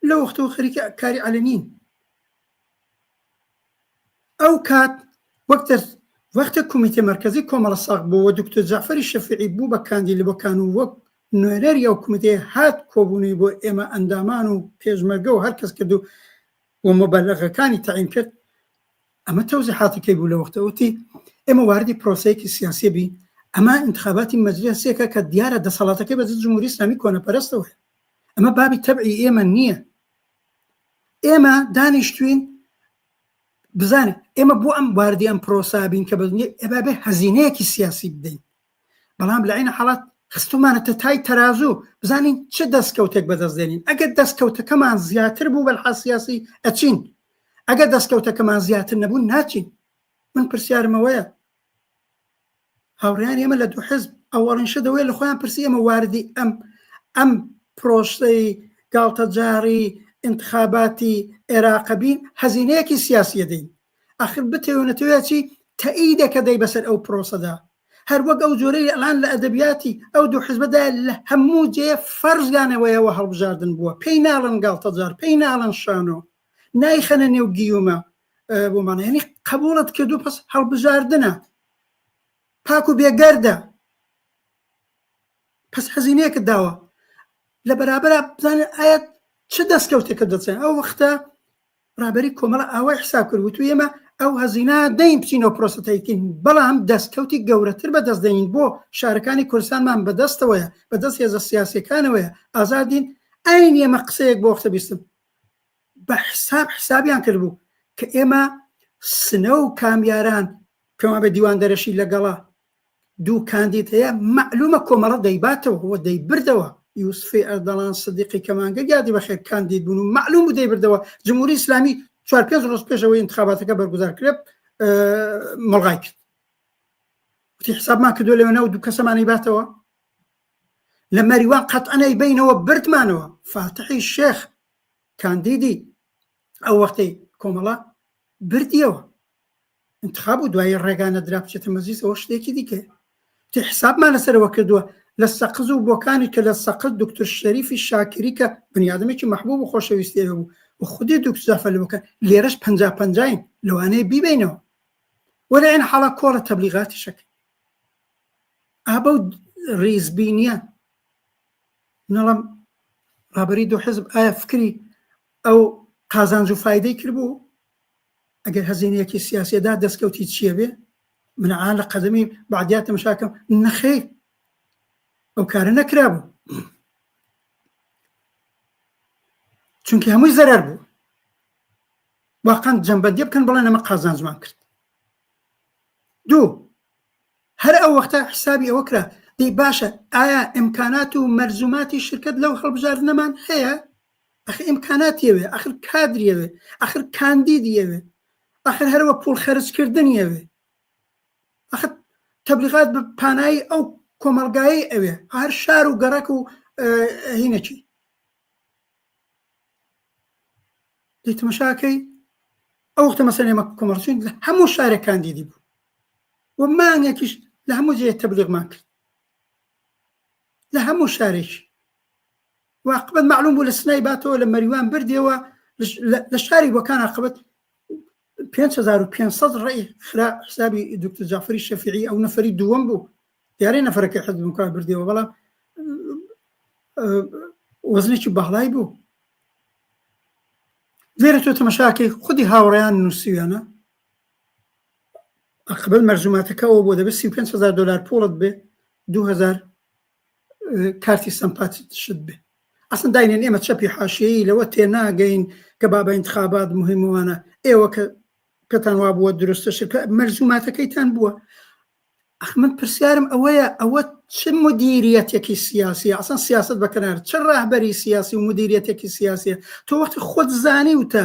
لە وەختەوە خەریکە کاری عەلەنین ئەو کات وەک دەر وەختێک کومیتەی مەرکەزی کۆمەڵە ساغ بوو و دکتۆر جەعفەری شەفیعی بوو بە کاندید لە بۆکان و وەک نوێنەری ئەو کومیتەیە هات کۆبوونەوەی بۆ ئێمە ئەندامان و پێشمەرگە و هەر کەس کرد و و موبەلەغەکانی تەعین کرد ئەمە تەوزیحاتەکەی بوو لە وەختە وتی ئێمە واردی پرۆسەیەکی سیاسی بین ئەمە ئینتخاباتی مەجلسێکە کە دیارە دەسەڵاتەکەی بەدەست جمهوری ئیسلامی کۆنەپەرستەوە ئەمە بابی تەبعی ئێمە نییە ئێمە دانیشتوین بزانێت ئێمە بۆ ئەم واردی ئەم پرۆسا بین کە ئێبا بێ هەزینەیەکی سیاسی بدەین بەڵام لە عین حاڵات خستومانەتە تای تەرازوو بزانین چ دەستکەوتێک بەدەست دێنین ئەگەر دەستکەوتەکەمان زیاتر بوو بەلحاز سیاسی ئەچین ئەگەر دەستکەوتەکەمان زیاتر نەبوو ناچین من پرسیارمەوەیە هاوڕێیان ئێمە لە دوو حزب ئەوەڵین شت ئەوەیە لە خۆیان پرسی ئێمە واردی ئەم ئەم پرۆسەی گاڵتەجاڕی ئینتخاباتی عێراقە بین هەزینەیەکی سیاسیە دەین ئەخر بتەوێ نەتەوێ چی تەئیدەکە دەی بەسەر ئەو پرۆسەدا هەر وەک ئەو جۆرەی ئەلان لە ئەدەبیاتی ئەو دوو حزبەدا لە هەموو جێ فەرزیانەوەیەوە هەڵبژاردن بووە پێی ناڵن گاڵتەجار پێی ناڵن شانۆ نایخەنە نێو گیومە بۆمانە یعنی قبوڵت کردو پس هەڵبژاردنە پاک و بێگەردە پس هەزینەیەکت داوە لە بەرابەرا بزانێت ئایا چ دەستکەوتێکە دەچێن ئەو وەختە ڕابەری کۆمەڵە ئاوای حساب کرد وتو ئێمە ئەو هەزینە دەین بچینەوە پرۆسەتەکەین بەڵام دەستکەوتی گەورەتر بەدەست دەین بۆ شارەکانی کوردستانمان بەدەستەوەیە بەدەست هێزە سیاسەکانەوەیە ئازادین ئاین ئێمە قسەیەک بۆ وەختە بیستم بە حساب حسابیان کردبوو کە ئێمە سنە و کامیاران پێمان بە دیوان دەرەشی لەگەڵە دوو کاندید هەیە معلومە کۆمەڵە دەیباتەوە و دەیبردەوە یوسفی ئەردەڵان سدیقی کەمانگە یادی بەخێر کاندید بوون و معلوم بوو دەیبردەوە جمهوری ئیسلامی چوار پێنج ڕۆژ پێشەوەی انتخاباتەکە بەرگوزار کرێت مڵغای کرد وتی حسابمان کردو لەوێ ناو دوو کەسەمانی باتەوە لە مەریوان قەتعەنەی بینەوە بردمانەوە فاتحی شێخ کاندیدی ئەو وەختەی کۆمەڵە بردیەوە انتخاب و دوایی ڕێگا نەدرا بچێتە مەجلیس ئەوە شتێکی دیکە تی حسابمان لەسەرەوە کردووە لە سەقز و بۆکانی کە لە سەقز دکتۆر شەریفی شاکری کە بنیادمێکی مەحبوب و خۆشەویستی ئێوە بوو و خودی دکتۆر جەعفەر لە بۆکان لێرەش پەنجا پەنجاین لەوانەیە بیبەینەوە وەلە عین حاڵا کۆڵە تەبلیغاتی شەکەین ئابە و ڕیزبینیە نەڵم. ڕابەری دوو حزب ئایا فکری ئەو قازانج و فایدەی کردبوو؟ ئەگەر هەزینەیەکی سیاسیەدا دەستکەوتی چییە بێ؟ من ئا لە قەدەمی بەعدیا تەمەشاکەم نەخیر ئەو کارە نەکرابوو چونکە هەمووی زەرەر بوو واقعا جەمبەندی بکەن بڵێن ئەمە قازانجمان کرد دوو هەر ئەو وەختە حسابی ئەوە کرا دەی باشە ئایا ئیمکانات و مەرزوماتی شرکەت لەو هەڵبژاردنەمان هەیە ئەخ ئیمکاناتیەوێ ئەخر کادریەوێ ئەخر کاندیدیەوێ ئەخر هەروە پوڵ خەرجکردنیەوێ ئەخر تەبلیغات بە پانایی ئەو کۆمەڵگایەی ئەوێ هەر شار و گەڕەک و هینەکی دەی تەمەشاکەی ئەو وەختە مەسەن ئێمە کۆمەڵچین لە هەموو شارێک کاندیدی بوو و مانگێکیش لە هەموو جێ تەبلیغمان کرد لە هەموو شارێکی واقبەت معلوم بوو لە سنای باتەوە لە مەریوان بردیەوە لە شاری بۆکان عقبەت 5500 ڕێی خرا حسابی دکتۆر جعفری شەفیعی ئەو نەفەری دووەم بوو دیارە نەفەرەکەی حزب دیموکرات بردیەوە بەڵام وەزنێکی باڵای بوو لێرە تۆ تەمەشاکەی خودی هاوڕێیان نووسیویانە ئەقبل مەرزوماتەکە ئەوە بۆ دەبێت 35 هزار دلار پوڵت بێ 2000 کارتی سەمپاتشت بێ ئەسن داینێن ئێمە چەپی حاشیەیی لەوە تێناگەین کە بابە انتخابات مهموانە ئێوە کە پێتان وابووە دروستە شرکە مەرزوماتەکەیتان بووە ئەخ من پرسیارم ئەوەیە ئەوە چ مدیریەتێکی سیاسیە ئەسان سیاست بەکەنار چ ڕەهبەری سیاسی و مدیریەتێکی سیاسیە تۆ وەختی خۆت زانی وتە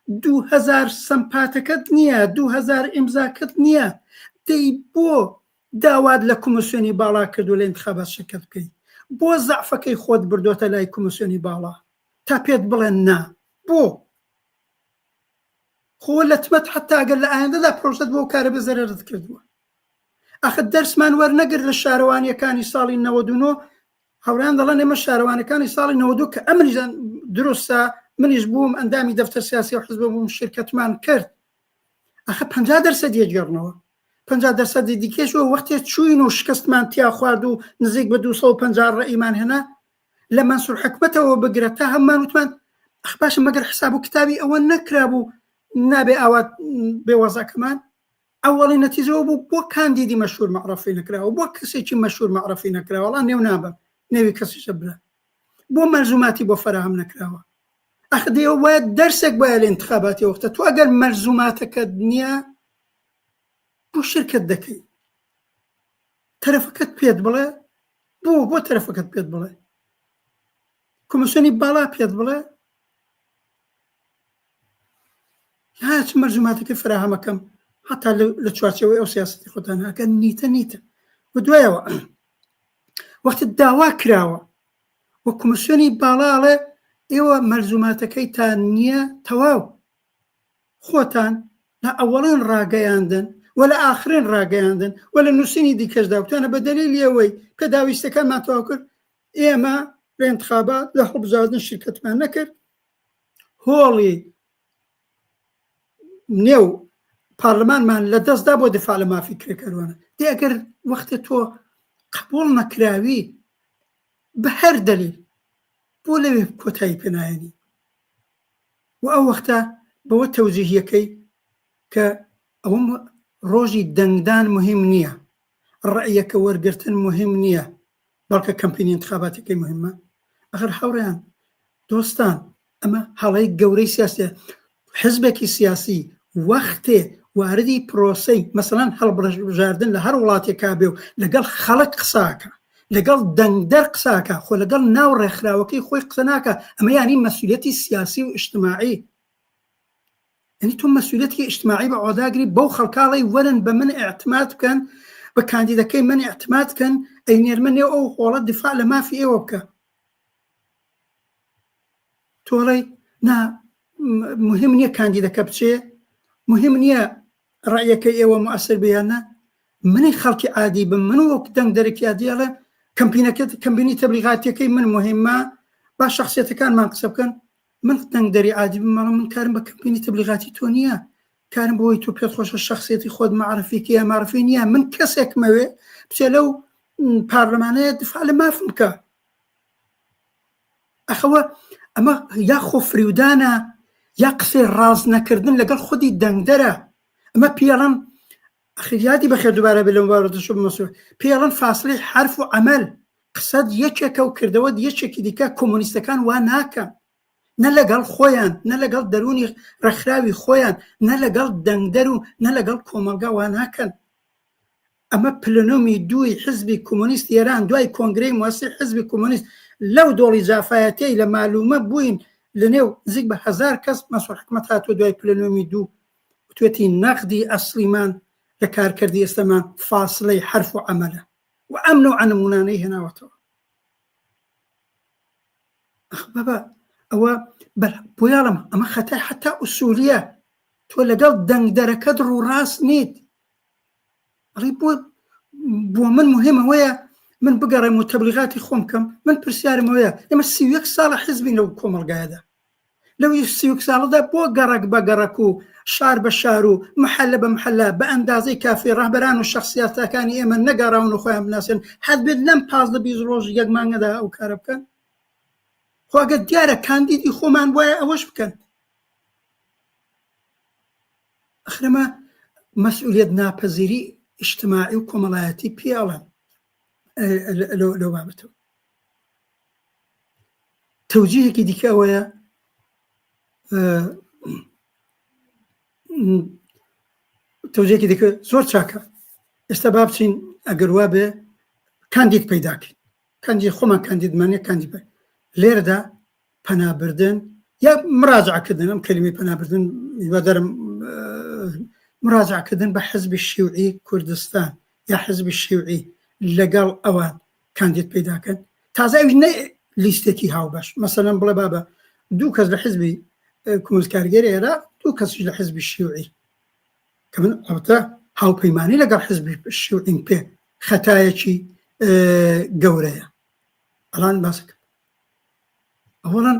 2000 سەمپاتەکەت نییە 2000 ئیمزاکەت نییە دەی بۆ داوات لە کۆمسیۆنی باڵا کردو لە انتخابات شرکت بکەی بۆ زەعفەکەی خۆت بردۆتە لای کۆمسیۆنی باڵا تا پێت بڵێن نا بۆ خۆ لەتمەت حتا ئەگەر لە ئایندەدا پرۆژەت بۆ کارە بێ زەرەرت کردووە ئەخر دەرسمان وەرنەگرت لە شارەوانیەکانی ساڵی 99 هاوڕێیان دەڵێن ئێمە شارەوانەکانی ساڵی 92 کە ئەمنیش دروستە منیش بووم ئەندامی دەفتەر سیاسی و حزب بووم شرکەتمان کرد ئەخە 50 دەرسەد یەگێڕنەوە 50 دەرسەدی دیکەش و وەختێ چوین و شکستمان تیا خوارد و نزیک بە 250 ڕەئیمان هێنا لە مەنسور حکومەتەوە بگرە تا هەممان وتمان ئەخ باشە مەگەر حساب و کتابی ئەوە نەکرابوو نابێ ئاوا بێ وەزعەکەمان ئەوەڵی نەتیجەوە بوو بۆ کاندیدی مەشهور مەعرەفی نەکراوە بۆ کەسێکی مەشهور مەعرەفی نەکراوە وەڵا نێو نابەم نێوی کەسیشە برا بۆ مەلزوماتی بۆ فەراهەم نەکراوە ئەخ دەیەوە وایە دەرسێک وایە لە انتخاباتی وەختە تۆ ئەگەر مەلزوماتەکەت نییە بۆ شرکت دەکەی تەرەفەکەت پێت بڵێ بۆ بۆ تەرەفەکەت پێت بڵێ کۆمیسیۆنی باڵا پێت بڵێ هاچ مەرجوماتەکەی فراهەمەکەم هەتا لە چوارچەوەی ئەو سیاستی خۆتان هەکە نیتە نیتە و دوایەوە وەختی داوا کراوە و کۆمیسیۆنی باڵاڵێ ئێوە مەرزوماتەکەیتان نییە تەواو خۆتان لە ئەوەڵین ڕاگەیاندن و لە ئاخرین ڕاگەیاندن و لە نووسینی دیکەشدا وتانە بە دەلیلی ئەوەی پێداویستەکانمان تەواو کرد ئێمە لە انتخابات لە هەڵبژاردن شرکەتمان نەکرد هۆڵی نێو پارلمانمان لە دەستدا بۆ دفاع لە مافی کرێکاروانە دێ ئەگەر وەختێ تۆ قبوڵ نەکراوی بە هەر دەلیل بۆ لەوێ کۆتایی پێنایەنی و ئەو وەختە بەوە تەوجیهیەکەی کە ئەوە ڕۆژی دەنگدان مهم نییە، ڕەئیەکە وەرگرتن مهم نییە، بەڵکە کەمپینی ئینتخاباتەکەی مهمە. ئەخر هاوڕێیان، دۆستان، ئەمە هەڵەی گەورەی سیاسیە. حزبێکی سیاسی وەختێ واردی پرۆسەی مەسەلەن هەڵبژاردن لە هەر وڵاتێکا بێ و لەگەڵ خەڵک قساکە، لەگەڵ دەنگدەر قساکە، خۆ لەگەڵ ناو ڕێکخراوەکەی خۆی قسە ناکا، ئەمە یانی مەسئولیەتی سیاسی و ئیجتماعی. یعنی تۆ مەسئولیەتی ئیجتماعی بە عۆداگری بەو خەڵکاڵی وەرن بە من ئیعتماد بکەن، بە کاندیدەکەی من ئیعتماد کەن، ئەینێرمە نێو ئەو هۆڵە دیفاع لە مافی ئێوە بکە. تۆ ئەڵێی نا مهم نییە کاندیدەکە بچێ، مهم نییە ڕەئیەکەی ئێوە موئەسر بێ یان نا، منی خەڵکی عادی بم، من وەک دەنگدەرێکی عادی ئەڵێم کەمپینەکەت کەمپینی تەبلیغاتیەکەی من مهمە، با شەخسیەتەکانمان قسە بکەن، من دەنگدەری عادی بم ئەڵێم من کارم بە کەمپینی تەبلیغاتی تۆ نییە، کارم بەوەی تۆ پێت خۆشە شەخسیەتی خۆت مەعرفی کەی یا مەعرفی نییە، من کەسێکمەوێ بچێ لەو پارلەمانەیە دفاع لە مافم بکە. ئەخەوە ئەمە یا خۆفریودانە یا قسەی ڕاست نەکردن لەگەڵ خودی دەنگدەرە. ئەمە پێڵەن ئەخیر یادی بەخێر دووبارە بێ لەم بابەتەش بمەسوور پێڵەن فاسلەی حرف و عەمەل، قسەت یەکێکە و کردەوەت یەکێکی دیکە. کۆمۆنیستەکان وا ناکەن، نە لەگەڵ خۆیان، نە لەگەڵ دەروونی ڕێکخراوی خۆیان، نە لەگەڵ دەنگدەر و نە لەگەڵ کۆمەڵگا وا ناکەن. ئەمە پلنۆمی دووی حزبی کۆمۆنیست ئێران دوای کۆنگرەی موەسسی حزبی کۆمۆنیست لەو دۆڵی جافایەتیەی لە مالومە بووین لەنێو نزیک بە هەزار کەس مەنسوور حکمەت هاتووە دوای پلنۆمی دوو وتوێتی نەقدی ئەسڵیمان لە کارکردی ئێستەمان فاسلەی حەرف و عەمەلە و ئەم نەوعە نموونانەی هێناوەتەوە. ئەخ بابا ئەوە بۆیاڵم ئەمە خەتای حتا ئوسولیە تۆ لەگەڵ دەنگدەرەکەت ڕووڕاست نیت. ئەڵێ بۆ بۆ من مهم ئەوەیە من بگەڕێم و تەبلیغاتی خۆم بکەم. من پرسیارم ئەوەیە ئێمە 31 ساڵە حزبین لەو کۆمەڵگایەدا، لەو 31 ساڵەدا بۆ گەڕەک بە گەڕەک و شار بە شار و محەلە بە محەلە بە ئەندازەی کافی ڕەهبەران و شەخسیاتەکانی ئێمە نەگەڕاون و خۆیان بناسێن، هەر بێت لەم 15 20 ڕۆژ یەک مانگەدا ئەو کارە بکەن؟ خۆ ئەگەر دیارە کاندیدی خۆمان وایە ئەوەش بکەن. ئەخر ئەمە مەسئولیەت ناپەزیری ئیجتماعی و کۆمەڵایەتی پێ ئەڵێن لەو بابەتەوە. تەوجیهێکی دیکە ئەوەیە تەوجیهێکی دیکە زۆر چاکە. ئێستا با بچین ئەگەر وا بێ کاندید پەیداکەین، کاندید خۆمان کاندیدمانە، کاندید لێرەدا پەنابردن یا مراجعەکردن، ئەم کەلیمەی پەنابردن هیوادارم مراجعەکردن بە حزبی شیوعی کوردستان یا حزبی شیوعی لەگەڵ ئەوان کاندید پەیداکەن. تازە ئەویش نە لیستێکی هاوبەش، مەسەلەن بڵێ بابە دوو کەس لە حزبی کۆمۆنیست کارگەری عێراق، دوو کەسیش لە حزبی شیوعی، کە من ئەوتە هاوپەیمانی لەگەڵ حزبی شیوعیم پێ خەتایەکی گەورەیە. ئەڵان باسەکە ئەوەڵەن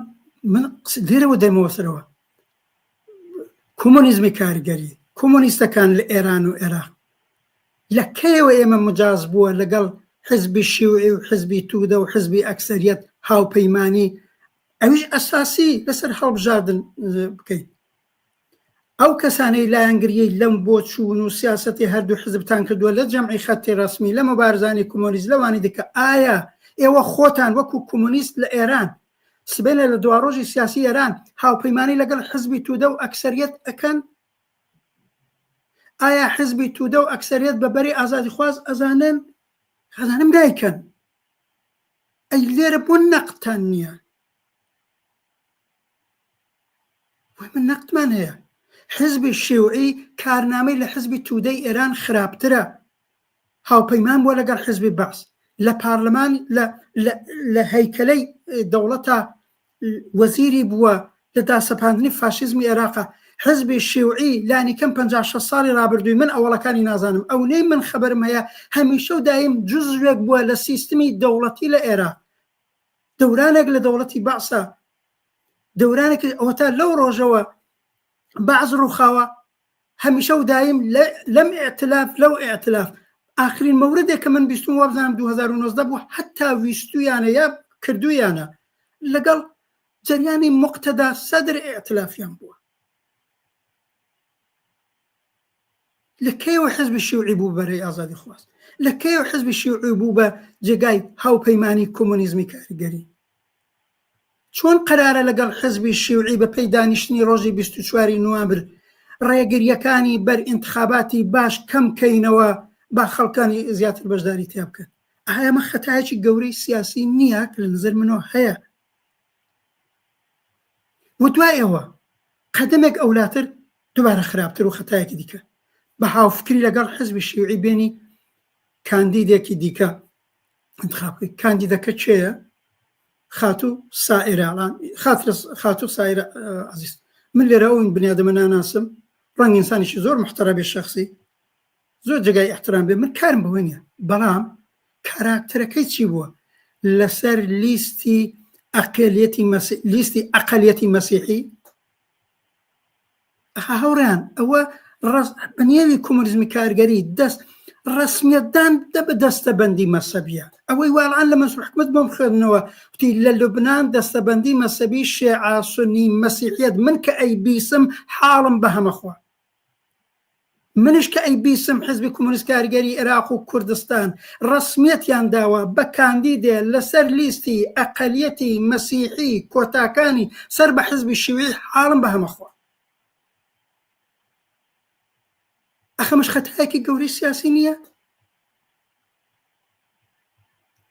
من لێرەوە دەمەوە سەرەوە کۆمۆنیزمی کاریگەری کۆمۆنیستەکان لە ئێران و عێراق لە کەیەوە ئێمە مجاز بووە لەگەڵ حزبی شیوعی و حزبی تودە و حزبی ئەکسەریەت هاوپەیمانی ئەویش ئەساسی لەسەر هەڵبژاردن بکەین؟ ئەو کەسانەی لایەنگریی لەم بۆچوون و سیاسەتی هەردوو حزبتان کردووە لە جەمعی خەتی ڕەسمی، لە موبارزانی کۆمۆنیست، لەوانی دیکە، ئایا ئێوە خۆتان وەکوو کۆمۆنیست لە ئێران، سبەینێ لە دواڕۆژی سیاسی ئێران هاوپەیمانی لەگەڵ حزبی تودە و ئەکسەریەت ئەکەن؟ ئایا حزبی تودە و ئەکسەریەت بە بەری ئازادیخواز ئەزانن؟ ئەزانم نایکەن. ئەی لێرە بۆ نەقدتان نییە؟ من نەقدمان هەیە. حزبی شیوعی کارنامەی لە حزبی تودەی ئێران خراپترە. هاوپەیمان بووە لەگەڵ حزبی بەعس لە پارلەمان، لە هەیکەلەی دەوڵەتا وەزیری بووە لە داسەپاندنی فاشیزمی عێراقا. حزبی شیوعی لانیکەم 56 ساڵی ڕابردووی من ئەوەڵەکانی نازانم، ئەونەی من خەبەرم هەیە هەمیشە و دایم جزوێک بووە لە سیستمی دەوڵەتی لە عێراق. دەورانێک لە دەوڵەتی بەعسا، دەورانێک ئەوەتا لەو ڕۆژەوە بەعس ڕووخاوە هەمیشە و دایم لەم ئیعتلاف لەو ئیعتلاف. ئاخرین مەوردێک کە من بیستم وابزانم 2019 بوو، حتا ویستویانە یا کردویانە لەگەڵ جەریانی مقتەدا سەدر ئیعتلافیان بووە. لە کەیەوە حزبی شیوعی بوو بەرەی ئازادی خواست؟ لە کەیەوە حزبی شیوعی بوو بە جێگای هاوپەیمانی کۆمۆنیزمی کاریگەری؟ چۆن قەرارە لەگەڵ حزبی شیوعی بە پێی دانیشتنی ڕۆژی 24 نوامبر ڕێگریەکانی بەر ئینتخاباتی باش کەم کەینەوە با خەڵکانی زیاتر بەشداری تیا بکەن؟ ئایا ئەمە خەتایەکی گەورەی سیاسی نییە کە لە نظر منەوە هەیە؟ و دوای ئەوە قەدەمێک ئەولاتر دوبارە خراپتر و خەتایەکی دیکە بە هاوفکری لەگەڵ حزبی شیوعی بێنی کاندیدێکی دیکە انتخاب بکەی. کاندیدەکە کێیە؟ خاتوو سائرە خاتوو سائرە عزیز. من لێرە ئەو بنیادەمە ناناسم، ڕەنگ ئینسانێکی زۆر محتەرە بێ، شخصی زۆر جێگای احترام بێ، من کارم بەوە نییە، بەڵام کاراکتەرەکەی چی بووە لەسەر لیستی ئەقلیەتی لیستی ئەقلیەتی مەسیحی؟ هاوڕێیان ئەوە بەنێوی کۆمۆنیزمی کارگەری دەست ڕسمیەتدان دە بە دەستە بەندی مەسەبیە. ئەوەی والان لە مەنسوب حکومت بۆم خوێندنەوە وتی لە لوبناان دەستەبندی مەسەبی شێعە سنی مەسیحیت من کە ئەی بیسم حاڵم بە هەمەخوا منش کە ئەی بیسم حزبی کۆمۆنیست کارگەری عێراق و کوردستان ڕەسمیەتیان داوە بە کاندیدێ لەسەر لیستی ئەقەلیەتی مەسیحی کۆتاکانی سەر بە حزبی شیوعی حاڵم بە هەمەخوا ئەخەمش خەتایەکی گەورەی سیاسی نییە؟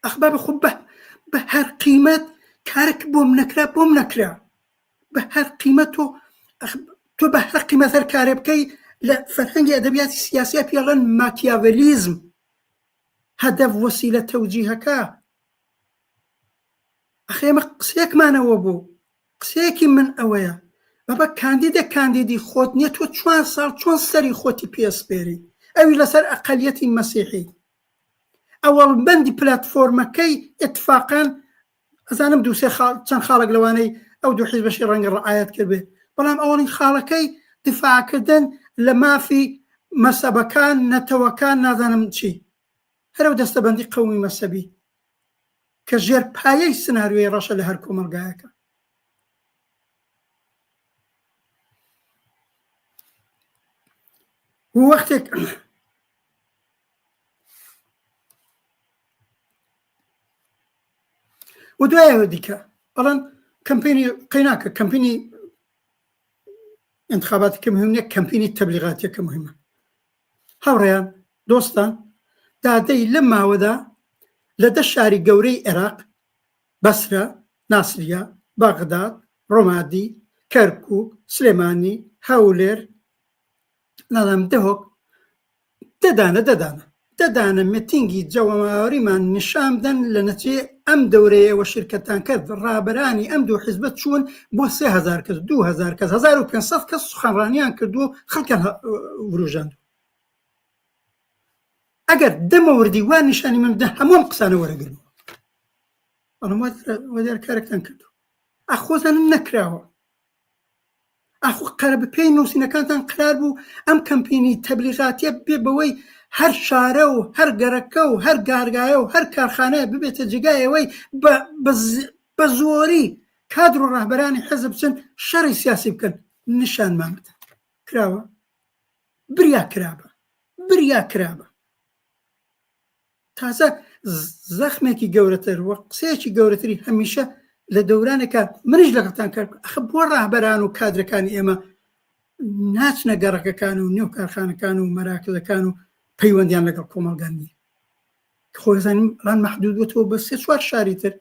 ئەخ بابە خۆ بە بە هەر قیمەت کارێک بۆم نەکرا بۆم نەکرا بە هەر قیمەت تۆ تۆ بە هەر قیمەت هەر کارێ بکەی لە فەرهەنگی ئەدەبیاتی سیاسیە پێڵەن ماکیاڤلیزم هەدەف وەسیلە تەوجیهەکە ئەخ ئێمە قسەیەکمانەوە بوو قسەیەکی من ئەوەیە بابا کاندیدە کاندیدی خۆت نیە تۆ چوار ساڵ چۆن سەری خۆتی پێ سپێری ئەوی لەسەر ئەقەلیەتی مەسیحی ئەوەڵ بەندی پلاتفۆرمەکەی ئیتفاقەن ئەزانم دوو سێ خاڵ چەند خاڵێک لەوانەی ئەو دوو حیزبەشی ڕەنگە ڕعایەت کردبێ بەڵام ئەوەڵین خاڵەکەی دفاعکردن لە مافی مەسەبەکان نەتەوەکان نازانم چی هەرەو دەستەبەندی قەومی مەسەبی کە ژێر پایەی سناریۆی ڕەشە لە هەر کۆمەڵگایەکە. و وەختێک و دوایەوە دیکە ئەڵەن کەمپینی قەیناکە کەمپینی انتخاباتی کە مهم نیە کەمپینی تەبلیغاتیەکە مهمە هاوڕێیان، دۆستان، دادەی لەم ماوەدا لە دە شاری گەورەی عێراق، بەسرە، ناسریە، بەغداد، ڕۆمادی، کەرکوک، سلێمانی، هەولێر، نازانم دهۆک، دە دانە دە دانە دە دانە متینگی جەوەماوەریمان نیشان بدەن لە نەتیجەی ئەم دەورەیەوە شرکەتان کرد ڕابەرانی ئەم دوو حیزبە چوون بۆ 3000 کەس 2000 کەس 1500 کەس سوخەنڕانیان کردووە و خەڵکیان وروژاندووە ئەگەر دە مەوردی وا نیشانی من بدەن هەموو ئەم قسانە وەرەگرمەوە بەڵام وا دیارە کارێکتان کردووە ئاخۆزانم نەکراوە ئاخۆ قەرە بە پێی نووسینەکانتان قرار بوو ئەم کەمپینی تەبلیغاتیە بێ بەوەی هەر شارە و هەر گەرەکە و هەر گارگایە و هەر کارخانەیە ببێتە جێگای ئەوەی بە زۆری کادر و ڕەهبەرانی حزب بچن شەڕی سیاسی بکەن نیشانمان بدەن کراوە بریا کرابە بریا کرابە تازە زەخمێکی گەورەتر و قسەیەکی گەورەتری هەمیشە لە دەورانێکە منیش لەگەڵتان کرد ئەخ بۆ ڕاهبەران و کادرەکانی ئێمە ناچنە گەڕەکەکان و نێو کارخانەکان و مەراکزەکان و پەیوەندیان لەگەڵ کۆمەڵگان نییە خۆزانیم ڕان محدود بێتەوە بە سێ چوار شاری تر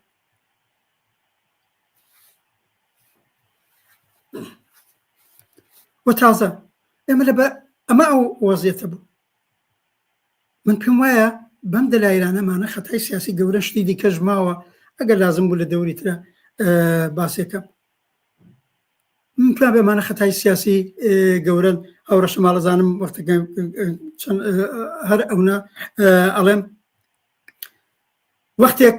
و تازە ئێمە لە ئەمە ئەو وەزیەتە بوو من پێم وایە بەم دەلایلانەمانە خەتای سیاسی گەورە شتی دیکەش ماوە ئەگەر لازم بوو لە دەوری ترە باسێکەم من پێم بێمانە خەتای سیاسی گەورن ئەو ڕەشە ماڵەزانم وەختەکە هەر ئەونا ئەڵێم وەختێک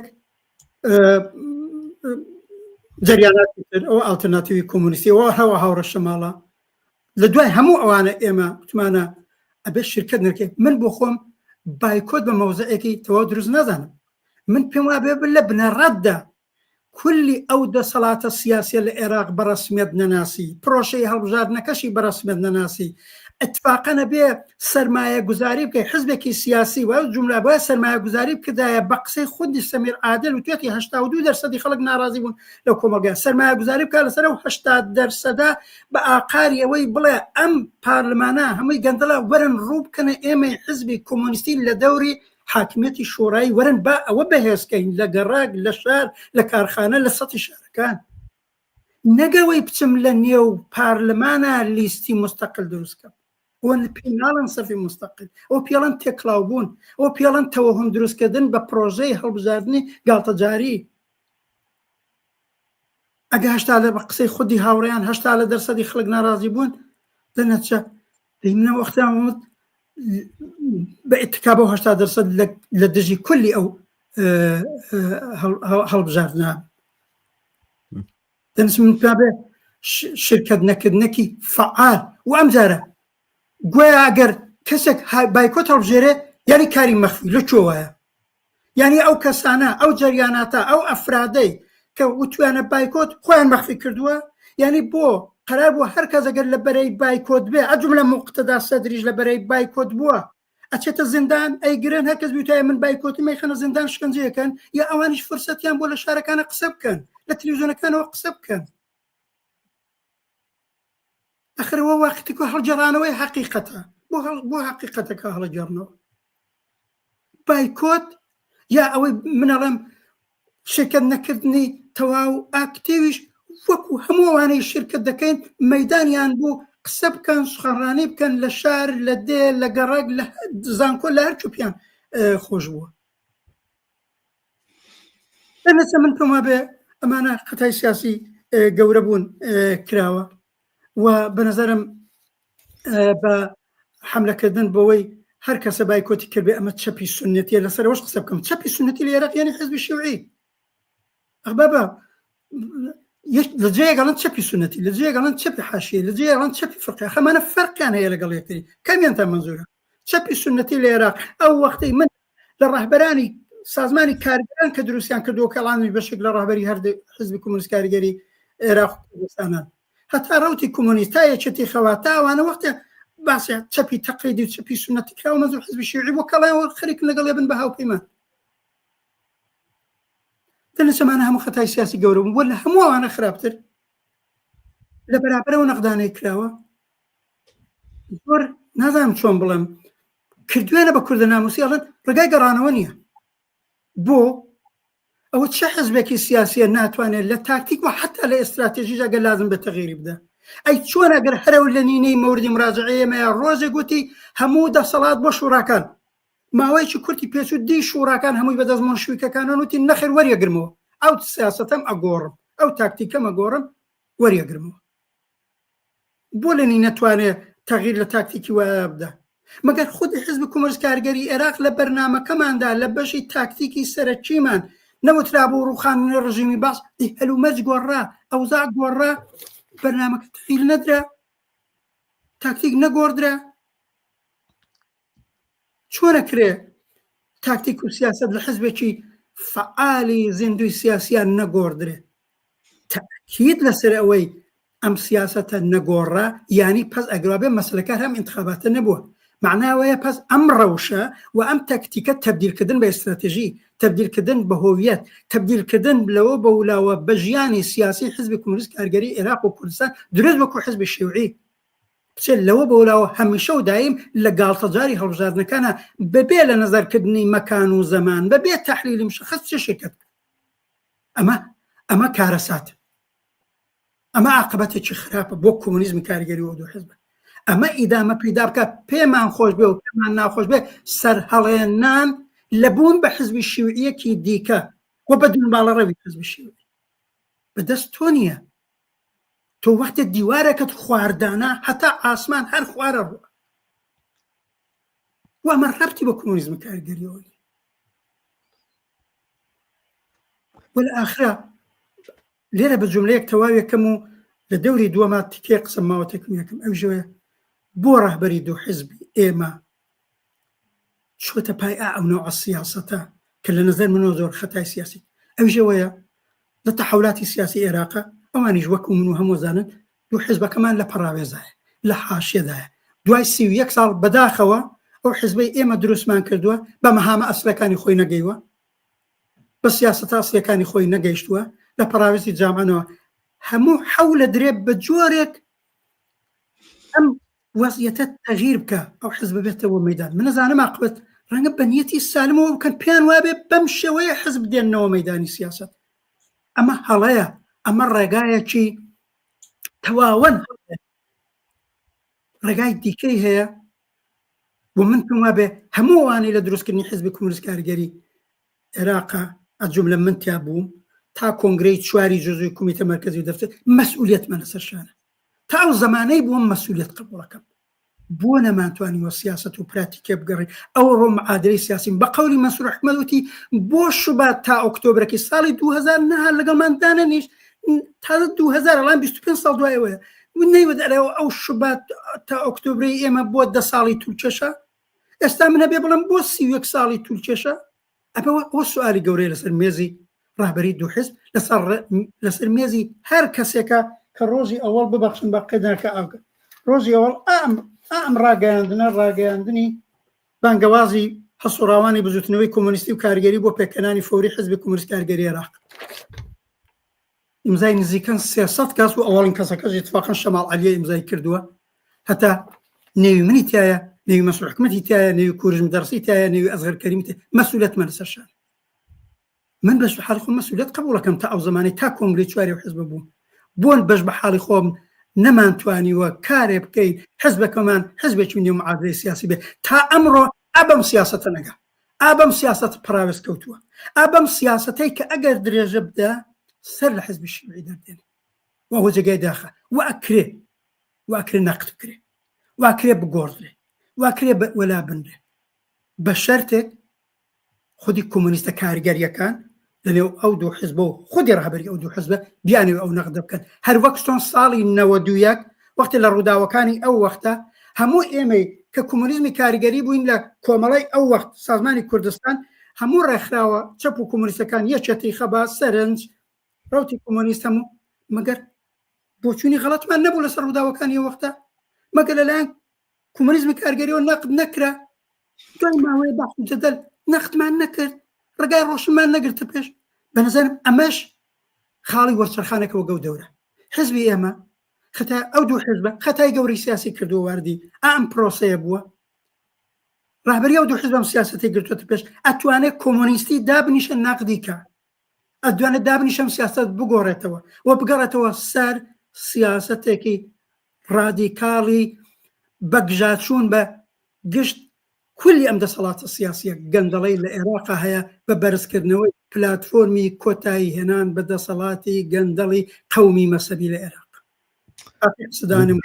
جەریاناتی تر ئەو ئالتەرناتیوی کۆمۆنیستی ئەوە هەوە هاوڕەشە ماڵە لە دوای هەموو ئەوانە ئێمە وتمانە ئەبێ شرکت نرکێ من بۆ خۆم بایکۆت بە مەوزعێکی تەواو دروست نازانم من پێم وابێ لە بنەڕەتدا کولی ئەو دەسەڵاتە سیاسیە لە عێراق بە ڕەسمیەت نەناسی، پرۆشەی هەڵبژاردنەکەشی بە ڕەسمیەت نەناسی، ئیتفاقەن ئەبێ سەرمایە گوزاری بکەی، حزبێکی سیاسی و جوملە بایە سەرمایە گوزاری بکردایە بە قسەی خودی سەمیر عادل وتوێتی 82 دەرسەدی خەڵک ناڕازی بوون لەو کۆمەڵگا سەرمایە گوزاری بکا لەسەر ئەو 80 دەرسەدە بە ئاقاری ئەوەی بڵێ ئەم پارلمانە هەمووی گەندەڵە وەرن ڕوو بکەنە ئێمەی حزبی کۆمۆنیستی لە دەوری حاکمیەتی شۆڕایی وەرن با ئەوە بەهێزکەین لە گەڕەک لە شار لە کارخانە لە سەتی شارەکان نەگەوەی بچم لە نێو پارلمانە لیستی مستەقل دروستکەم ئەوە پێی ناڵێن سەفی مستەقل ئەو پێڵەن تێکڵاو بوون ئەو پێڵەن تەوەهم دروستکردن بە پرۆژەی هەڵبژاردنی گاڵتەجاری ئەگە هەشتا لە بە قسەی خودی هاوڕێیان هەشتا لە دەرسەدی خەڵک ناڕازی بوون دەنەچە دەی منە وەختیان وت بە ئتکا بۆ هەشتا دەرسەد لە دژی کولی ئەو هەڵبژاردنە دەنس من پێ بێ شرکت نەکردنەکی فعال و ئەم جارە گویا ئەگەر کەسێک بایکۆت هەڵبژێرێ یعنی کاری مەخفی لە کوێ وایە؟ یعنی ئەو کەسانە ئەو جەریاناتە ئەو ئەفرادەی کە وتویانە بایکۆت خۆیان مەخفی کردووە یعنی بۆ قەرار بووە هەر کەس ئەگەر لە بەرەی بایکۆت بێ ئەجم لە موقتەدا سەدریش لە بەرەی بایکۆت بووە ئەچێتە زیندان ئەیگرن هەر کەس بیوتایە من بایکۆتم ئەیخەنە زیندان شکەنجەیەکەن یا ئەوانیش فرسەتیان بۆ لە شارەکانە قسە بکەن لە تلویزیۆنەکانەوە قسە بکەن ئەخرەوە وەختێک هەڵگەڕانەوەی حەقیقەتە بۆ بۆ حەقیقەتەکە هەڵەگەڕنەوە بایکۆت یا ئەوەی منەڵم شرکت نەکردنی تەواو ئاکتیویش وەکو هەموو ئەوانەی شرکت دەکەین مەدانیان بوو قسە بکەن سخەڕانی بکەن لە شار لە دێ لە گەڕەک لە زانکۆ لە هەر چوپیان خۆش بووە لەنەچە من پێم وابێ ئەمانە خەتای سیاسی گەورە بوون کراوە و بە نظرم بە حملەکردن بەوەی هەر کەسە بایکۆتی کردێ ئەمە چەپی سنەتیە لەسەرەوەش قسە بکەم چەپی سنەتی لە عێراق یعنی حزبی شیوعی بابا لە جێگەڵن چەپی سنەتی لە جێگەڵن چەپی حاشیە لە جێگەڵن چەپی فرقی خەمانە فەرقیان هەیە لەگەڵ یەکتری کامیان تا منزورە چەپی سنەتی لە عێراق ئەو وەختەی من لە ڕەهبەرانی سازمانی کارگەران کە دروستیان کردووە کەڵانی بەشێک لە ڕەهبەری هەر حزبی کۆمۆنیست کاریگەری عێراق و کوردستانان هەتا ڕەوتی کۆمۆنیست تا یەکێتی خەوات تا ئەوانە وەختێ باسی چەپی تەقلیدی و چەپی سوننەتی کراوە مەزور حزبی شیوعی بۆ کەڵایەوە خەریکن لەگەڵ بن بە هاوپەیمان دەنەچەمانە هەموو خەتای سیاسی گەورە بوو بۆ لە هەموو ئەوانە خراپتر لە بەرابەرەوە نەقدانەی کراوە زۆر نازانم چۆن بڵێم کردوێنە بە کوردە ناموسی ئەڵێن ڕێگای گەڕانەوە نییە بۆ ئەوە چه حزبێکی سیاسیە ناتوانێت لە تاکتیک و حتا لە ئێستراتێژیش ئەگەر لازم بە تەغیری بدە ئەی چۆن ئەگەر هەرەو لە نینەی مەوردی مراجعەیە ئێمەیە ڕۆژێک گوتی هەموو دەسەڵات بۆ شوڕاکان ماوەیەکی کورتی پێچوو دی شوڕاکان هەمووی بەدەست مۆنشویکەکانەوە وتی نەخێر وەریەگرمەوە ئەو سیاسەتەم ئەگۆڕم ئەو تاکتیکەم ئەگۆڕم وەریەگرمەوە بۆ لەنی نەتوانێ تەغیر لە تاکتیکی وایە بدا مەگەر خودی حزب کۆمۆنیست کارگەری عێراق لە بەرنامەکەماندا لە بەشی تاکتیکی سەرەکیمان نەوترابوو ڕوخاندنی ڕژیمی بەعس هەلومەرج گۆڕا ئەوزاع گۆڕا بەرنامەکە تەغیر نەدرا تاکتیک نەگۆڕدرا چۆن ئەکرێ تاکتیک و سیاسەت لە حزبێکی فەعالی زیندوی سیاسیان نەگۆڕدرێ؟ تەئکید لەسەر ئەوەی ئەم سیاسەتە نەگۆڕا یانی پەس ئەگرابێ مەسلەکە هەر ئەم ئینتخاباتە نەبووە معناوەیە پەس ئەم ڕەوشە و ئەم تەکتیکە تەبدیلکردن بە ئێستراتژی تەبدیلکردن بە هۆویەت تەبدیلکردن لەوە بەولاوە بە ژیانی سیاسی حزبی کۆمۆنیست کارگەری عێراق و کوردستان دروست وەکو حزبی شیوعی بچێت لەوە بەولاوە هەمیشە و دایم لە گاڵتەجاری هەڵبژاردنەکانە بەبێ لە نەزەرکردنی مەکان و زەمان بەبێ تەحلیلی مشخص چ شرکت ئەمە ئەمە کارەسات ئەمە عاقبەتێکی خراپە بۆ کۆمۆنیزمی کاریگەری و دوو حزب ئەمە ئیدامە پیدا بکات پێمان خۆش بێ و پێمان ناخۆش بێ سەرهەڵێنان لە بوون بە حزبی شیوعیەکی دیکە و بە دونباڵەڕەوی حزبی شیوعی بەدەست تۆ نییە تۆ وەختێ دیوارەکەت خواردانە هەتا ئاسمان هەر خوارە ڕوە و ئەمە ڕەبتی بە کۆمۆنیزمی کارگەریەوە نیە والآخرە لێرە بە جملەیەک تەواوێکەم و لە دەوری دووەما تکێ قسە ماوە تێکم یەکەم ئەوژەوەیە بۆ ڕەهبەری دوو حزبی ئێمە چووەتە پای ئا ئەو نەوعە سیاسەتە کە لە نەزەر منەوە زۆر خەتای سیاسی ئەویش ئەوەیە لە تەحولاتی سیاسی ئێراقە ئەوانیش وەکو من و هەموو زانن دوو حزبەکەمان لە پەڕاوێزایە لە حاشیەدایە دوای 31 ساڵ بەداخەوە ئەو حزبەی ئێمە دروستمان کردووە بە مەهامە ئەسلەکانی خۆی نەگەیوە بە سیاسەتە ئەسلەکانی خۆی نەگەیشتووە لە پەراوێزی جامعەوە هەموو حەولە درێ بە جۆرێک ئەم وەزیەتە تەغیر بکە ئەو حزب بێتەوە مەدان من نەزانم عاقبەت ڕەنگە بە نیەتی سالمەوە بکەن پێیان وابێ بەم شێوەیە حزب دێنەوە مەدانی سیاست ئەمە هەڵەیە ئەمە ڕێگایەکی تەواوەن ڕێگای دیکەی هەیە و من پێم وابێ هەموو ئەوانەی لە دروستکردنی حزبی کۆمۆنیست کارگەری عێراقا ئەجوملە من تیا بووم تا کۆنگرەی چواری جزوی کومیتە مەرکەزی و دەفتەر مەسئولیەتمان لەسەر شانە تا ئەو زەمانەی بووم مەسئولیەت قبوڵەکەم بۆ نەمانتوانیوە سیاسەت و پراتیکێ بگەڕین ئەو ڕۆ معادلەی سیاسیم بە قەولی مەنسوور ئەحمەد وتی بۆ شوبات تا ئۆکتۆبرەکەی ساڵی 2000 نەها لەگەڵمان دانەنیشت تازە 2000 ئەڵان 25 ساڵ دوای ئەوەیە نەیوت ئەرێ ئەو شوبات تا ئۆکتۆبرەی ئێمە بۆ دە ساڵی تولکێشە ئێستا من هەبێ بڵێم بۆ 31 ساڵی تولکێشە؟ ئەمە ئەوە سوالی گەورەیە لەسەر مێزی ڕەهبەری دوو حزب لەسەر لەسەر مێزی هەر کەسێکە کە ڕۆژی ئەوەڵ ببەخشن بە قەداکە ئاگە ڕۆژی ئەوەڵ ئەم ئەم ڕاگەیاندنە ڕاگەیاندنی بانگەوازی هەسوڕاوانی بزوتنەوەی کۆمۆنیستی و کارگەری بۆ پێکهێنانی فەوری حزبی کۆمۆنیست کارگەری عێراق ئیمزای نزیکەن 300 کەس و ئەوەڵین کەسەکەش اتفاقا شەماڵ عەلیە ئیمزای کردووە هەتا نێوی منی تایە نێوی مەسعود حکومەتی تایە نێوی کورژ مدەڕسی تایە نێوی ئەزغەر کەریمی تایە مەسئولیەتمە لەسەر شان من بەش بە حاڵی خۆم مەسئولیەت قبوڵەکەم تا ئەو زمانەی تا کۆنگرەی چواری و حزب بووم بۆن بەش بە حاڵی خۆم نەمانتوانیوە کارێ بکەین حزبەکەمان حزبێکی نێو معادلەی سیاسی بێت تا ئەمڕۆ ئەبەم سیاسەتە نەگا ئابەم سیاسەت پەراوێز کەوتووە ئابەم سیاسەتەی کە ئەگەر درێژە بدە سەر لە حزبی شیوعی دەردێنێ و ئەوە جێگای داخە و ئەکرێ و ئەکرێ نەقد بکرێ و ئەکرێ بگۆڕدرێ و ئەکرێ وەلا بنرێ بە شەرتێک خودی کۆمۆنیستە کاریگەریەکان لەنێو ئەو دوو حزبە و خودی ڕەهبەری ئەو دوو حزبە بیانەوێ ئەو نەقدە بکەن هەر وەک چۆن ساڵی 91 وەختی لە ڕووداوەکانی ئەو وەختە هەموو ئێمەی کە کۆمۆنیزمی کاریگەری بووین لە کۆمەڵی ئەو وەخت سازمانی کوردستان هەموو ڕێکخراوە چەپ و کۆمۆنیستەکان یەکێتی خەبات سەرنج ڕوتی کۆمۆنیست هەموو مەگەر بۆچوونی غەڵەتمان نەبوو لەسەر ڕووداوەکانی ئەو وەختە مەگەر لەلایەن کۆمۆنیزمی کارگەریەوە نەقد نەکرا دوای ماوەیە بەحث و جەدەل نەقدمان نەکرد ڕێگای ڕۆشنمان نەگرتە پێش بە نظرم ئەمەش خاڵی وەرچەرخانێکە وەگەو دەورە حزبی ئێمە خەتا ئەو دوو حزبە خەتای گەورەی سیاسی کردووە واردی ئەم پرۆسەیە بووە ڕابری ئەو دوو حزبم سیاسەتی گرتووەتە پێش ئەتوانێت کۆمۆنیستی دابنیشە نەقدی کە ئەتوانێت دابنیشەم سیاست بگۆڕێتەوە و بگەڕێتەوە سەر سیاسەتێکی ڕادیکاڵی بەگژاچوون بە گشت کولی ئەم دەسەڵاتە سیاسیە گەندەڵەی لە ئێراقا هەیە بە بەرزکردنەوەی پلاتفۆرمی کۆتایی هێنان بە دەسەڵاتی گەندەڵی قەومی مەسەبی لە ئێراق. قسەدانم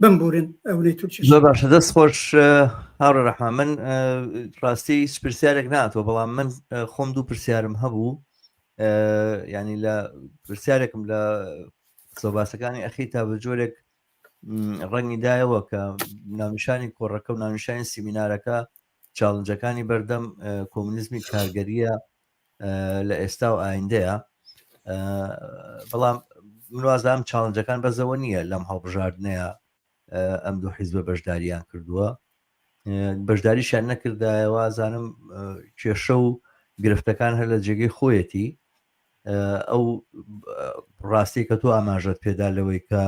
بمبورن ئەونەی تورکیش. زۆر باشە دەست خۆش هاوڕێ ڕەحمان من ڕاستی هیچ پرسیارێک ناتەوە بەڵام من خۆم دوو پرسیارم هەبوو ینی لە پرسیارێکم لە قسە باسەکانی ئەخی تا بە جۆرێک ڕەنگی دایەوە کە ناونیشانی کۆڕەکە و ناونیشانی سیمینارەکە challenge ەکانی بەردەم کۆمونیزمی کارگەریە لە ئێستا و ئایندەیە بەڵام من وازام challenge ەکان بەزەوە نییە لەم هەڵبژاردنەیە ئەم دوو حیزبە بەشداریان کردووە بەشداریشیان نەکردایە وازانم کێشە و گرفتەکان هەر لە جێگەی خۆیەتی ئەو ڕاستی کە تۆ ئاماژەت پێدا لەوەی کە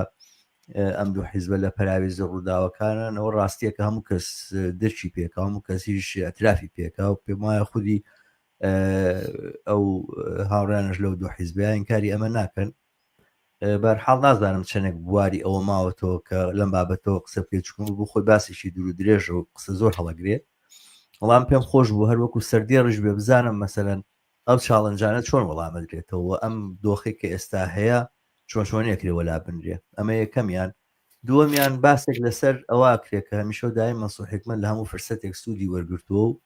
ئەم دوو حیزبە لە پەراوێزی ڕووداوەکانن ئەوە ڕاستیەکە هەموو کەس درکی پێکا هەموو کەسیش ئەترافی پێکا و پێم وایە خودی ئەو هاوڕیانش لەو دوو حیزبیان کاری ئەمە ناکەن بەرحاڵ نازانم چەندێک بواری ئەوە ماوەتەوە کە لەم بابەتەوە قسە بکەیت چونکە بۆ خۆی باسێکی دوور و درێژە و قسە زۆر هەڵەگرێ بەڵام پێم خۆش بوو هەر وەکو سەردێڕیش بێ بزانم مەسەلەن ئەو challenge انە چۆن وەڵام ئەدرێتەوە ئەم دۆخێک کە ئێستا هەیە چۆن چۆن یەکرێ وەلا بنرێ ئەمە یەکەمیان دووەمیان باسێک لەسەر ئەوە کرێ کە هەمیشە و دایم مەنسوور حیکمەت لە هەموو فرسەتێک سوودی وەرگرتووە و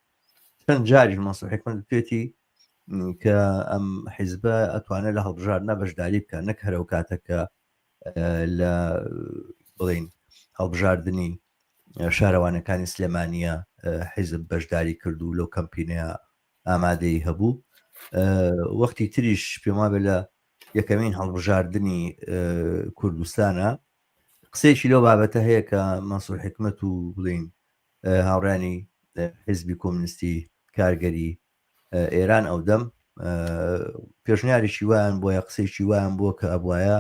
چەند جاریش مەنسوور حیکمەت وتوێتی کە ئەم حیزبە ئەتوانێت لە هەڵبژاردنە بەشداری بکە نەک هەرەو کاتە کە لە بڵین هەڵبژاردننی شارەوانەکانی سلێمانە حیزب بەشداری کرد و لەو کەمپینەیە ئامادەی هەبوو وەختی تریش پێم وابێ لە یەکەمین هەڵبژاردننی کوردستانە قسەیەکی لەو بابەتە هەیە کە مەنسوور حکمت و بڵین هاوڕانی حیزبی کۆمنیستی کارگەری ئێران ئەودەم پێشنیارێکی وایان بۆیە قسەیەکی وایان بووە کە ئەبواە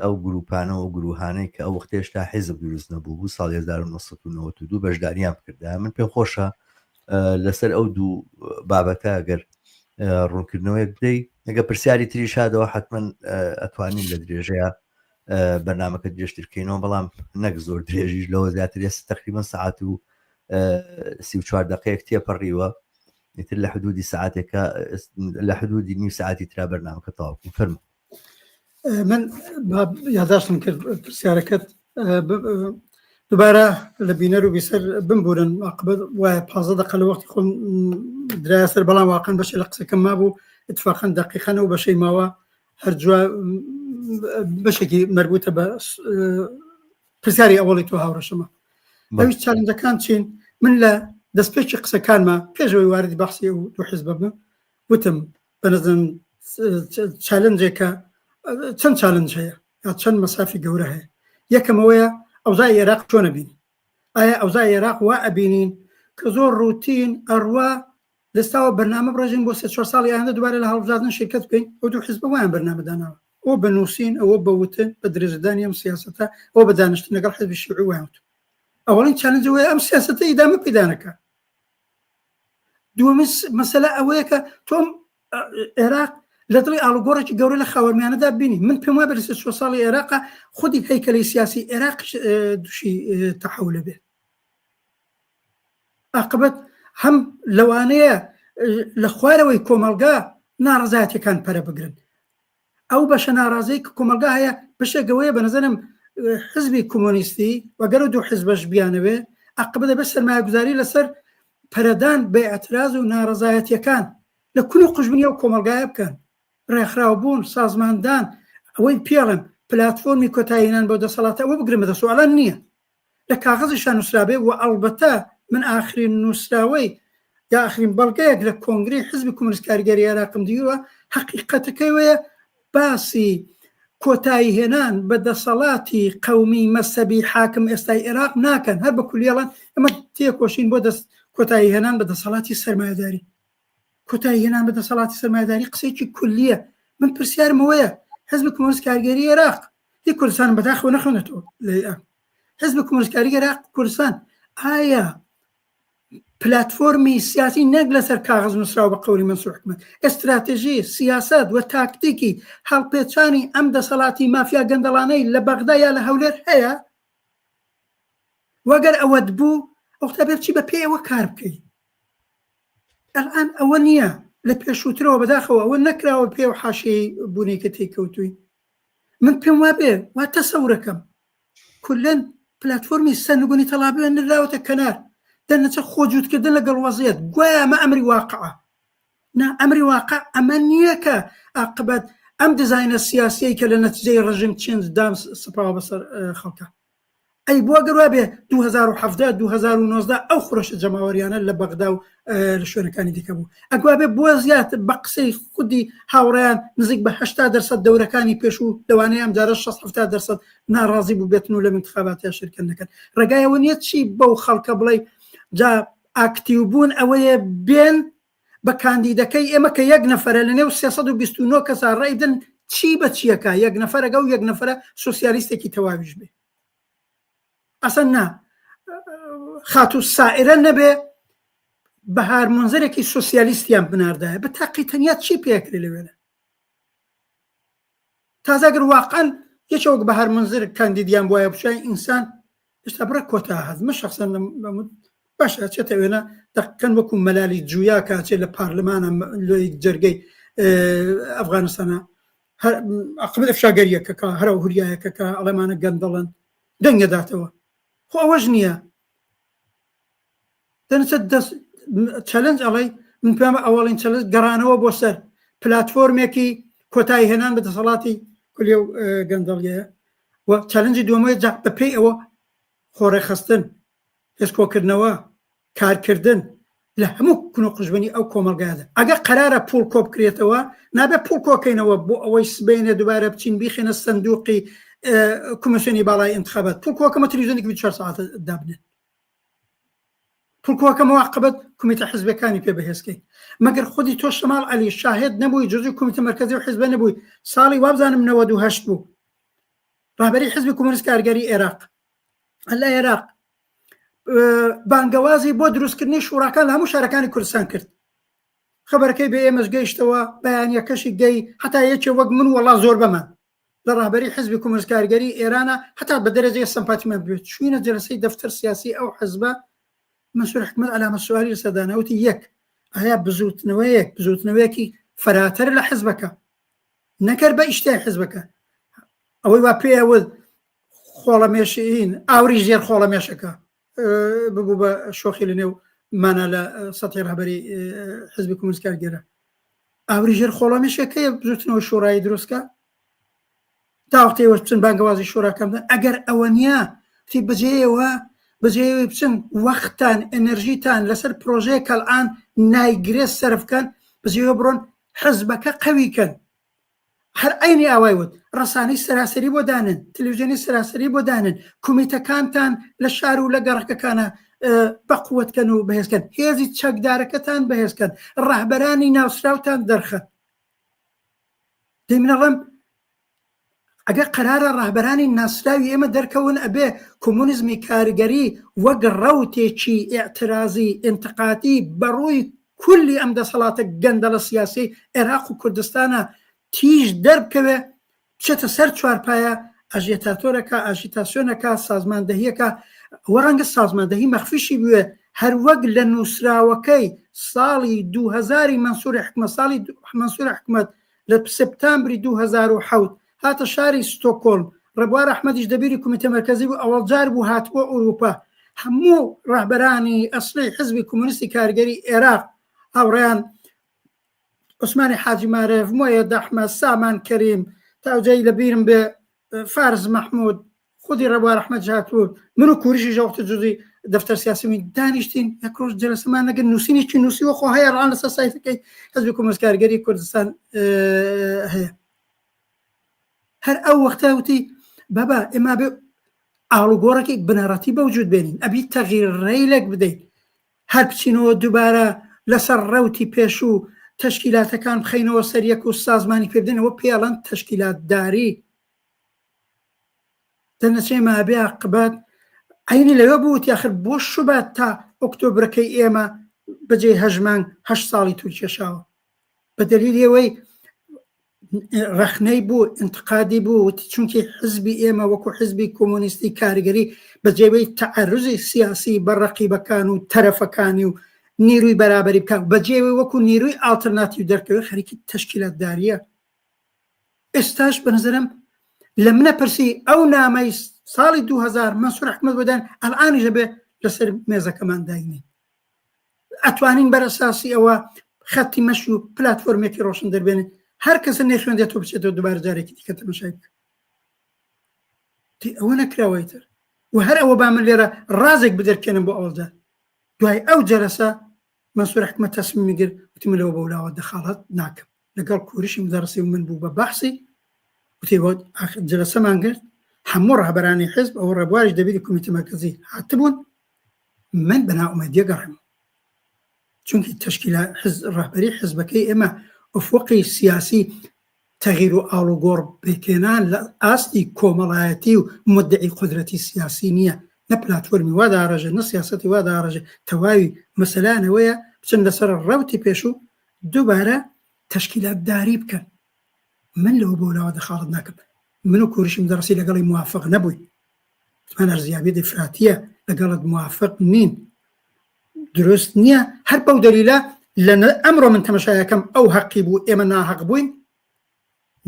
ئەو گروپانە و گروهانەی کە ئەو وەختە هێشتا حیزب دروست نەبوو بوو ساڵی 1992 بەشداریان بکردایە من پێم خۆشە لەسەر ئەو دوو بابەتە گەر ڕوونکردنەوەیەک بدەی ئەگە پرسیاری تریش هاتەوە حتمما ئەتوانین لە درێژەیە بەرنمەکە درێژترکەینەوە بەڵام نەک زۆر درێژیش لەوە زیاتر ئێستا تقریبا سعات و 34 دقەیەک تێپەڕیوە ئیتر لە حدودی ساعتێکە لە حدودی نیو ساعتی ترا بەرنمەکە تەواو فەرموو من یاداشتم کرد پرسیارەکەت دوبارە لە بینەر و بیسەر بمبورن عقبەت وایە پازە دقە لە وەختی خۆم درایە سەر بەڵام واقعا بەشێ لە قسەکەم مابوو اتفاقا دقیقەن و بەشەی ماوە هەر جووا بەشێکی مربوطە بە پرسیاری ئەوەڵی تۆ هاوڕەشەمە ئەویش challenge ەکان چین من لە دەستپێکی قسەکانمە پێشەوەی واردی بەحسی ئەو دوو حزبە بم وتم بەنظرم challenge ێکە چەند challenge هەیە یا چەند مەسافی گەورە هەیە یەکەم ئەوەیە ئەوزای عێراق چۆنە بینی ئایا ئەوزای عێراق وا ئەبینین کە زۆر ڕوتین ئەڕوا لەستاوە بەرنامە بڕێژین بۆ سێ چوار ساڵی ئایندە دووبارە لە هەڵبژاردن شرکەت بکەین ئەو دوو حزبە وایان بەرنامە داناوە ئەوە بە نووسین ئەوە بە وتن بە درێژەدانی ئەم سیاسەتە ئەوە بە دانیشتن لەگەڵ حزبی شیوعی وایان وتووە ئەوەڵین challenge ئەوەیە ئەم سیاسەتە ئیدامە پەیدا نەکا دووەمین مەسەلە ئەوەیە کە تۆم عێراق لە دڵی ئاڵوگۆڕێکی گەورە لە خاوەرمیانەدا بینی من پێم وایە لە سێ ساڵی عێراق خودی هەیکەلی سیاسی عێراق دوشی تەحولە بێت ئاقبەت هەم لەوانەیە لە خوارەوەی کۆمەڵگا ناڕزایەتەکان پەرە بگرن ئەو بەشە ناڕازەی کە کۆمەڵگا هەیە بەشێک ئەوەیە بە نظرم حزبی کۆمۆنیستی وەگەر دوو حزبەش بیانەوێ عقبە دەبێت سەرمایەگوزاری لەسەر پەرەدان بە اعتراض و ناڕەزایەتیەکان لە کون و قوژبنی ئەو کۆمەڵگایە بکەن ڕێکخراو بوون سازماندان ئەوەی پێڵم پلاتفۆرمی کۆتاییهێنان بۆ دەسەڵاتە ئەوە بگرن بەدەست و ئەلان نییە لە کاغەزیشا نووسرابێ و ئەڵبەتە من ئاخرین نووسراوەی یا ئاخرین بەڵگەیەک لە کۆنگرەی حزبی کۆمۆنیست کارگەری عێراقم دیوە حەقیقەتەکەی وەیە باسی کۆتایی هێنان بە دەسەڵاتی قەومی مەسەبی حاکم ئێستای عێراق ناکەن هەر بە کولیەڵەن ئەمە تێکۆشین بۆ دەست کۆتایی هێنان بە دەسەڵاتی سەرمایەداری کۆتایی هێنان بە دەسەڵاتی سەرمایەداری قسەیەکی کولیە من پرسیارم ئەوەیە حزب کۆمۆنیست کارگەری عێراق هی کوردستان بەداخەوە نەخوێنێتەوە لە حزب کۆمۆنیست کارگەری عێراق کوردستان ئایا پلتفۆرمی سیاسی نەک لەسەر کاغەز نووسراوە بە قەولی مەنسوور حکمەت ئێستراتێژی سیاسەت و تاکتیکی هەڵپێچانی ئەم دەسەڵاتی مافیا گەندەڵانەی لە بەغدا یا لە هەولێر هەیە وەگەر ئەوەت بوو ئەوختا بێ بچی بە پێی ئەوە کار بکەی ئەلان ئەوە نییە لە پێشووترەوە بەداخەوە ئەوە نەکراوە پێ و حاشیەی بوونی کە تێکەوتووی من پێم وابێ وا تەسەورەکەم کولەن پلتفۆرمی سەرنگونی تەڵابێ نراوەتە کەنار دەرنەچە خۆجووتکردن لەگەڵ وەزیەت گوایە ئەمە ئەمری واقعە نا ئەمری واقع ئەمە نییە کە ئاقبەت ئەم دیزاینە سیاسیەی کە لە نەتیجەی ڕژیم change دام سەپاوە بەسەر خەڵکە ئەی بۆ گەر وابێ 2017 2019 ئەو خرۆشە جەماوەریانە لە بەغدا و لە شوێنەکانی دیکە بوو ئەگوابێ بۆ زیاتر بە قسەی خودی هاوڕێیان نزیک بە 80 دەرسەد دەورەکانی پێشوو لەوانەیە ئەم جارە 60 70 دەرسەد ناڕازی بوو بێتن و لەم انتخاباتیا شرکت نەکەن ڕێگایەوە نییە چی بەو خەڵکە بڵێ جا ئاکتیو بوون ئەوەیە بێن بە کاندیدەکەی ئێمە کە یەک نەفەرە لە نێو 329 کەسا ڕێی دن چی بە چیەکە یەک نەفەرەگە و یەک نەفەرە سۆسیالیستێکی تەواویش بێ ئەسەن نا خاتوو سائرە نەبێ بەهار منزەرێکی سۆسیالیستیان بناردایە بە تاقی تەنیا چی پێکرێ لەوێنە تازە گەر واقعا یەکێ وەک بەهار منزر کاندیدیان بواە بچای ئینسان ئێستا بڕە کۆتا هەز من شخصا باشە ئەچێتە وێنە دەقەن وەکو مەلالی جویا کاچێ لە پارلمانە لۆی جەرگەی ئەفغانستانە قبل ئەفشاگەریەکەکە هەرە هوریایەکەکە ئەڵێمانە گەندەڵن دەنگەداتەوە خۆ ئەوەش نییە دەنچە دەست challenge ئەڵێ من پێمە ئەوەڵین challenge گەڕانەوە بۆ سەر پلاتفۆرمێکی کۆتایی هێنان بە دەسەڵاتی کولیە و گەندەڵیە و challenge ی دووەمەوەی جا بە پێی ئەوە خۆڕێخستن هێزکۆکردنەوە کارکردن لە هەموو کون و قوژبنی ئەو کۆمەڵگایدا ئەگەر قەرارە پوڵ کۆ بکرێتەوە نابێت پوڵ کۆکەینەوە بۆ ئەوەی سبەینێ دووبارە بچین بیخێنە سندوقی کۆمیسیۆنی باڵای ئینتخابات پوڵ کۆکەمە تلویزیۆنێکی 24 سەعاتە دابنێن پوڵ کۆکەمەوە عقبەت کومیتە حزبەکانی پێ بەهێزکەین مەگەر خودی تۆ شەماڵ عەلی شاهێد نەبووی جزوی کومیتە مەرکەزی و حزبە نەبووی ساڵی وابزانم 98 بوو ڕابەری حزبی کۆمۆنیست کارگەری عێراق لە عێراق بانگەوازی بۆ دروستکردنی شوڕاکان لە هەموو شارەکانی کوردستان کرد خبرەکەی بە ئێمەش گەیشتەوە بەیانەکەشی گەی هەتا یەکێ وەک من وەڵا زۆر بەمان لە ڕابەری حزبی کۆمۆنیست کارگەری ئێرانە هەتا بە دەرەجەی سەمپاتیمان بێت چوینە جەلسەی دەفتەر سیاسی ئەو حزبە مەنسوور حکمەت عەلامە سوالی لەسەر دانا وتی یەک ئایا بزوتنەوەیەک بزوتنەوەیەکی فەراتەر لە حزبەکە نەکەر بە ئیشتای حزبەکە ئەوەی وا پێیەوە خۆڵەمێشین ئاوری ژێر خۆڵەمێشەکە ببوو بە شۆخی لە نێو مانا لە سەتی ڕهبەری حزبی کۆمۆنیست کارگێرە ئاوری ژێر خۆڵەمێشەکەی بزوتنەوە شۆڕایی دروستکە تا وەختێ ئێوەش بچن بانگەوازی شۆراکان بدەن ئەگەر ئەوە نییە تی بەجێیەوە. بەجێوەی بچن وەختتان ئەنەرژیتان لەسەر پرۆژەیە کەلئان نایگرێت سەرف بکەن بەجێوە بڕۆن حزبەکە قەوی کەن هەر عەینی ئاوای وت، ڕەسانەی سەراسەری بۆ دانێن، تەلەفزیۆنی سەراسەری بۆ دانێن، کومیتەکانتان لە شار و لە گەڕەکەکانە بەقوەت کەن و بەهێز کەن، هێزی چەکدارەکەتان بەهێز کەن، ڕەهبەرانی ناسراوتان دەرخەن. دەی من ئەڵێم ئەگەر قەرارە ڕەهبەرانی ناسراوی ئێمە دەرکەون ئەبێ کۆمۆنیزمی کارگەری وەک ڕەوتێکی ئیعترازی ئینتقادی بەڕووی کولی ئەم دەسەڵاتە گەندەڵە سیاسیەی عێراق و کوردستانە تیژ دەربکەوێ بچێتە سەر چوارپایە ئەژێتاتۆرەکە ئاژیتاسیۆنەکە سازماندەهیەکە وە ڕەنگە سازماندەهی مەخفیشی بوێ هەروەک لە نووسراوەکەی ساڵی 2000 مەنسوور حکومەت ساڵی مەنسوور حکومەت لە سپتامبری 2007 هاتە شاری ستۆکۆلم ڕێبوار ئەحمەدیش دەبیری کومیتە مەرکەزی بوو ئەوەڵ جار بوو هاتبووە ئورووپا هەموو ڕەهبەرانی ئەسڵی حزبی کۆمۆنیستی کارگەری ئێراق هاوڕێیان عوسمانی حاجی مارف مۆیەد ئەحمەد سامان کەریم تا ئەوجای لە بیرم بێ فارس مەحموود خودی ڕێبوار ئەحمەد هاتبوو من و کوریشی ژەوقت جزی دەفتەر سیاسی بووین دانیشتین یەک ڕۆژ جەلەسەمان نەگرت نووسینێکی نووسیوە خۆ هەیە ڕان لەسەر سایتەکەی حزبی کۆمۆنیست کارگەری کوردستان هەیە هەر ئەو وەختە وتی بابا ئێمە بێ ئاڵوگۆڕێکی بنەڕەتی بەوجود بێنین ئەبی تەغیر ڕێیلێک بدەین هەر بچینەوە دووبارە لەسەر ڕەوتی پێشوو تەشکیلاتەکان بخەینەوە سەر یەک و سازمانی پێ بدەینەوە پێڵەن تەشکیلاتداری دەنەچێ مابێ عقبات عینی لەوێ بوو یاخر بۆ شوبات تا ئۆکتۆبرەکەی ئێمە بەجێ هەژمان هەشت ساڵی تورکێشاوە بە دەلیلی ئەوەی ڕەخنەی بوو انتقادی بوو وتی چونکی حزبی ئێمە وەکو حزبی کۆمۆنیستی کاریگەری بە جێوەی تەعەرزی سیاسی بە ڕەقیبەکان و تەرەفەکانی و نیروی بەرابەری بکات بە جێوەی وەکو نیروی ئاڵتەرناتیو دەرکەوێت خەریکی تەشکیلاتداریە ئێستاش بە نظرم لە منە پرسی ئەو نامەی ساڵی 2000 مەنسوور ئەحمەد بۆ دان ئەلئانیش دەبێ لەسەر مێزەکەمان داینێن ئەتوانین بەرەساسی ئەوە خەتی مەش و پلتفۆرمێکی ڕۆشن دەربێنن هەر کەسە نەخوێندێت و بچێتەوە دووبارە جارێکی دیکە تەمەشای بکە ئەوە نەکراوەی تر و هەر ئەوە با من لێرە ڕازێک بدەرکێنم بۆ ئەوڵدا دوای ئەو جەلەسە مەنسوور حکومەت تەسمیمی گرت وتی من لەوە بەولاوە دەخاڵەت ناکەم لەگەڵ کورشی مدەڕسی و من بوو بە بەحسی وتی جەلەسەمان گرت هەموو ڕابەرانی حزب ئەو ڕێبواریش دەبیری کۆمیتە مەرکەزی هاتبوون من بە نائومێدیە گەڕێم چونکی تەشکیلە ڕەهبەری حزبەکەی ئێمە ئوفقی سیاسی تەغیر و ئاڵوگۆڕ پێکهێنان لە ئاستی کۆمەڵایەتی و مدعی قودرەتی سیاسی نییە نە پلاتفۆرمی وا داڕێژێ نە سیاسەتی وا داڕێژێ تەواوی مەسەلەیان ئەوەیە بچن لەسەر ڕەوتی پێشوو دووبارە تەشکیلاتداری بکەن من لەوە بەولاوە دەخاڵەت ناکەم من و کورشی مدەڕسی لەگەڵی موافق نەبووین وتمان ئەرزیابی ئیفراتیە لەگەڵت موافق نین دروست نییە هەر بەو دەلیلە لە ئەمڕۆ من تەمەشایەکەم ئەو هەقی بوو ئێمە ناهەق بووین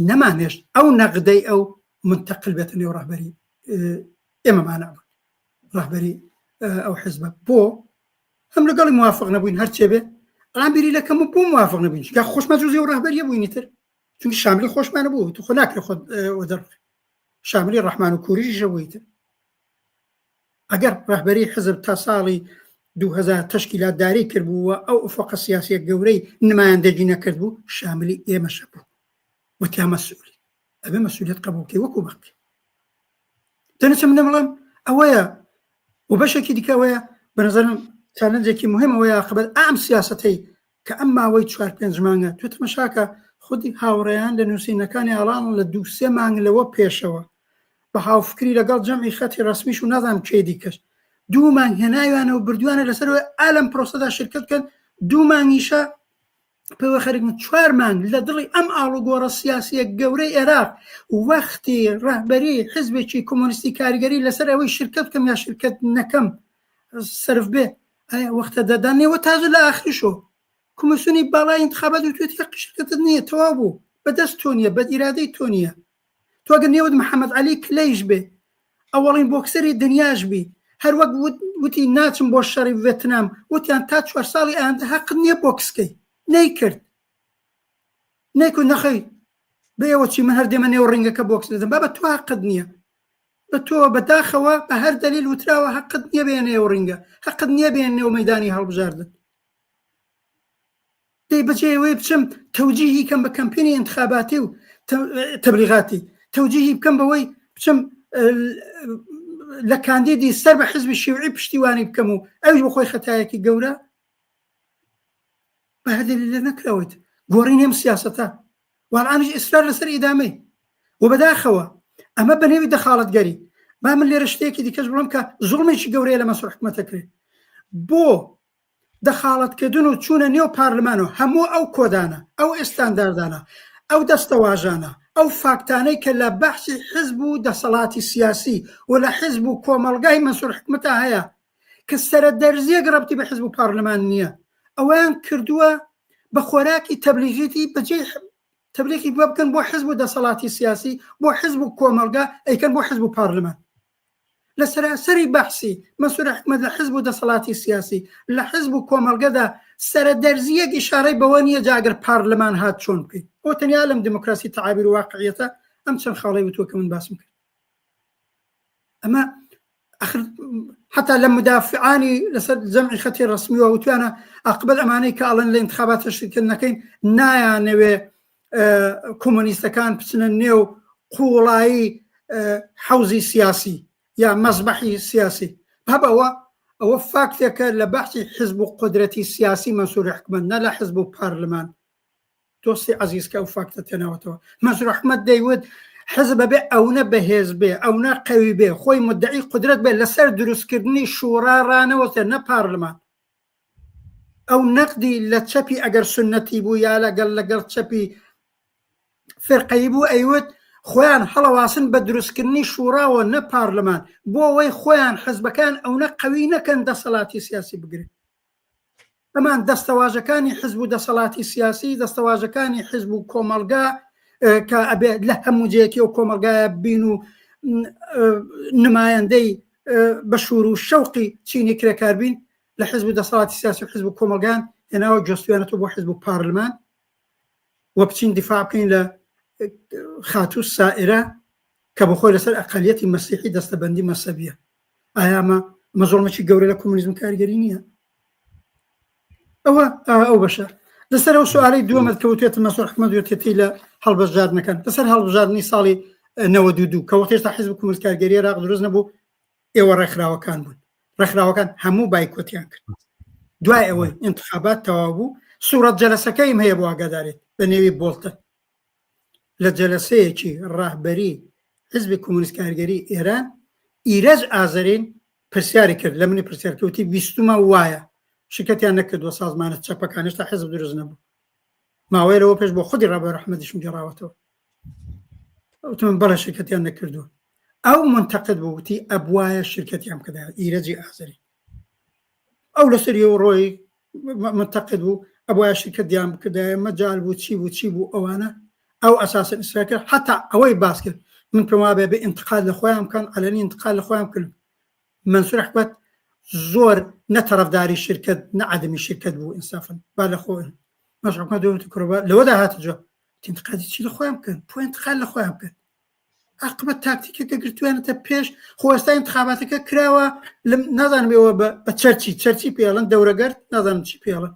نەمانێشت ئەو نەقدەی ئەو منتەقل بێتە نێو ڕەهبەری ئێمەمانە بوون ڕەهبەری ئەو حزبە بۆ هەم لەگەڵی موافق نەبووین هەرچێ بێ ئەڵام بیری لەکەم و بۆ موافق نەبووین چونکە خۆشمان جزئی ئەو ڕەهبەریە بووینی تر چونکە شاملی خۆشمانە بوو تو خۆ ناکرێ خۆت وەدەربخەی شاملی ڕەحمان و کوریشە بووی تر ئەگەر ڕەهبەری حزب تا ساڵی 2000 تەشکیلاتداری کردبوو و ئەو ئوفقە سیاسیە گەورەی نمایندەگی نەکردبوو شاملی ئێمەشە بوو وتیا مەسئولی ئەبێ مەسئولیت قبوڵ کەی وەکو بەقی دەنەچە من دەڵێم ئەوەیە و بەشێکی دیکە ئەوەیە بە نظرم challenge ێکی مهم ئەوەیە عاقبەت ئەم سیاسەتەی کە ئەم ماوەی چوار پێنج مانگە تۆ تەمەشاکە خودی هاوڕێیان لە نووسینەکانی ئاڵان لە دوو سێ مانگ لەوە پێشەوە بە هاوفکری لەگەڵ جەمعی خەتی ڕەسمیش و نازانم کێ دیکەش دوو مانگ هێناویانە و بردووانە لەسەرەوەی ئالەم پرۆسەدا شرکت بکەن دوو مانگیشە پێوە خەریکن چوار مانگ لە دڵی ئەم ئاڵوگۆڕە سیاسیە گەورەی عێراق وەختی ڕەهبەری حزبێکی کۆمۆنیستی کاریگەری لەسەر ئەوەی شرکت بکەم یا شرکت نەکەم سەرف بێ ئایا وەختە دەدانەوە تازە لە ئاخریشۆ کۆمیسیۆنی باڵای ئینتخابات وتوێتی حەقی شرکەتت نییە تەواو بوو بەدەست تۆ نییە بە ئیرادەی تۆ نییە تۆ گەر نێوت محەممەد عەلی کلەیش بێ ئەوەڵین بۆکسەری دنیاش بی هەر وەک وتی ناچم بۆ شەڕی ڤێتنام وتیان تا چوار ساڵی ئایندە هەقت نییە بۆکسکەی نەیکرد نەیکرد نەخەی بە ئێوە چی من هەر دێمە نێو ڕینگەکە بۆکس دەدەم بابە تۆ هەقت نییە. بە تۆ بەداخەوە بە هەر دەلیل وتراوە هەقت نییە بێنە نێو ڕینگە، هەقت نییە بێنە نێو مەیدانی هەڵبژاردن. دەی بەجێ ئەوەی بچم تەوجیهی کەم بە کەمپینی ئینتخاباتی و تەبلیغاتی، تەوجیهی بکەم بەوەی بچم لە کاندیدی سەر بە حزبی شیوعی پشتیوانی بکەم و ئەویش بە خۆی خەتایەکی گەورە بە هەر دەلیلە نەکراوەیت گۆڕینی ئەم سیاسەتە والئانیش ئیسرار لەسەر ئیدامەی و بەداخەوە ئەمە بە نێوی دەخاڵەتگەری با من لێرە شتێکی دیکەش بڵم کە زوڵمێکی گەورەیە لە مەسرور حکومەتە کرێ بۆ دەخاڵەتکردن و چوونە نێو پارلمان و هەموو ئەو کۆدانە ئەو ئێستانداردانە ئەو دەستەواژانە ئەو فاکتانەی کە لە بەحسی حزب و دەسەڵاتی سیاسی و لە حزب و کۆمەڵگای مەنسوور حکومەتا هەیە کە سەرە دەرزیەک ڕەبتی بە حزب و پارلمان نییە ئەوەیان کردووە بە خۆراکی تەبلیغیتی بەجێی تەبلیغی بۆ بکەن بۆ حزب و دەسەڵاتی سیاسی بۆ حزب و کۆمەڵگا ئەیکەن بۆ حزب و پارلمان لە سەراسەری بەحسی مەنسوور حکمەت لە حزب و دەسەڵاتی سیاسی لە حزب و کۆمەڵگەدا سەرە دەرزیەک ئیشارەی بەوە نییە جاگەر پارلمان هات چۆن بکەیت ئەو تەنیا لەم دموکراسی تەعابیر و واقعیەتە ئەم چەند خاڵەی وتووە کە من باسم کرد ئەمە ئەخر حتا لە مدافعانی لەسەر جەمعی خەتی ڕسمیەوە وتوانە ئەقبل ئەمانەی کە ئەڵێن لە انتخابات شرکت نەکەین نایانەوێ کۆمۆنیستەکان بچنە نێو قوڵایی حەوزی سیاسی یا مەزبەحی سیاسی بابەوە ئەوە فاکتێکە لە بەحسی حزب و قدرەتی سیاسی مەنسوور حکومت نە لە حزب و پارلمان دۆستی عەزیز کە ئەو فاکتە تێناوەتەوە مەنسوور ئەحمەد دەیوت حزب بێ ئەونە بەهێز بێ ئەونە قەوی بێ خۆی مدعی قدرەت بێ لەسەر دروستکردنی شوڕا ڕانەوەستێ نە پارلمان ئەو نەقدی لە چەپی ئەگەر سنەتی بوو یا لەگەڵ لەگەڵ چەپی فرقەی بوو ئەیوت خۆیان هەڵەواسن بە دروستکردنی شوڕاوە نە پارلمان بۆ ئەوەی خۆیان حزبەکان ئەونە قەوی نەکەن دەسەڵاتی سیاسی بگرن ئەمان دەستەواژەکانی حزب و دەسەڵاتی سیاسی، دەستەواژەکانی حزب و کۆمەڵگا کە ئەبێ لە هەموو جێیەکی ئەو کۆمەڵگایە بین و نمایندەی بە شوور و شەوقی چینی کرێکار بین لە حزب و دەسەڵاتی سیاسی و حزب و کۆمەڵگان هێناوە گوێستویانەتەوە بۆ حزب و پارلمان و بچین دیفاع بکەین لە خاتوو سائرە کە بەخۆی لەسەر ئەقلیەتی مەسیحی دەستەبەندی مەسەبیە ئایا ئەمە ئەمە زۆڵمێکی گەورە لە کۆمۆنیزم کاریگەری نییە ئەوە ئەو بەشە لەسەر ئەو سوالەی دووەمت کە وتێت مەسۆر حکومەت وتێتی لە هەڵبژاردنەکان لەسەر هەڵبژاردنی ساڵی 92 کە وەختێشتا حیزب کۆمۆنیست کارگەری عێراق دروست نەبوو ئێوە ڕێکخراوەکان بوون ڕێکخراوەکان هەموو بایکۆتیان کرد دوای ئەوەی انتخابات تەواو بوو سوورەت جەلەسەکەیم هەیە بۆ ئاگادارێت بە نێوی بۆڵتن لە جەلەسەیەکی ڕەهبەری حزبی کۆمۆنیست کارگەری ئێران ئیرەج ئازەرین پرسیاری کرد لە منی پرسیار کرد وتی بیستومە وایە شرکەتیان نەکردووە سازمانە چەپەکان هێشتا حزب دروست نەبوو ماوەیە لەوە پێش بۆ خودی ڕابەر ئەحمەدیشم گێڕاوەتەوە وتم بەڵێ شرکەتیان نەکردووە ئەو منتەقد بوو وتی ئەبوایە شرکەتیان بکردایە ئیرەجی ئازەری ئەو لەسەر یەوە ڕۆی منتەقد بوو ئەبوایە شرکەتیان بکردایە مەجال بوو چی بوو چی بوو ئەوانە ئەو ئەساسە ئیسرا کرد حتا ئەوەی باس کرد من پێم وابێ بێ انتقاد لە خۆیان بکەن علنی انتقاد لە خۆیان بکەن منسوور ئەحمەد زۆر نە تەرەفداری شرکت نە عدمی شرکت بوو ئینسافن با لە خۆ مەش حکومەت دووەم کوڕ لەوەدا هاتە جواب انتقادی چی لە خۆیان بکەن بۆ انتقاد لە خۆیان بکەن عاقبەت تاکتیکەکە گرتویانەتە پێش خۆ ئێستا انتخاباتەکە کراوە نازانم ئێوە بە چەرچی چەرچی پێڵن دەورەگەرد نازانم چی پێڵن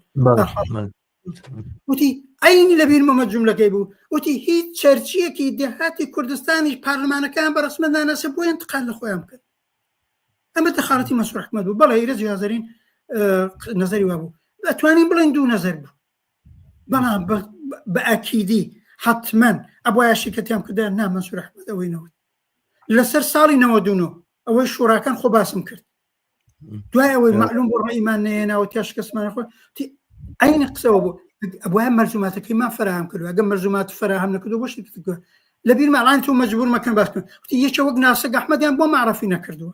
وتی عینی لە بیرمەمە جملەکەی بوو وتی هیچ چەرچیەکی دێهاتی کوردستانیش پارلمانەکان بە ڕسمە ناناسە بۆ انتقال لە خۆیان بکەن ئەمە دەخالەتی مەسرور حکومەت بوو بەڵێ ئیرەج یازەرین نظری وابوو ئەتوانین بڵێن دوو نظر بوو بەڵام بە ئەکیدی حتمما ئەبواە شرکەتیان کردە نا مەنسوور ئەحمەد ئەوەی نەوت لەسەر ساڵی 99 ئەوەی شوراکان خۆ باسم کرد دوای ئەوەی معلوم بۆ ڕێیمان نەیەناوە تیا شکستمان خۆ عینی قسەوە بوو ئەبواە مەرزوماتەکەی فراهم کردو ئەگە مەرزومات فراهم نەکردو بۆ شرکت لە بیر ماڵان تۆ مەجبور مەکەن باس کەن یەکە وەک ناسک ئەحمەدیان بۆ معرفی نەکردووە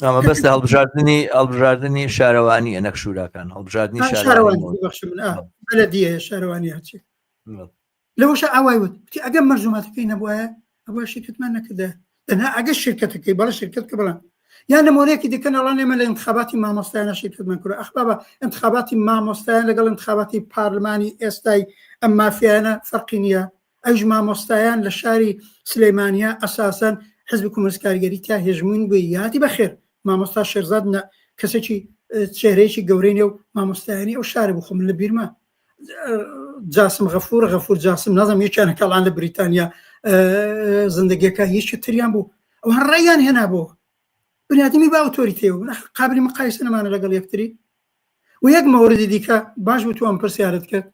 ئەمە بەستە هەڵبژاردننی هەڵبژاردننی شارەوانی نەک شوراکان هەڵبژاردننی شارەوانی بەلەدیە شارەوانی هەچێ لەوەشە ئاوای وت وتی ئەگەر مەرزوماتەکەی نەبوایە ئەوە شرکتمان نەکردە تەنها ئەگەر شرکەتەکەی بەڵێ شرکت کە بەڵام یا نمونەیەکی دیکە نەڵان ئێمە لە انتخاباتی مامۆستایانە شرکتمان کرد ئەخ بابا انتخاباتی مامۆستایان لەگەڵ انتخاباتی پارلمانی ئێستای ئەم مافیانە فەرقی نییە ئەویش مامۆستایان لە شاری سلەیمانیا ئەساسەن حزب کۆمۆنیست کاریگەری تیا هێژمون بووی یادی بەخێر مامۆستا شێرزاد نە کەسێکی چێرەیەکی گەورەی نێو مامۆستایانی ئەو شارە بوو خۆ من لە بیرمە جاسم غەفور غەفور جاسم نازم یەکیان کەڵان لە بریتانیا زندگیەکە یەکی تریان بوو ئەوان ڕێیان هێنا بۆ بنیادمی با ئۆتۆریتەیە بوون قابلی مقایسە نەمانە لەگەڵ یەکتری و یەک مەوردی دیکە باش بوو تۆ ئەم پرسیارت کرد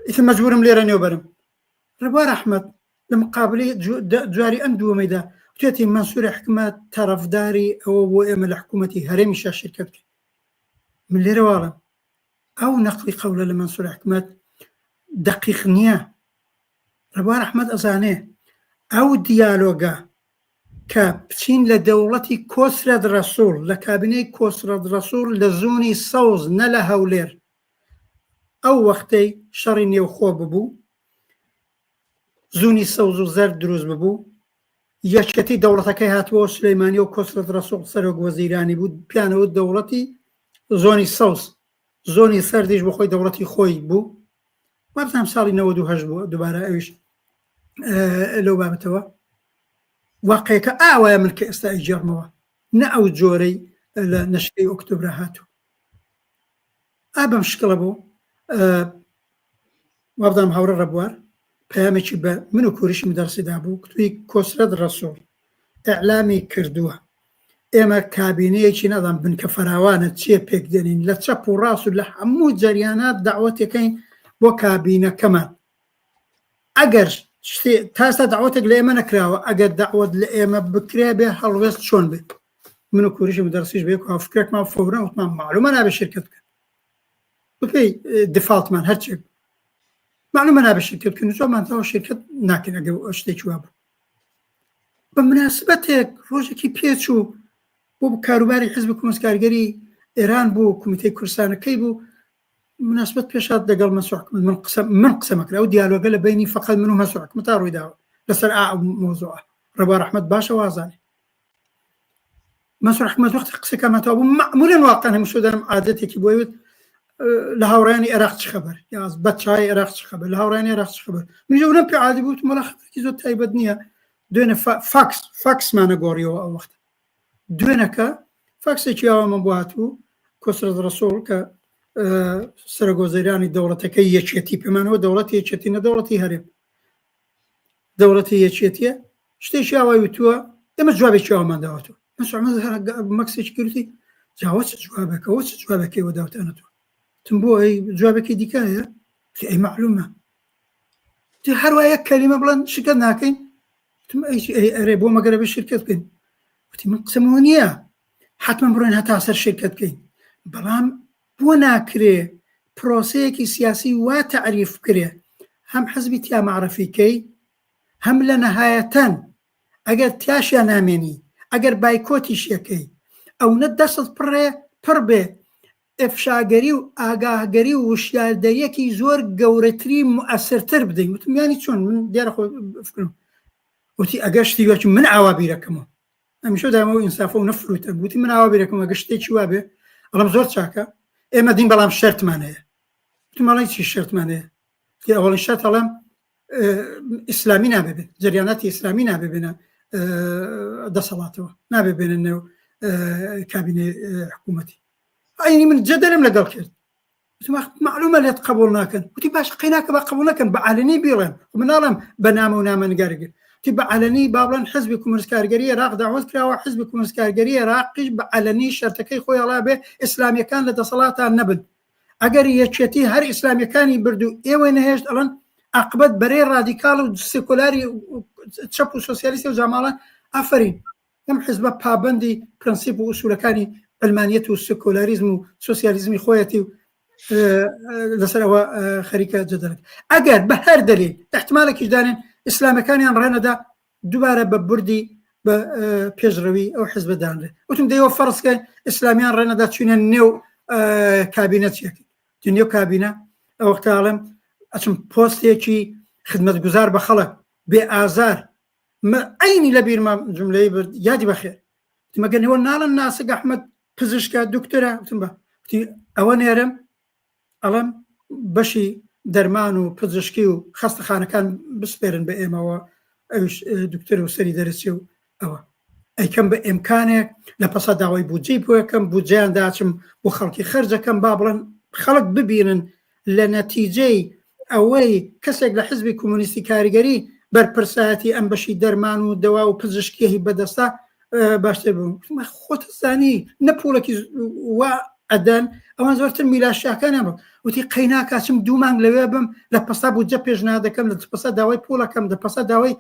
ئیتر مەجبورم لێرە نێوبەرم ڕێبوار ئەحمەد لە مقابلی جواری ئەم دووەمەیدا وتێتی مەنسوور حکومەت تەرەفداری ئەوە بۆ ئێمە لە حکوومەتی هەرێمیشا شرکەت بکەین من لێرە واڵم ئەو نەقلی قەولە لە مەنسوور حکومەت دقیق نییە ڕێبوار ئەحمەد ئەزانێ ئەو دیالۆگە کە بچین لە دەوڵەتی کۆسرەت ڕەسوڵ لە کابینەی کۆسرەت ڕەسوڵ لە زۆنی سەوز نە لە هەولێر ئەو وەختەی شەڕی نێوخۆ ببوو زونی سەوز و زەرد دروست ببوو یەکێتی دەوڵەتەکەی هاتووە سلەیمانی و کۆسرەت ڕەسوڵ سەرۆک وەزیرانی بوو پیانەوە دەوڵەتی زۆنی سەوز زۆنی سەردیش بۆ خۆی دەوڵەتی خۆی بوو وابزانم ساڵی 98 بوو دووبارە ئەویش لەو بابەتەوە واقعەکە ئاوایە من کە ئێستا ئەیگێڕمەوە نە ئەو جۆرەی لە نەشتەی ئۆکتۆبرا هاتوو ئا بەم شکڵە بوو وابزانم هاوڕێ ڕەبوار پەیامێکی بە من و کوریشی مدەرسی دابوو کتوی کۆسرەت ڕەسوڵ ئیعلامی کردووە ئێمە کابینەیەکی نازانم بنکە فراوانە چیە پێک دێنین لە چەپ و ڕاست و لە هەموو جەریانات داوەتەکەین بۆ کابینەکەمان ئەگەر تاستا داوەتێک لە ئێمە نەکراوە ئەگەر داوت لە ئێمە بکرێ بێ هەڵوێست چۆن بێت من و کوریشی مدەرسیش بێک هاوفکرێکمان فەورا وتمان معلومە نابێ شرکت بکەن بپێی دیفاڵتمان هەرچێک معلومە نابێ شرکت بکەن زۆرمان تاوە شرکت ناکەن ئەگەر شتێکی وا بوو بە مناسبەتێک ڕۆژێکی پێچوو بۆ کاروباری حزب کۆمۆنیست کارگەری ئێران بوو کومیتەی کوردستانەکەی بوو مناسبەت پێشات لەگەڵ مەسوع حکومت من قسە من قسە مەکرا ئەو دیالۆگە لە بینی فقط من و مەسوع حکومت تا ڕوویداوە لەسەر ئا مۆزوعە ڕێبوار ئەحمەد باشە وازانێ مەسوع حکومت وەختی قسەکەمان تەواو بوو مەعمولا واقعا هەمیشە دەرم عادەتێکی بۆی وت لە هاوڕێیانی عێراق چ خەبەر یاز بەچای عێراق چ خەبەر لە هاوڕێیانی عێراق چ خەبەر من ئەونەم پێ عادی بوو وتم وەڵا خەبەرێکی زۆر تایبەت نییە دوێنێ فاکس فاکسمانە گۆڕیەوە ئەو وەختە دوێنەکە فاکسێکی ئاوامان بۆ هاتبوو کۆسرەت ڕەسوڵ کە سەرۆک وەزیرانی دەوڵەتەکەی یەکێتی پێمانەوە دەوڵەتی یەکێتی نە دەوڵەتی هەرێم دەوڵەتی یەکێتیە شتێکی ئاوای وتووە ئێمە جوابێکی ئاوامان داوەتەوە مەکسێکی کردی جاوە چ جوابێکەوە چ جوابێکی وە داوتانەتەوە تم بۆ ئەی جوابێکی دیکە هەیە ئەی معلومە هەروە یەک کەلیمە بڵێن شکە ناکەین تم ئەی ئەرێ بۆ مەگەرە بە شرکت بکەین وتی من قسەمەوە نییە حتمما بڕۆین هەتا سەر شرکت بکەین بەڵام بۆ ناکرێ پرۆسەیەکی سیاسی وا تەعریف بکرێ هەم حزبی تیا مەعرەفی کەی هەم لە نەهایەتەن ئەگەر تیاشیا نامێنی ئەگەر بایکۆتیش یەکەی ئەونە دەستت پڕێ پڕ بێ ئفشاگەری و ئاگاهگەری و وشیاردەریەکی زۆر گەورەتری موئەسرتر بدەین وتم یانی چۆن من دیارە خۆ فکرم وتی ئەگەر شتی وەکی من ئاوا بیرەکەمەوە ئەمیشە دایمە و ئینسافە و نەفروتە وتی من ئاوا بیرەکەم ئەگەر شتێکی وا بێ ئەڵم زۆر چاکە ئێمە دین بەڵام شەرتمان هەیە وتم ئەڵێ چی شەرتمان هەیە وتی ئەوەڵی شەرت ئەڵێم ئیسلامی نابێ بێت جەریاناتی ئیسلامی نابێ بێنە دەسەڵاتەوە نابێ بێنە نێو کابینەی حکوومەتی ئەینی من جەدەلم لەگەڵ کرد معلومە لێت قبول ناکەن وتی باش قەیناکە بە قبول نەکەن بە عالنی بیڵێن مناڵم بە نامە و نامەنگارگر تی بە عالنی با بڵێن حزبی کۆمۆنیست کارگەری عێراق داوت کراوە حزبی کۆمۆنیست کارگەری عێراقیش بە عالنی شەرتەکەی خۆی ئەڵا بێ ئیسلامیەکان لە دەسەڵاتان نەبن ئەگەر یەکێتی هەر ئیسلامیەکانی برد و ئێوەی نەهێشت ئەڵەن عقبەت بەرەی ڕادیکاڵ و سێکۆلاری چەپ و سۆسیالیستی و جاماڵان ئافرین ئەم حزبە پابەندی پرەنسیپ و ئوسولەکانی عەلمانیەت و سکۆلاریزم و سۆسیالیزمی خۆیەتی و لەسەر ئەوە خەریکە جەدەلک ئەگەر بە هەر دەلیل احتمالێکیش دانێن ئیسلامەکانیان ڕێنەدا دووبارە بە بردی بە پێشڕەوی ئەو حزبە دانرێت وتم دەیەوە فەرزکە ئیسلامیان ڕێنەدا چوینە نێو کابینە چیەکەی نێو کابینە ئەو وەختاڵم ئەچم پۆستێکی خدمەتگوزار بە خەڵک بێ ئازار مە عەینی لە بیرمە جملەی برد یادی بەخێر وتم ئەگەر ئێوە ناڵن ناسک ئەحمەد پزیشکە دکتۆرە وتم بە وتی ئەوە نێرم ئەڵێم بەشی دەرمان و پزیشکی و خەستەخانەکان بسپێرن بە ئێمەوە ئەویش دکتۆر و سەری دەرچێ و ئەوە ئەیکەم بە ئیمکانێک لە پەسا داوای بودجەی بۆ یەکەم بودجەیان داچم بۆ خەڵکی خەرجەکەم با بڵێن خەڵک ببینن لە نەتیجەی ئەوەی کەسێک لە حزبی کۆمۆنیستی کاریگەری بەرپرسایەتی ئەم بەشی دەرمان و دەوا و پزیشکیی بەدەستە باشتر بوو خۆت زانی نە پوڵێکی وا ئەدەن ئەوان زۆرتر میلاشیاکانیان بوو وتی قەیناکا چم دوو مانگ لەوێ بم لە پەسا بودجە پێشنهاد دەکەم لە پەسا داوای پوڵەکەم لە پەسا داوای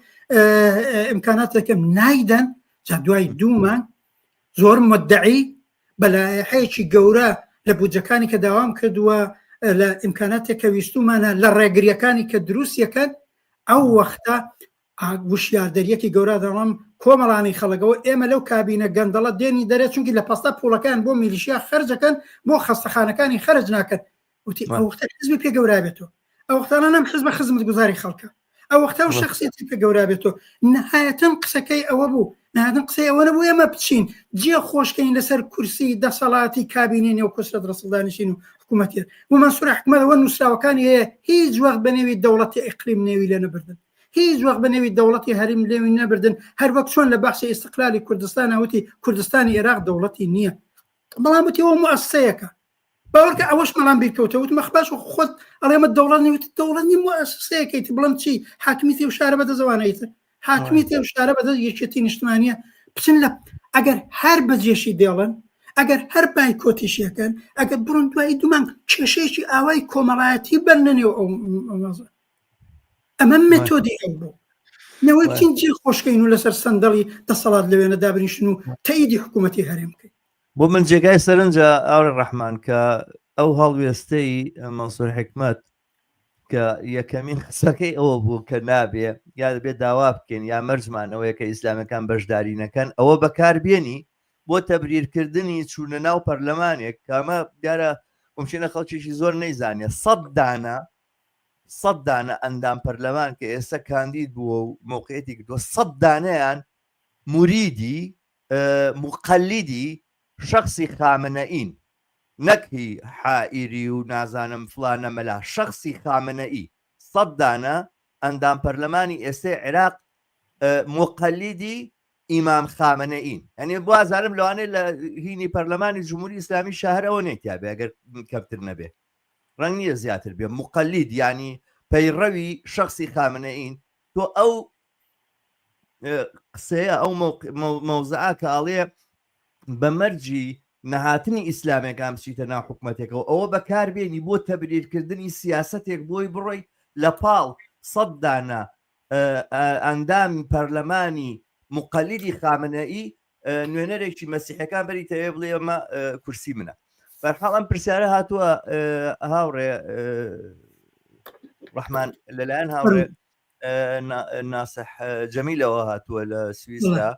ئیمکانات دەکەم نایدەن جا دوای دوو مانگ زۆر مدعی بە لایحەیەکی گەورە لە بودجەکانی کە داوام کردووە لە ئیمکاناتێک کە ویستومانە لە ڕێگریەکانی کە دروستیەکەن ئەو وەختە وشیاردەریەکی گەورە دەڵم کۆمەڵانی خەڵک ئەوە ئێمە لەو کابینە گەندەڵە دێنی دەرێ چونکی لە پەستا پوڵەکان بۆ میلیشیا خەرجەکەن بۆ خەستەخانەکانی خەرج ناکەن وتی ئەو وەختە حزبی پێ گەورا بێتەوە ئەو وەختانە نەم حزبە خزمەت گوزاری خەڵکە ئەو وەختە و شخصیەتی پێ گەورا بێتەوە نهایەتەن قسەکەی ئەوە بوو نهایەتەن قسەی ئەوە نەبوو ئێمە بچین جێ خۆشکەین لەسەر کورسی دەسەڵاتی کابینەی نێو کۆسرەت ڕەسوڵ دانیشین و حکوومەتێت و مەنسوور حکومەتەوە نووسراوەکانی هەیە هیچ وەخت بە نێوی دەوڵەتی ئیقلیم نێوی لێ نەبردن هیچ وەخت بە نێوی دەوڵەتی هەریم لێوی نەبردن هەر وەک چۆن لە بەحسی ئیستقلالی کوردستانە وتی کوردستانی عێراق دەوڵەتی نییە بەڵام وتی ئەوە موئەسسەیەکە باوەڕکە ئەوەش مەڵام بیرکەوتە وتم ئەخ باش خۆت ئەڵێ ئەمە دەوڵەت نیە وتی دەوڵەت نیە موئەسسەیەکەی تر بڵێم چی حاکمیەتی ئەو شارە بەدەست ئەوانەی تر حاکمیەتی ئەو شارە بەدەست یەکێتی نیشتمانیە بچن لە ئەگەر هەر بەجێشی دێڵن ئەگەر هەر بایکۆتیشیەکەن ئەگەر بڕۆن دوای دوو مانگ کێشەیەکی ئاوای کۆمەڵایەتی بەرنە نێو ئەو ئەمە مێتۆدی ئەو بوو نەوەی بچین جێ خۆشکەین و لەسەر سندەڵی دەسەڵات لەوێنە دابنیشن و تەئیدی حکوومەتی هەرێم بکەین بۆ من جێگای سەرنجە ئاوڕێ ڕەحمان کە ئەو هەڵوێستەی مەنسوور حکمت کە یەکەمین قسەکەی ئەوە بوو کە نابێ یا دەبێت داوا بکەین یا مەرجمان ئەوەیە کە ئیسلامەکان بەشداری نەکەن ئەوە بەکاربیێنی بۆ تەبریرکردنی چوونە ناو پەرلەمانێک کامە دیارە ممکنە خەڵکێکی زۆر نەیزانێ سەد دانە سەد دانە ئەندام پەرلەمان کە ئێستا کاندید بووە و مەوقعیەتی کردووە سەد دانەیان موریدی موقەلیدی شەخسی خامنەئین نەک هی حائیری و نازانم فلانە مەلا شەخسی خامنەئی سەد دانە ئەندام پەرلەمانی ئێستەی عێراق موقەلیدی ئیمام خامنەئین یعنی بازارم لەوانەیە لە هینی پەرلەمانی جمهوری ئیسلامی شەهر ئەوە نەیتیا بێ ئەگەر کەمتر نەبێ ڕەنگ نییە زیاتر بێ مقلید ینی پەیڕەوی شخصی خامنەئین تۆ ئەو قسەیە ئەو مەوزعە کە ئاڵێ بە مەرجی نەهاتنی ئیسلامەکان بچیتە ناو حکوومەتێکەوە ئەوە بەکاربێنی بۆ تەبریرکردنی سیاستێک بۆی بڕۆی لە پاڵ سەد دانە ئەندامی پەرلەمانی مقلدی خامنەئی نوێنەرێکی مەسیحەکان بەری تەوێ بڵێ ئەمە کورسی منە بەرحاڵ ئەم پرسیارە هاتووە هاوڕێ ڕەحمان لەلایەن هاوڕێ ناسح جەمیلەوە هاتووە لە سویسرا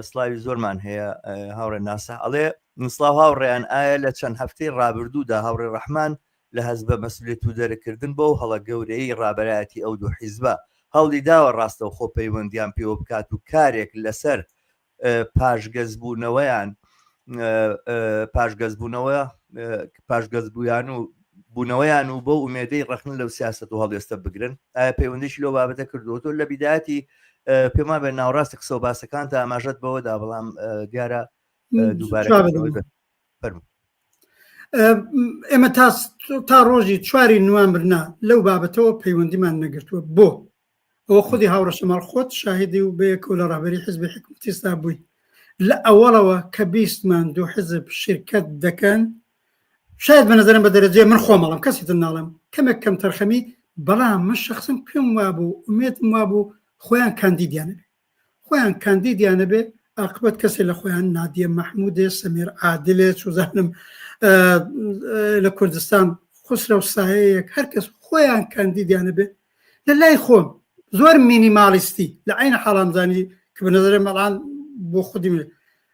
سلاوی زۆرمان هەیە هاوڕێ ناسح ئەڵێ سلااو هاوڕێیان ئایا لە چەند هەفتەی ڕابردوودا هاوڕێ ڕەحمان لە هەست بە مەسولێت و دەرکردن بەو هەڵە گەورەی ڕابەرایەتی ئەو دوو حیزبە هەوڵی داوە ڕاستەوخۆ پەیوەندیان پێوە بکات و کارێک لەسەر پاشگەزبوونەوەیان پاشگەزبوونەوە پاشگەزبوویان و بوونەوەیان و بەو ئومێدەی ڕەخنە لەو سیاست و هەڵوێستە بگرن ئایا پەیوەندیشی لەو بابەتە کردووە تۆ لە بیدایەتی پێما بێ ناوەڕاستی قسە و باسەکان تا ئاماژەت بەوەدا بەڵام دیارە دووبارە فەرموو. ئێمە تا تا ڕۆژی چواری نوامبرنا لەو بابەتەوە پەیوەندیمان نەگرتووە بۆ ئەوە خودی هاوڕێ شەماڵ خۆت شاهیدی و بەیەکەوە لە ڕەهبەری حزبی حکومەتیستا بووی لە ئەوەڵەوە کە بیستمان دوو حزب شرکەت دەکەن شاید بە نظرم بە دەرەجەی من خۆم ئەڵێم کەسی تر ناڵێم کەمێک کەم تەرخەمی بەڵام من شخصم پێم وابوو ئومێدم وابوو خۆیان کاندیدیانە بێ خۆیان کاندیدیانە بێ ئاقبەت کەسێ لە خۆیان نادیە مەحمودێ سەمیر عادلێ چوزانم لە کوردستان خوسرە و سایەیەک هەر کەس خۆیان کاندیدیانە بێ لە لای خۆم زۆر مینیمالیستی لە عینە حاڵامزانی کە بە نظرم ئەڵان بۆ خودی من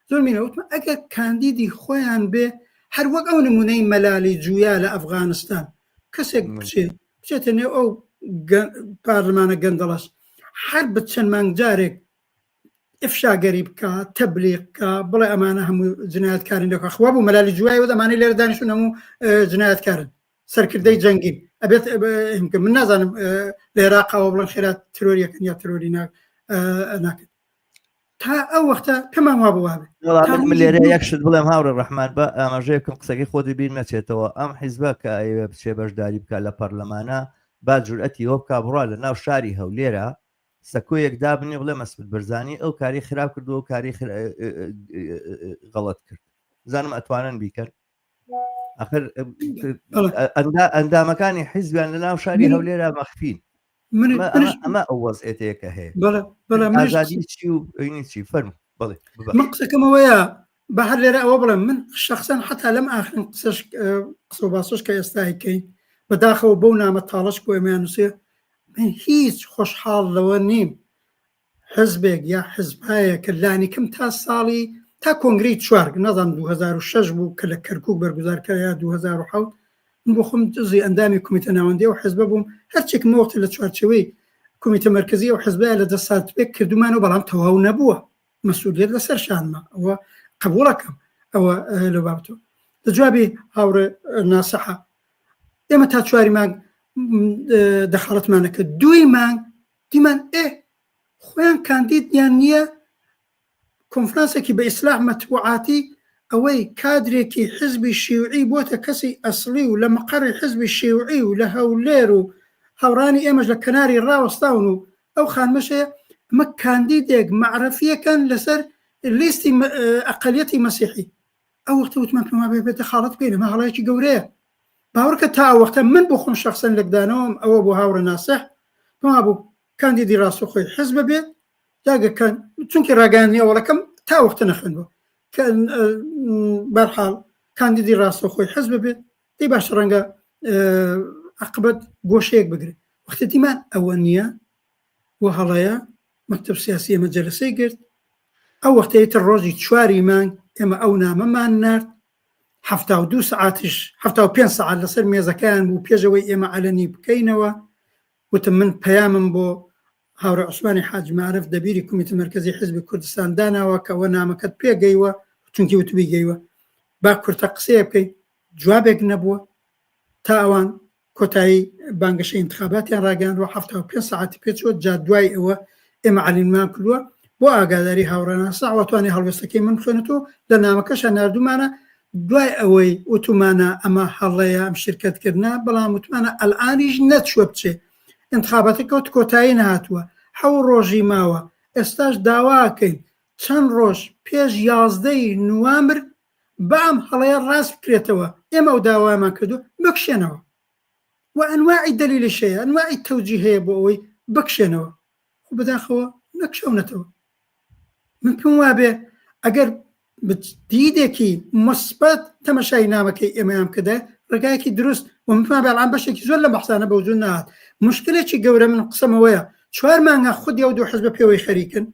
زۆر مینە وتم ئەگەر کاندیدی خۆیان بێ هەر وەک ئەو نمونەی مەلالی جویا لە ئەفغانستان کەسێک بچێ بچێتە نێو ئەو پارلمانە گەندەڵەش هەر بە چەند مانگ جارێک ئفشاگەری بکە تەبلیغ بکە بڵێ ئەمانە هەموو جنایەتکارن لەکە خوا بوو مەلالی جوای وت ئەمانەی لێرە دانیشتون هەموو جنایەتکارن سەرکردەی جەنگین ئەبێت من نازانم لە عێراقەوە بڵێن خێرا ترۆریەکەن یا ترۆری ناکەن. تا ئەو وەختە پێمان وا بوو وابێ. وەڵا من لێرە یەک شت بڵێم هاوڕێ ڕەحمان بە ئاماژەیەکم قسەکەی خۆتی بیر نەچێتەوە ئەم حیزبە کە ئەیەوێ بچێ بەشداری بکا لە پەرلەمانە با جورئەتی ئەوە بکا بڕوا لە ناو شاری هەولێرە سەکۆیەک دابنێ بڵێ مەسعود بەرزانی ئەو کاری خراپ کردووە و کاری غەڵەت کرد زانم ئەتوانن بیکەن ئەخر ئەندامەکانی حیزبیان لە ناو شاری هەولێرە مەخفین ئەمە ئەو وەزعێتەیە کە هەیە ئازادی چی و ئەینی چی فەرموو بەڵێ من قسەکەمەوەیە بە هەر لێرە ئەوە بڵێم من شخصەن حتا لەم ئاخرین قسەش قسە و باسەش کە ئێستا کەین بەداخەوە بەو نامە تاڵەش بۆ ئێمەیان نووسێ من هیچ خۆشحاڵ لەوە نیم حزبێک یا حزبایە کە لانیکەم تا ساڵی تا کۆنگرەی چوار نازانم 2006 بوو کە لە کەرکک بەرگزار کرا یا 2007 من بۆ خۆم جزی ئەندامی کۆمیتە ناوەندی ئەو حزبە بووم هەرچێک مەوەختە لە چوارچێوەی کۆمیتە مەرکەزی ئەو حزبەیە لە دەست پێک کردومانەوە بەڵام تەواو نەبووە مەسئولیت لەسەر شانمە ئەوە قبوڵەکەم ئەوە لەو بابەتەوە لە جوابی هاوڕێ ناسەحە ئێمە تا چواری مانگ دەخاڵەتمانە کە دووی مانگ دیمان ئێ خۆیان کاندیدیان نییە کۆنفرانسێکی بە ئیسلاح مەتبوعاتی ئەوەی کادرێکی حزبی شیوعی بۆتە کەسی ئەسڵی و لە مقەڕی حزبی شیوعی و لە هەولێر و هاوڕانی ئێمەش لە کەناری ڕاوەستاون و ئەو خانمەش هەیە ئەمە کاندیدێک مەعرەفیەکەن لەسەر لیستی ئەقلیەتی مەسیحی ئەو وەختە وتمان پێم وابێ بێتە خاڵەت بکەین ئەمە هەڵەیەکی گەورەیە باوەڕکە تا ئەو وەختە من بۆ خۆم شخصەن لێکدانەوەم ئەوە بۆ هاوڕێ ناسح پێم وابوو کاندیدی ڕاستەوخۆی حزب بێت داگە کە چونکی ڕاگەیاندنی ئەوەڵەکەم تا وەختە نەخوێندووە کە بەرحاڵ کاندیدی ڕاستەوخۆی حزب بێت دەی باشە ڕەنگە عقبەت گۆشەیەک بگرێت وەختە دیمان ئەوە نییە و هەڵەیە مەکتەب سیاسی ئێمە جەلەسەی گرت ئەو وەختەی تر ڕۆژی چواری مانگ ئێمە ئەو نامەمان نارد 72 سەعاتیش 75 سەعات لەسەر مێزەکەیان بوو پێشەوەی ئێمە عەلەنی بکەینەوە وتم من پەیامم بۆ هاوڕێ عوسمانی حاجی مارف دەبیری کومیتە مەرکەزی حیزبی کوردستان داناوە کە ئەوە نامەکەت پێ گەیوە چونکی وتبی گەیوە با کورتە قسەیە بکەین جوابێک نەبووە تا ئەوان کۆتایی بانگەشەی ئینتخاباتیان ڕاگەیاندووە 75 سەعاتی پێچووە جا دوای ئەوە ئێمە عەلینمان کردووە بۆ ئاگاداری هاوڕێنان ساوە توانێ هەڵوێستەکەی من بخوێنێتەوە لە نامەکەشا ناردوومانە دوای ئەوەی وتومانە ئەمە هەڵەیە ئەم شرکەتکردنە بەڵام وتمانە ئەلئانیش نەچووە بچێ ئینتخاباتەکە کەوت کۆتایی نەهاتووە حەو ڕۆژی ماوە ئێستاش داواکەین چەند ڕۆژ پێش یازدەی نوامبر با ئەم هەڵەیە ڕاست بکرێتەوە ئێمە ئەو داوایەمان کردووە بکشێنەوە و ئەنواعی دەلیلیش هەیە ئەنواعی تەوجیه هەیە بۆ ئەوەی بکشێنەوە خۆ بەداخەوە نەکشاونەتەوە من پێم وابێ ئەگەر دیدێکی مثبت تەمەشای نامەکەی ئێمەیان بکردایە ڕێگایەکی دروست و من پێم وابێ الان بەشێکی زۆر لە بەحسانە بەوجود نەهات مشکلێکی گەورە من قسەمەوەیە چوار مانگە خودی ئەو دوو حزبە پێوەی خەریکن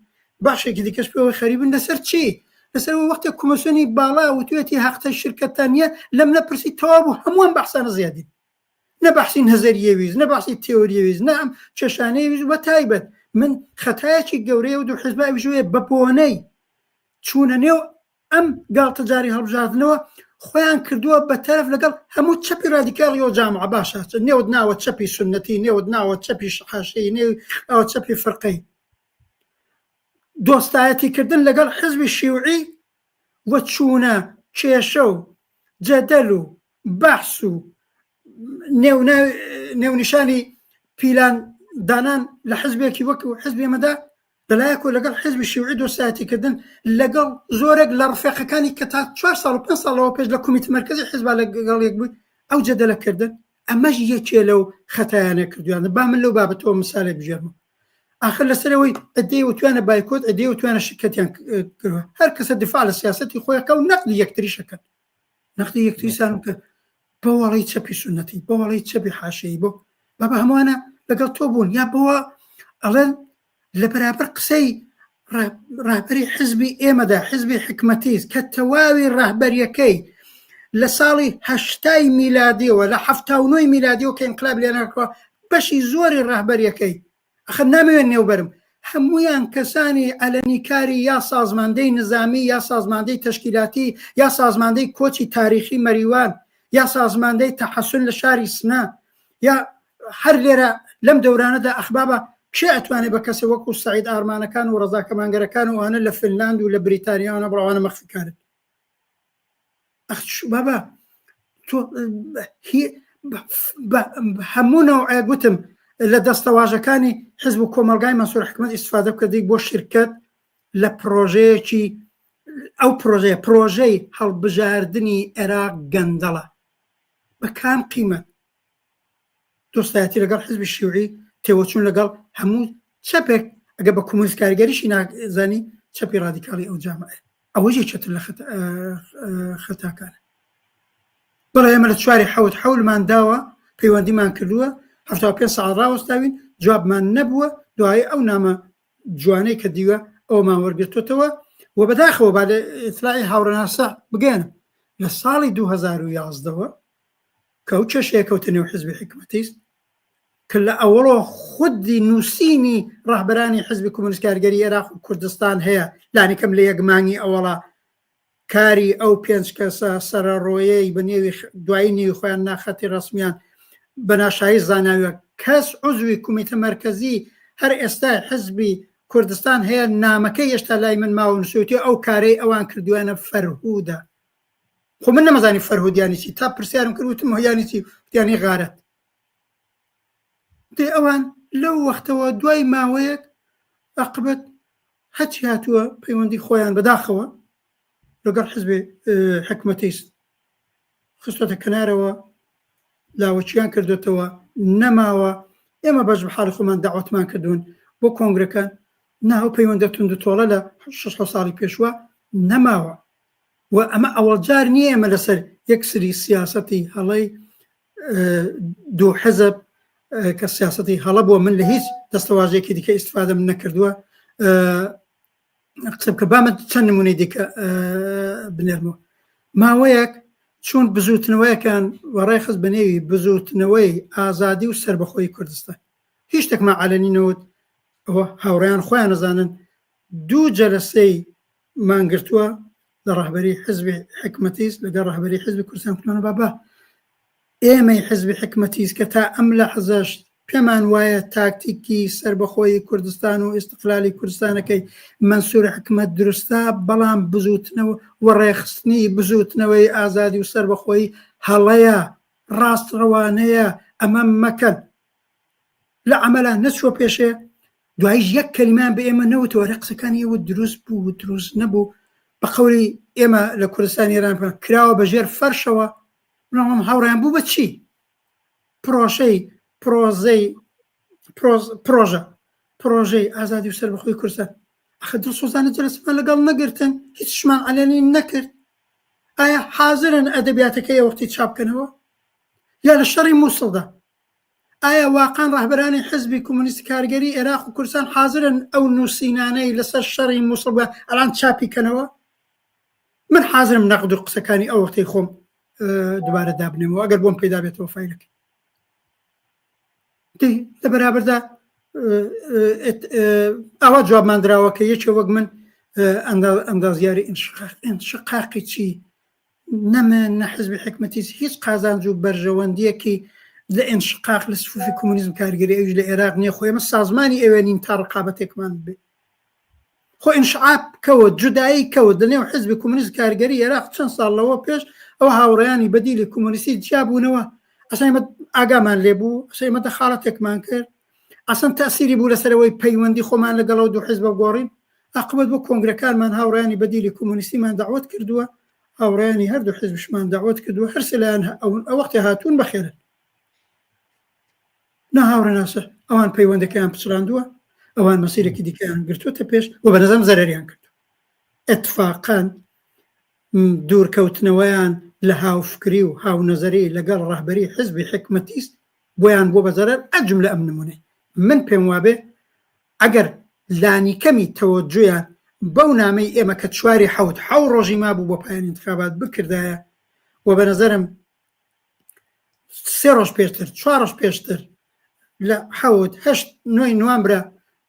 بەشێکی دیکەش پێوەی خەریبن لەسەر چی لەسەر وەختێک کۆمسیۆنی باڵا وتوێتی هەقتە شرکەتان نییە لەم نەپرسی تەواو بوو هەمووان بەحسانە زیادین نە بەحسی نەزەریە ویست نە بەحسی تێۆریە ویست نە ئەم کێشانەی ویست بە تایبەت من خەتایەکی گەورەیە و دوو حزبە ئەویش وەیە بە بۆنەی چوونە نێو ئەم گاڵتەجاری هەڵبژاردنەوە خۆیان کردووە بە تەرەف لەگەڵ هەموو چەپی رادیکاڵی و جامعە باشە نێوت ناوە چەپی سوننەتی نێوت ناوە چەپی حاشەیی نێو ئەوە چەپی فرقەی دۆستایەتی کردن لەگەڵ حزبی شیوعی و چوونە کێشە و جەدەل و بەحس و نێونیشانی پیلان دانان لە حزبێکی وەکو حزبی ئێمەدا لەلایەک و لەگەڵ حزبی شیوعی دۆستایەتیکردن لەگەڵ زۆرێک لە ڕفێقەکانی کە تا چوار ساڵ و پێنج ساڵەوە پێش لە کومیتە مەرکەزی حزبا لەگەڵ یەک بووی ئەو جەدەلە کردن ئەمەش یەکێ لەو خەتایانە کردویانە با من لەو بابەتەوە مثالێک بژێرمەوە ئاخر لەسەرەوەی ئەدەی وتوانە بایکۆت ئەدەی وتوانە شرکەتیان کردوە هەر کەسە دفاع لە سیاسەتی خۆیەکە و نەقدی یەکتریشەکەن نەقدی یەکتریسان بکە بەوەڵی چەپی سونەتی بەوەڵی چەپی حاشەیی بۆ بابا هەمووانە لەگەڵ تۆ بوون یا بۆوە ئەڵێن لە بەرابەر قسەی ڕابەری حزبی ئێمەدا حزبی حکمەتیز کە تەواوی ڕەهبەریەکەی لە ساڵی هەشتای میلادیەوە لە هەفتا و نۆی میلادیەوە کە ئینقلاب لێناکەوە بەشی زۆری ڕەهبەریەکەی ئەخر نامەوێت نێوبەرم هەمویان کەسانی عەلەنیکاری یا سازماندەی نزامی یا سازماندەی تەشکیلاتی یا سازماندەی کۆچی تاریخی مەریوان یا سازماندەی تەحەسون لە شاری سنە یا هەر لێرە لەم دەورانەدا ئەخبابە. کێ ئەتوانێ بە کەسێ وەکو سەعید ئارمانەکان و ڕەزا کەمانگەرەکان و ئەوانە لە فنلاند و لە بریتانیاوانە بڵێ ئەوانە مەخفیکارن؟ ئەخ بابا تۆ هەموو نەوعێک گوتم لە دەستەواژەکانی حزب و کۆمەلگای مەسوور حکومت ئیسفادە بکردی بۆ شرکت لە پرۆژەیەکی ئەو پرۆژەیە پرۆژەی هەڵبژاردنی عێراق گەندەڵە بە کام قیمەت دۆستایەتی لەگەڵ حزبی شیوعی تێوەچوون لەگەڵ هەموو چەپێک ئەگە بە کۆمۆنیست کاریگەریشی نازانی چەپی ڕادیکاڵی ئەو جامعەیە ئەوەش یەکێتر لە خەتاکانە بەڵێ ئێمە لە چواری حەوت حەولمان داوە پەیوەندیمان کردووە پێ ساڵ ڕاوەستاوین جوابمان نەبووە دوای ئەو نامە جوانەی کە دیوە ئەومان وەرگرتوتەوە و بەداخەوە با لە ئیتلاعی هاوڕێناسە بگەێنم لە ساڵی 2011ەوە کە ئەو کێشەیە کەوتە نێو حزبی حکومەتیست کە لە ئەوەڵەوە خودی نووسینی ڕەهبەرانی حزبی کۆمۆنیست کارگەری عێراق و کوردستان هەیە لانیکەم لە یەک مانگی ئەوەڵا کاری ئەو پێنج کەسە سەرەڕۆیەی بە نێوی دوایی نێوی خۆیان ناخەتی ڕسمیان بە ناشایی زاناوە کەس عزوی کومیتە مەرکەزی هەر ئێستا حزبی کوردستان هەیە نامەکەی هێشتا لای من ماوە نووسیوتی ئەو کارەی ئەوان کردویانە فەرهودە خۆ من نەمەزانی فەرهود یانی چی تا پرسیارم کرد وتم یانی چی وتیانی غارەت دێ ئەوان لەو وەختەوە دوای ماوەیەک عقبەت هەچی هاتووە پەیوەندی خۆیان بەداخەوە لەگەڵ حزبی حکومەتیست خستۆتە کەنارەوە لاوەچیان کردوتەوە نەماوە ئێمە بەش بە حاڵی خۆمان داوەتمان کردوون بۆ کۆنگرەکان ناو پەیوەندە تونند و تۆڵە لە 6 ساڵی پێشوە نەماوە و ئەمە ئەوەڵجار نییە ئێمە لەسەر یەک سری سیاسەتی هەڵەی دوو حزب کە سیاسەتی هەڵە بووە من لە هیچ دەستەواژێکی دیکە ئیسفادەم نەکردووە قسە بکە بامە چەند نمونەی دیکە بنێرمەوە ماوەیەک چون بزوتنەوەیەکان وەڕێ خست بە نێوی بزوتنەوەی ئازادی و سربەخۆی کوردستان هیچ شتێکمان عەلەنی نەوت ئەوە هاوڕێیان خۆیان نەزانن دوو جەلەسەی مانگرتووە لە ڕەهبەری حزبی حکمەتیس لەگەڵ ڕەهبەری حزبی کوردستان کوتمانە بابا ئێمەی حزبی حکمەتیس کە تا ئەم لەحزەش پێمان وایە تاکتیکی سربەخۆیی کوردستان و ئیستقلالی کوردستانەکەی مەنسوور حکمەت دروستە بەڵام بزوتنەوە و ڕێخستنی بزوتنەوەی ئازادی و سربەخۆیی هەڵەیە ڕاستڕەوانەیە ئەمە مەکەن لە عەمەلا نەچووە پێشێ دوایش یەک کەلیمان بە ئێمە نەوتەوە رە قسەکانی ئێوە دروست بوو و دروست نەبوو بە قەولی ئێمە لە کوردستان ئێران کراوە بە ژێر فەرشەوە مناڵم هاوڕیان بوو بە چی پرۆژەی پرۆزەی پرۆژە پرۆژەی ئازادی و سەربەخۆی کوردستان ئەخە دڵسۆزانە جەلەسەمان لەگەڵ نەگرتن هیچشمان عەلەنی نەکرد ئایا حازرن ئەدەبیاتەکەی وەختی چاپ بکەنەوە یا لە شەڕی مووسڵدا ئایا واقعەن ڕەهبەرانی حزبی کۆمۆنیستی کارگەری ئێراق و کوردستان حازرن ئەو نووسینانەی لەسەر شەڕی مووسڵ بە ئەلان چاپی کەنەوە؟ من حازرم نەقد و قسەکانی ئەو وەختەی خۆم دوبارە دابنێمەوە ئەگەر بۆم پەیدا بێتەوە فایلەکەی. لە بەرابەردا ئاوا جوابمان دراوە کە یەکێ وەک من ئەندازیاری ئینشقاقی چی نە من نە حزبی حکمەتیس هیچ قازانج و بەرژەوەندیەکی لە ئینشقاق لە سفوفی کۆمۆنیزم کارگەری ئەویش لە عێراق نییە خۆ ئێمە سازمانی ئەوێ نین تا ڕقابەتێکمان بێ خۆ ئینشعاب کەوت جودایی کەوت لە نێو حزبی کۆمۆنیست کارگەری عێراق چەند ساڵ لەوە پێش ئەو هاوڕێیانی بەدیلی کۆمۆنیستی جیابوونەوە ئەسڵەن ئێمە ئاگامان لێ بوو ئەسڵەن ئێمە دەخاڵەتێکمان کرد ئەسڵەن تەسیری بوو لەسەرەوەی پەیوەندی خۆمان لەگەڵ ئەو دوو حزبە گۆڕین ئاقبەت بۆ کۆنگرەکانمان هاوڕێیانی بەدیلی کۆمۆنیستیمان دەعوەت کردووە، هاوڕێیانی هەردوو حزبیشمان دەعوەت کردووە، هەرسێ لایەن ئەون ئەوەختی هاتوون بەخێرن. نا هاوڕێ ناسر، ئەوان پەیوەندەکەیان پچڕاندووە، ئەوان مەسیرێکی دیکەیان گرتووەتە پێش و بە نەزەرم زەرەریان کردووە. ئیتفاقەن دوورکەوتنەوەیان لە هاوفکری و هاونەزەری لەگەڵ ڕەهبەری حزبی حیکمەتیست بۆیان بووە بە زەرەر، ئەجملە ئەم نموونەی من پێم وابێ ئەگەر لانیکەمی تەوەجویان بەو نامەی ئێمە کە چواری حەوت حەو ڕۆژی مابوو بۆ پایانی انتخابات بکردایە و بە نەزەرم سێ ڕۆژ پێشتر چوار ڕۆژ پێشتر لە حەوت هەشت نۆی نوامبرا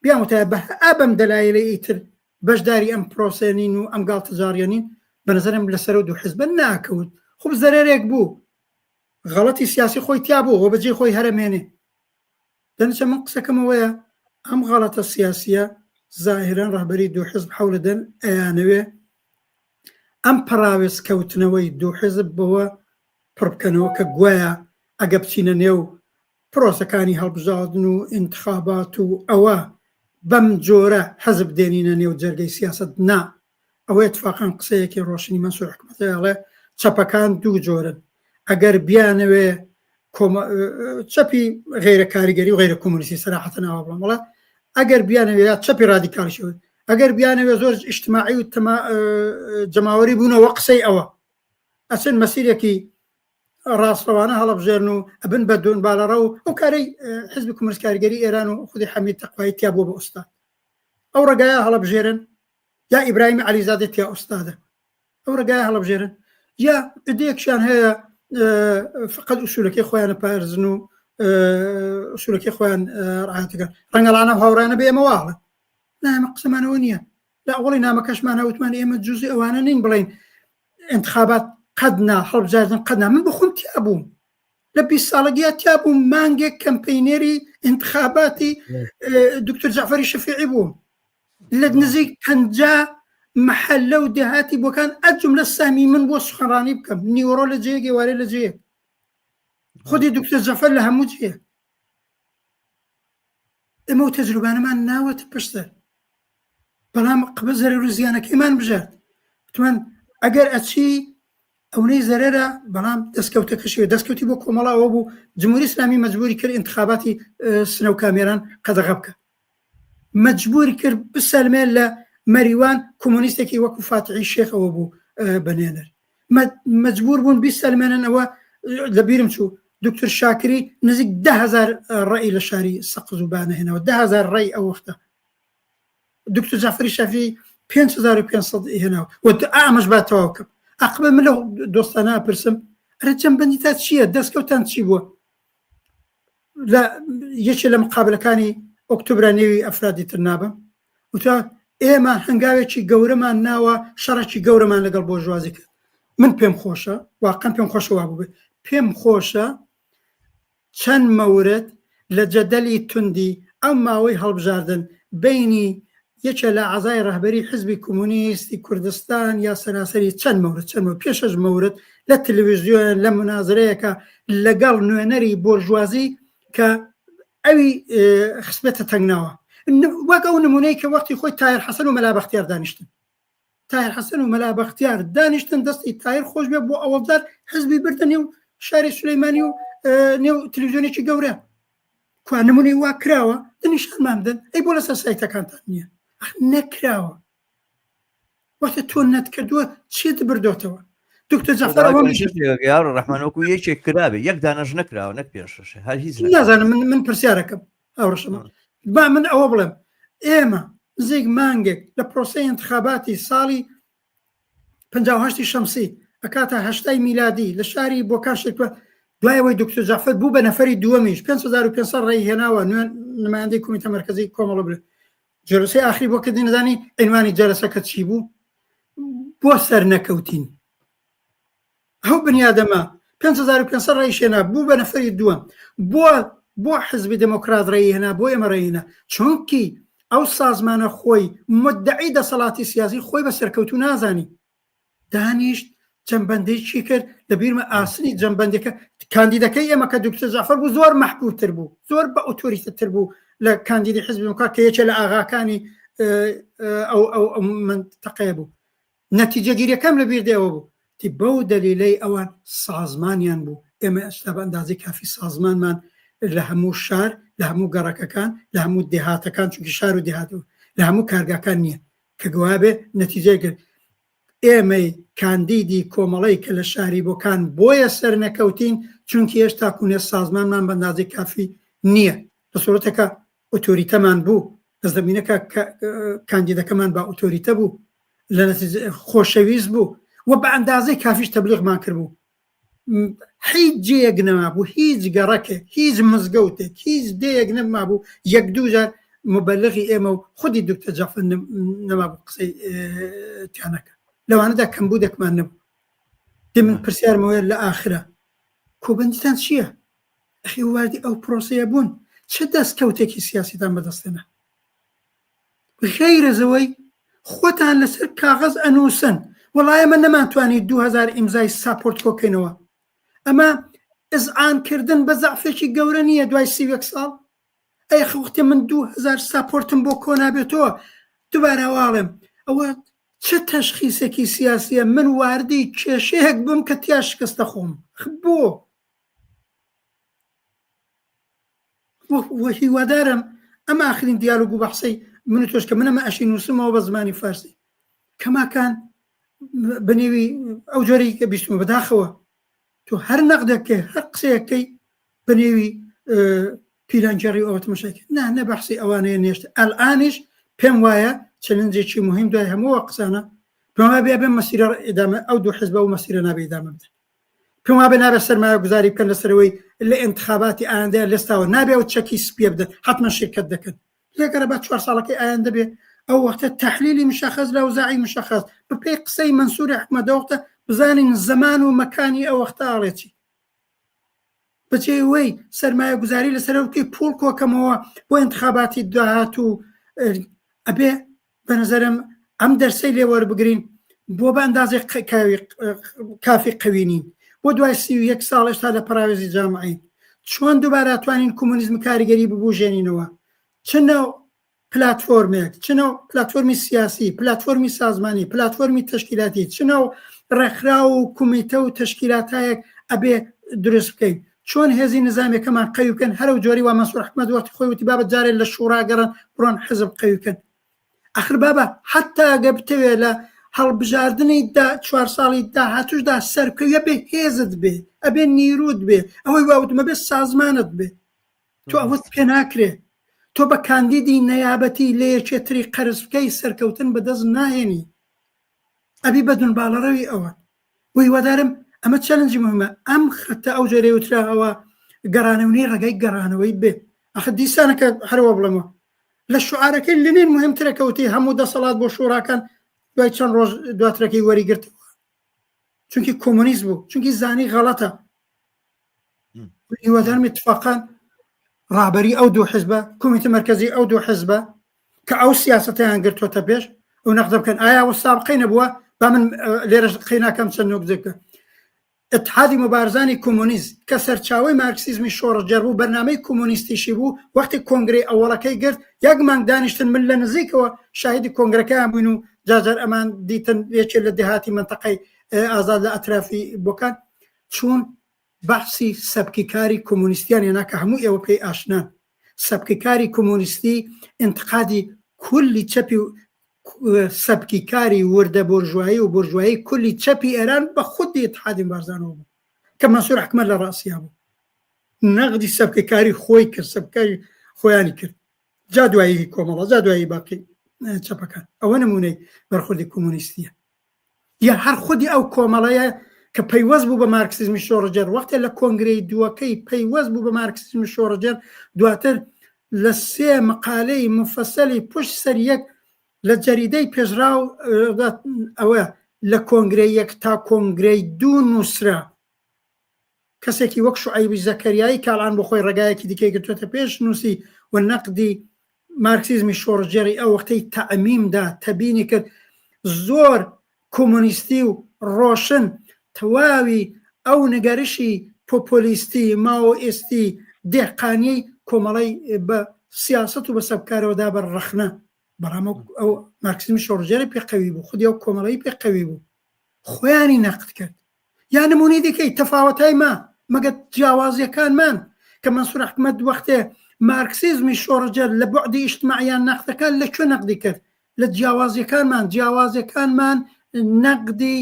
بیان وتایە بە ئابەم دەلایلەی ئیتر بەشداری ئەم پرۆسەیە نین و ئەم گاڵتەجاڕیە نین بە نەزەرم لەسەر ئەو دوو حزبە ناکەوت خوب زەرەرێک بوو غەڵەتی سیاسی خۆی تیا بوو و بەجێ خۆی هەرەمێنێ دەنچە من قسەکەم ئەوەیە. ئەم غەڵەتە سیاسیە زاهیرەن ڕەهبەری دوو حزب حەولەدەن ئەیانەوێ ئەم پەڕاوێز کەوتنەوەی دوو حزب بەوە پڕ بکەنەوە کە گوایە ئەگە بچینە نێو پرۆسەکانی هەڵبژاردن و ئینتخابات و ئەوە بەم جۆرە حزب دێنینە نێو جەرگەی سیاسەت نا ئەوە ئیتفاقەن قسەیەکی ڕۆشنی مەنسوور حکمەتە ئەڵێ چەپەکان دوو جۆرن ئەگەر بیانەوێ چەپی غیرە کاریگەری و غیرە کۆمۆنیستی سەراحەتەن ئاوا بڵێم بەڵێ ئەگەر بیانەوێ یا چەپی ڕادیکالیشەوە ئەگەر بیانەوێ زۆر ئیجتماعی و جەماوەری بوونەوە قسەی ئەوە ئەچن مەسیرێکی ڕاستڕەوانە هەڵەبژێرن و ئەبن بە دون بالەڕە و ئەو کارەی حزبی کۆمۆنیست کاریگەری ئێران و خودی حەمید تەقوایی تیا بووە بە ئوستاد ئەو ڕێگایە هەڵەبژێرن یا ئیبراهیمی عەلیزادە تیا ئوستادە ئەو ڕێگایە هەڵەبژێرن یا عدەیەکشیان هەیە فقط ئوسولەکەی خۆیانە پارزن و ئوسولەکەی خۆیان ڕعاتەکە ڕەنگەڵانە هاوڕانە بێ ئێمە واڵە نا ئێمە قسەمانەوە نییە لە ئەوڵی نامەکەشمان وتمان ئێمە جزئی ئەوانە نین بڵین انتخابات قەد نا هەڵبژاردن قەد نا من بخۆم تیا بووم لە 20 ساڵگیا تیا بووم مانگێک کەمپینێری انتخاباتی دکتۆر جعفری شفیعی بووم لە نزیک 50 محلە و دێهاتی بۆکان ئەجم لە سامی من بۆ سخنڕانی بکەم نیوەڕۆ لە جێیەک ئێوارێ لە جێیەک خودی دکتۆر جعفر لە هەموو جێیەک ئێمە و تەجروبانەمان ناوەتە پشتە بەڵام قبە زەرەر و زیانەکەیمان بژارد وتمان ئەگەر ئەچی ئەونەی زەرەرە بەڵام دەستکەوتەکەشی دەستکەوتی بۆ کۆمەڵە ئەوە بوو جمهوری ئیسلامی مەجبوری کرد انتخاباتی سنە و کامێران قەدەغە بکە مەجبوری کرد بسەلمێ لە مەریوان کۆمۆنیستێکی وەکو فاتحی شێخەوە بوو بەنێنەر مەجبور بوون بیسەلمێنن ئەوە لە بیرم چوو دکتۆر شاکری نزیک دههزار ڕێی لە شاری سەقز و بانە هێنەوە دههزار ڕێی ئەو وەختە دکتۆر جعفری شافی 5500 هێناوە و ئامەش با تەواو کەم ئەقبە من لەو دۆستانە پرسم ئەرە جەمبەندی تا چییە دەستکەوتان چی بووە لە یەکێ لە مقابلەکانی ئۆکتۆبرا نێوی ئەفرادی تر نابم وتە ئێمە هەنگاوێکی گەورەمان ناوە شەڕێکی گەورەمان لەگەڵ بۆرژوازی کرد من پێم خۆشە واقعا پێم خۆشە وا بووبێ پێم خۆشە چەند مەورد لە جەدەلی توندی ئەم ماوەی هەڵبژاردن بەینی یەکێ لە ئەعزای ڕەهبەری حزبی کۆمۆنیستی کوردستان یا سەراسەری چەند مەورد چەند مەورد پێشەش مەورد لە تلویزیۆن لە منازرەیەکە لەگەڵ نوێنەری بۆرژوازی کە ئەوی خستبێتە تەنگناوە وەک ئەو نمونەی کە وەختی خۆی تایر حەسەن و مەلا بەختیار دانیشتن تایر حەسەن و مەلا بەختیار دانیشتن دەستی تایر خۆش بێ بۆ ئەوەڵجار حزبی بردە نێو شاری سلەیمانی و نێو تلویزیۆنێکی گەورە کوا نمونەی وا کراوە نیشانمان بدەن ئەی بۆ لەسەر سایتەکانتان نییە نەکراوە وەختە تۆ نەتکردووە چیت بردۆتەوە دکتۆر جەعفەر ئەوە یار ڕەحمان وەکو یەکێک کرابێ یەک دانەش نەکراوە نەک پێش هەر هیچ نازانم من من پرسیارەکەم ئەوڕشەمە با من ئەوە بڵێم ئێمە نزیک مانگێک لە پرۆسەی انتخاباتی ساڵی 58 شەمسی ئەکاتە هەشتای میلادی لە شاری بۆکان شرکە دوای ئەوەی دکتۆر جعفر بوو بە نەفەری دووەمیش 5500 ڕێی هێناوە نوێن نمایندەی کۆمیتە مەرکەزی کۆمەڵە بێ جەلەسەی ئاخری بۆ کردین نەزانی عنوانی جەلەسەکە چی بوو بۆ سەر نەکەوتین ئەو بنیادەمە 5500 ڕێی هێنا بوو بە نەفەری دووەم بۆ بۆ حزبی دێمۆکرات ڕێی هێنا بۆ ئێمە ڕێی هێنا چونکی ئەو سازمانە خۆی مدعی دەسەڵاتی سیاسی خۆی بە سەرکەوتوو نازانی دانیشت جەمبەندێکی کرد لە بیرمە ئاسنی جەمبەندەکە کاندیدەکەی ئێمە کە دکتۆر جعفر بوو زۆر مەحبوبتر بوو زۆر بە ئۆتۆریتەتر بوو لە کاندیدی حزبی دێموکرات کە یەکێ لە ئاغاکانی ئەو ئەو منتەقەیە بوو نەتیجەگیریەکەم لە بیر دێ ئەوە بوو تی بەو دەلیلەی ئەوان سازمانیان بوو ئێمە ئێستا بە ئەندازەی کافی سازمانمان لە هەموو شار لە هەموو گەڕەکەکان لە هەموو دێهاتەکان چونکی شار و دێهات لە هەموو کارگاکان نییە کە گوابێ نەتیجەی کرد ئێمەی کاندیدی کۆمەڵەی کە لە شاری بۆکان بۆیە سەر نەکەوتین چونکی هێشتا کوونێ سازمانمان بە ئەندازەی کافی نییە لە سوورەتەکە ئۆتۆریتەمان بوو لە زەمینەکە کاندیدەکەمان بە ئۆتۆریتە بوو لە خۆشەویست بوو و بە ئەندازەی کافیش تەبلیغمان کردبوو هیچ جێیەک نەمابوو هیچ گەڕەکێک هیچ مزگەوتێک هیچ دێیەک نەمابوو یەک دوو جار مبلغی ئێمە و خودی دکتۆر جعفر نەمابوو قسەی تیانەکە لەوانەدا کەمبوودێکمان نەبوو دێ من پرسیارمەوەیە لە ئاخرە کۆبەندیتان چییە؟ ئەخی واردی ئەو پرۆسەیە بوون چ دەستکەوتێکی سیاسیتان بەدەستێنا؟ غەیرە زەوەی خۆتان لەسەر کاغەز ئەنووسن وەڵا ئێمە نەمانتوانی 2000 ئیمزای support کۆکەینەوە ئەمە ئزعان کردن بە زەعفێکی گەورە نییە دوای 31 ساڵ ئەی وەختێ من 2000 support م بۆ کۆنابێتەوە دوبارە واڵێم ئەوە چ تەشخیسێکی سیاسیە من واردی کێشەیەک بم کە تیا شکستە خۆم بۆ و هیوادارم ئەم ئاخرین دیالۆگ و بەحسەی من و تۆش کە من ئەمە ئەشی نووسمەوە بە زمانی فارسی کەماکان بەنێوی ئەو جۆرەی کە بیستمە بەداخەوە تۆ هەر نەقدەکەی هەر قسەیەکەی بەنێوی پیلانگێڕی ئەوە تەماشای کرد نا نە بەحسی ئەوانەیە نێشت ئەلئانیش پێم وایە challenge ێکی مهم دوای هەموو قسانە پێم وایە بێ بێ مەسیرە ئیدامە ئەو دوو حزبە و مەسیرە نابێ ئیدامە بدەن پێم وابێ نابێ سەرمایە گوزاری بکەن لەسەرەوەی لە ئینتخاباتی ئایندە لێستاوە نابێ ئەو چەکی سپیە بدەن حتمما شرکت دەکەن لێگەرە با چوار ساڵەکەی ئایندە بێ ئەو وەختە تحلیلی مشخص لە ئەوزاعی مشخص بەپێی قسەی مەنسوری حکومەت ئەو وەختە بزانین زەمان و مەکانی ئەو وەختە ئاڵێ چی بەجێی وەی سەرمایە گوزاری لەسەر بکەی پوڵ کۆکەمەوە بۆ انتخاباتی داهاتوو ئەبێ بە نظرم ئەم دەرسەی لێ وەربگرین بۆ بە ئەندازەی کافی قەوی نین بۆ دوای 31 ساڵ ئێستا لە پەراوێزی جامعین چۆن دووبارە توانین کۆمۆنیزم کاریگەری ببوژێنینەوە چ نەو پلاتفۆرمێک چ نەو پلاتفۆرمی سیاسی پلاتفۆرمی سازمانی پلاتفۆرمی تەشکیلاتی چ نەو ڕێکخراو و کومیتە و تەشکیلاتایەک ئەبێ دروست بکەین چۆن هێزی نزامیەکەمان قەوی بکەن هەرەو جۆری وا مەنسور حکمەت وەختی خۆی وتی بابە جارێ لە شوڕا گەڕن بڕۆن حزب قەوی بکەن ئەخر بابە حتا گە بتەوێ لە هەڵبژاردنی دا چوار ساڵی داهاتوشدا سەرکەوی ئەبێ هێزت بێ ئەبێ نیروت بێ ئەوەی وا وتم ئەبێ سازمانت بێ تۆ ئەوەت پێ ناکرێ تۆ بە کاندیدی نەیابەتی لە یەکێتری قەرز بکەی سەرکەوتن بەدەست ناهێنی ئەبی بە دونباڵەڕەوی ئەوە بۆ هیوادارم ئەمە challenge ی مهمە ئەم خەتە ئەو جۆرەی وترا ئەوە گەڕانەوەی ڕێگای گەڕانەوەی بێ ئەخە دیسانەکە هەروە بڵێمەوە لە شعارەکەی لنین مهمترە کەوتی هەموو دەسەڵات بۆ شوراکان دوای چەند ڕۆژ دواترەکەی وەریگرتەوە چونکی کۆمۆنیست بوو چونکی زانی غەڵەتە هیوادارم اتفاقا ڕابەری ئەو دوو حزبە کۆمیتە مەرکەزی ئەو دوو حزبە کە ئەو سیاستیان گرتوتە پێش ئەو نەقدە بکەن ئایا وە سابقەی نەبووە با من لێرەش قەی ناکەم چەند نۆکزێکە اتحادی مبارزانی کۆمۆنیست کە سەرچاوەی مارکسیزمی شۆڕشگێڕ بوو بەرنامەی کۆمۆنیستیشی بوو وەختی کۆنگرەی ئەوەڵەکەی گرت یەک مانگ دانیشتن من لە نزیکەوە شاهیدی کۆنگرەکەیان بووین و جاجار ئەمان دیتن یەکێ لە دێهاتی مەنتەقەی ئازاد لە ئەترافی بۆکان چوون بەحسی سەبکی کاری کۆمۆنیستیان هێنا کە هەموو ئێوە پێی ئاشنان. سەبکی کاری کۆمۆنیستی ئینتقادی کولی چەپی و سەبکی کاری وردە بۆرژوایی و بۆرژوایی کولی چەپی ئێران بە خودی ئیتحادی بارزانەوە بوو کە مەنسوور حکمەت لە ڕاسیا بوو. نەغدی سەبکی کاری خۆی کرد، سەبکاری خۆیانی کرد. جا دوایی کۆمەڵە، جا دوایی باقی چەپەکان. ئەوە نموونەی بەرخوردی کۆمۆنیستییە. یا هەر خودی ئەو کۆمەڵەیە کە پەیوەست بوو بە مارکسیزمی شۆڕشگێڕ وەختێ لە کۆنگرەی دووەکەی پەیوەست بوو بە مارکسیزمی شۆڕشگێڕ دواتر لە سێ مقالەی مفەسەلی پشت سەر یەک لە جەریدەی پێشڕاو ئەوە لە کۆنگرەی یەک تا کۆنگرەی دوو نووسرا کەسێکی وەک شوعەیبی زەکەریایی کاڵان بۆ خۆی ڕێگایەکی دیکەی گرتووەتە پێش نووسی و نەقدی مارکسیزمی شۆڕشگێڕی ئەو وەختەی تەعمیم دا تەبینی کرد زۆر کۆمۆنیستی و ڕۆشن تەواوی ئەو نگەرشی پۆپۆلیستی ماوئیستی دێهقانیەی کۆمەڵەی بە سیاسەت و بە سەبکارەوە دا بەر ڕەخنە بەڵام ئەو مارکسیزمی شۆڕشگێڕی پێ قەوی بوو خودی ئەو کۆمەڵەی پێ قەوی بوو خۆیانی نەقد کرد یا نمونەی دیکەی تەفاوەتای ما مەگەر جیاوازیەکانمان کە مەنسور ئەحمەد وەختێ مارکسیزمی شۆڕشگێر لە بوعدی ئیجتماعیان نەقدەکات لە کوێ نەقدی کرد لە جیاوازیەکانمان جیاوازیەکانمان نەقدی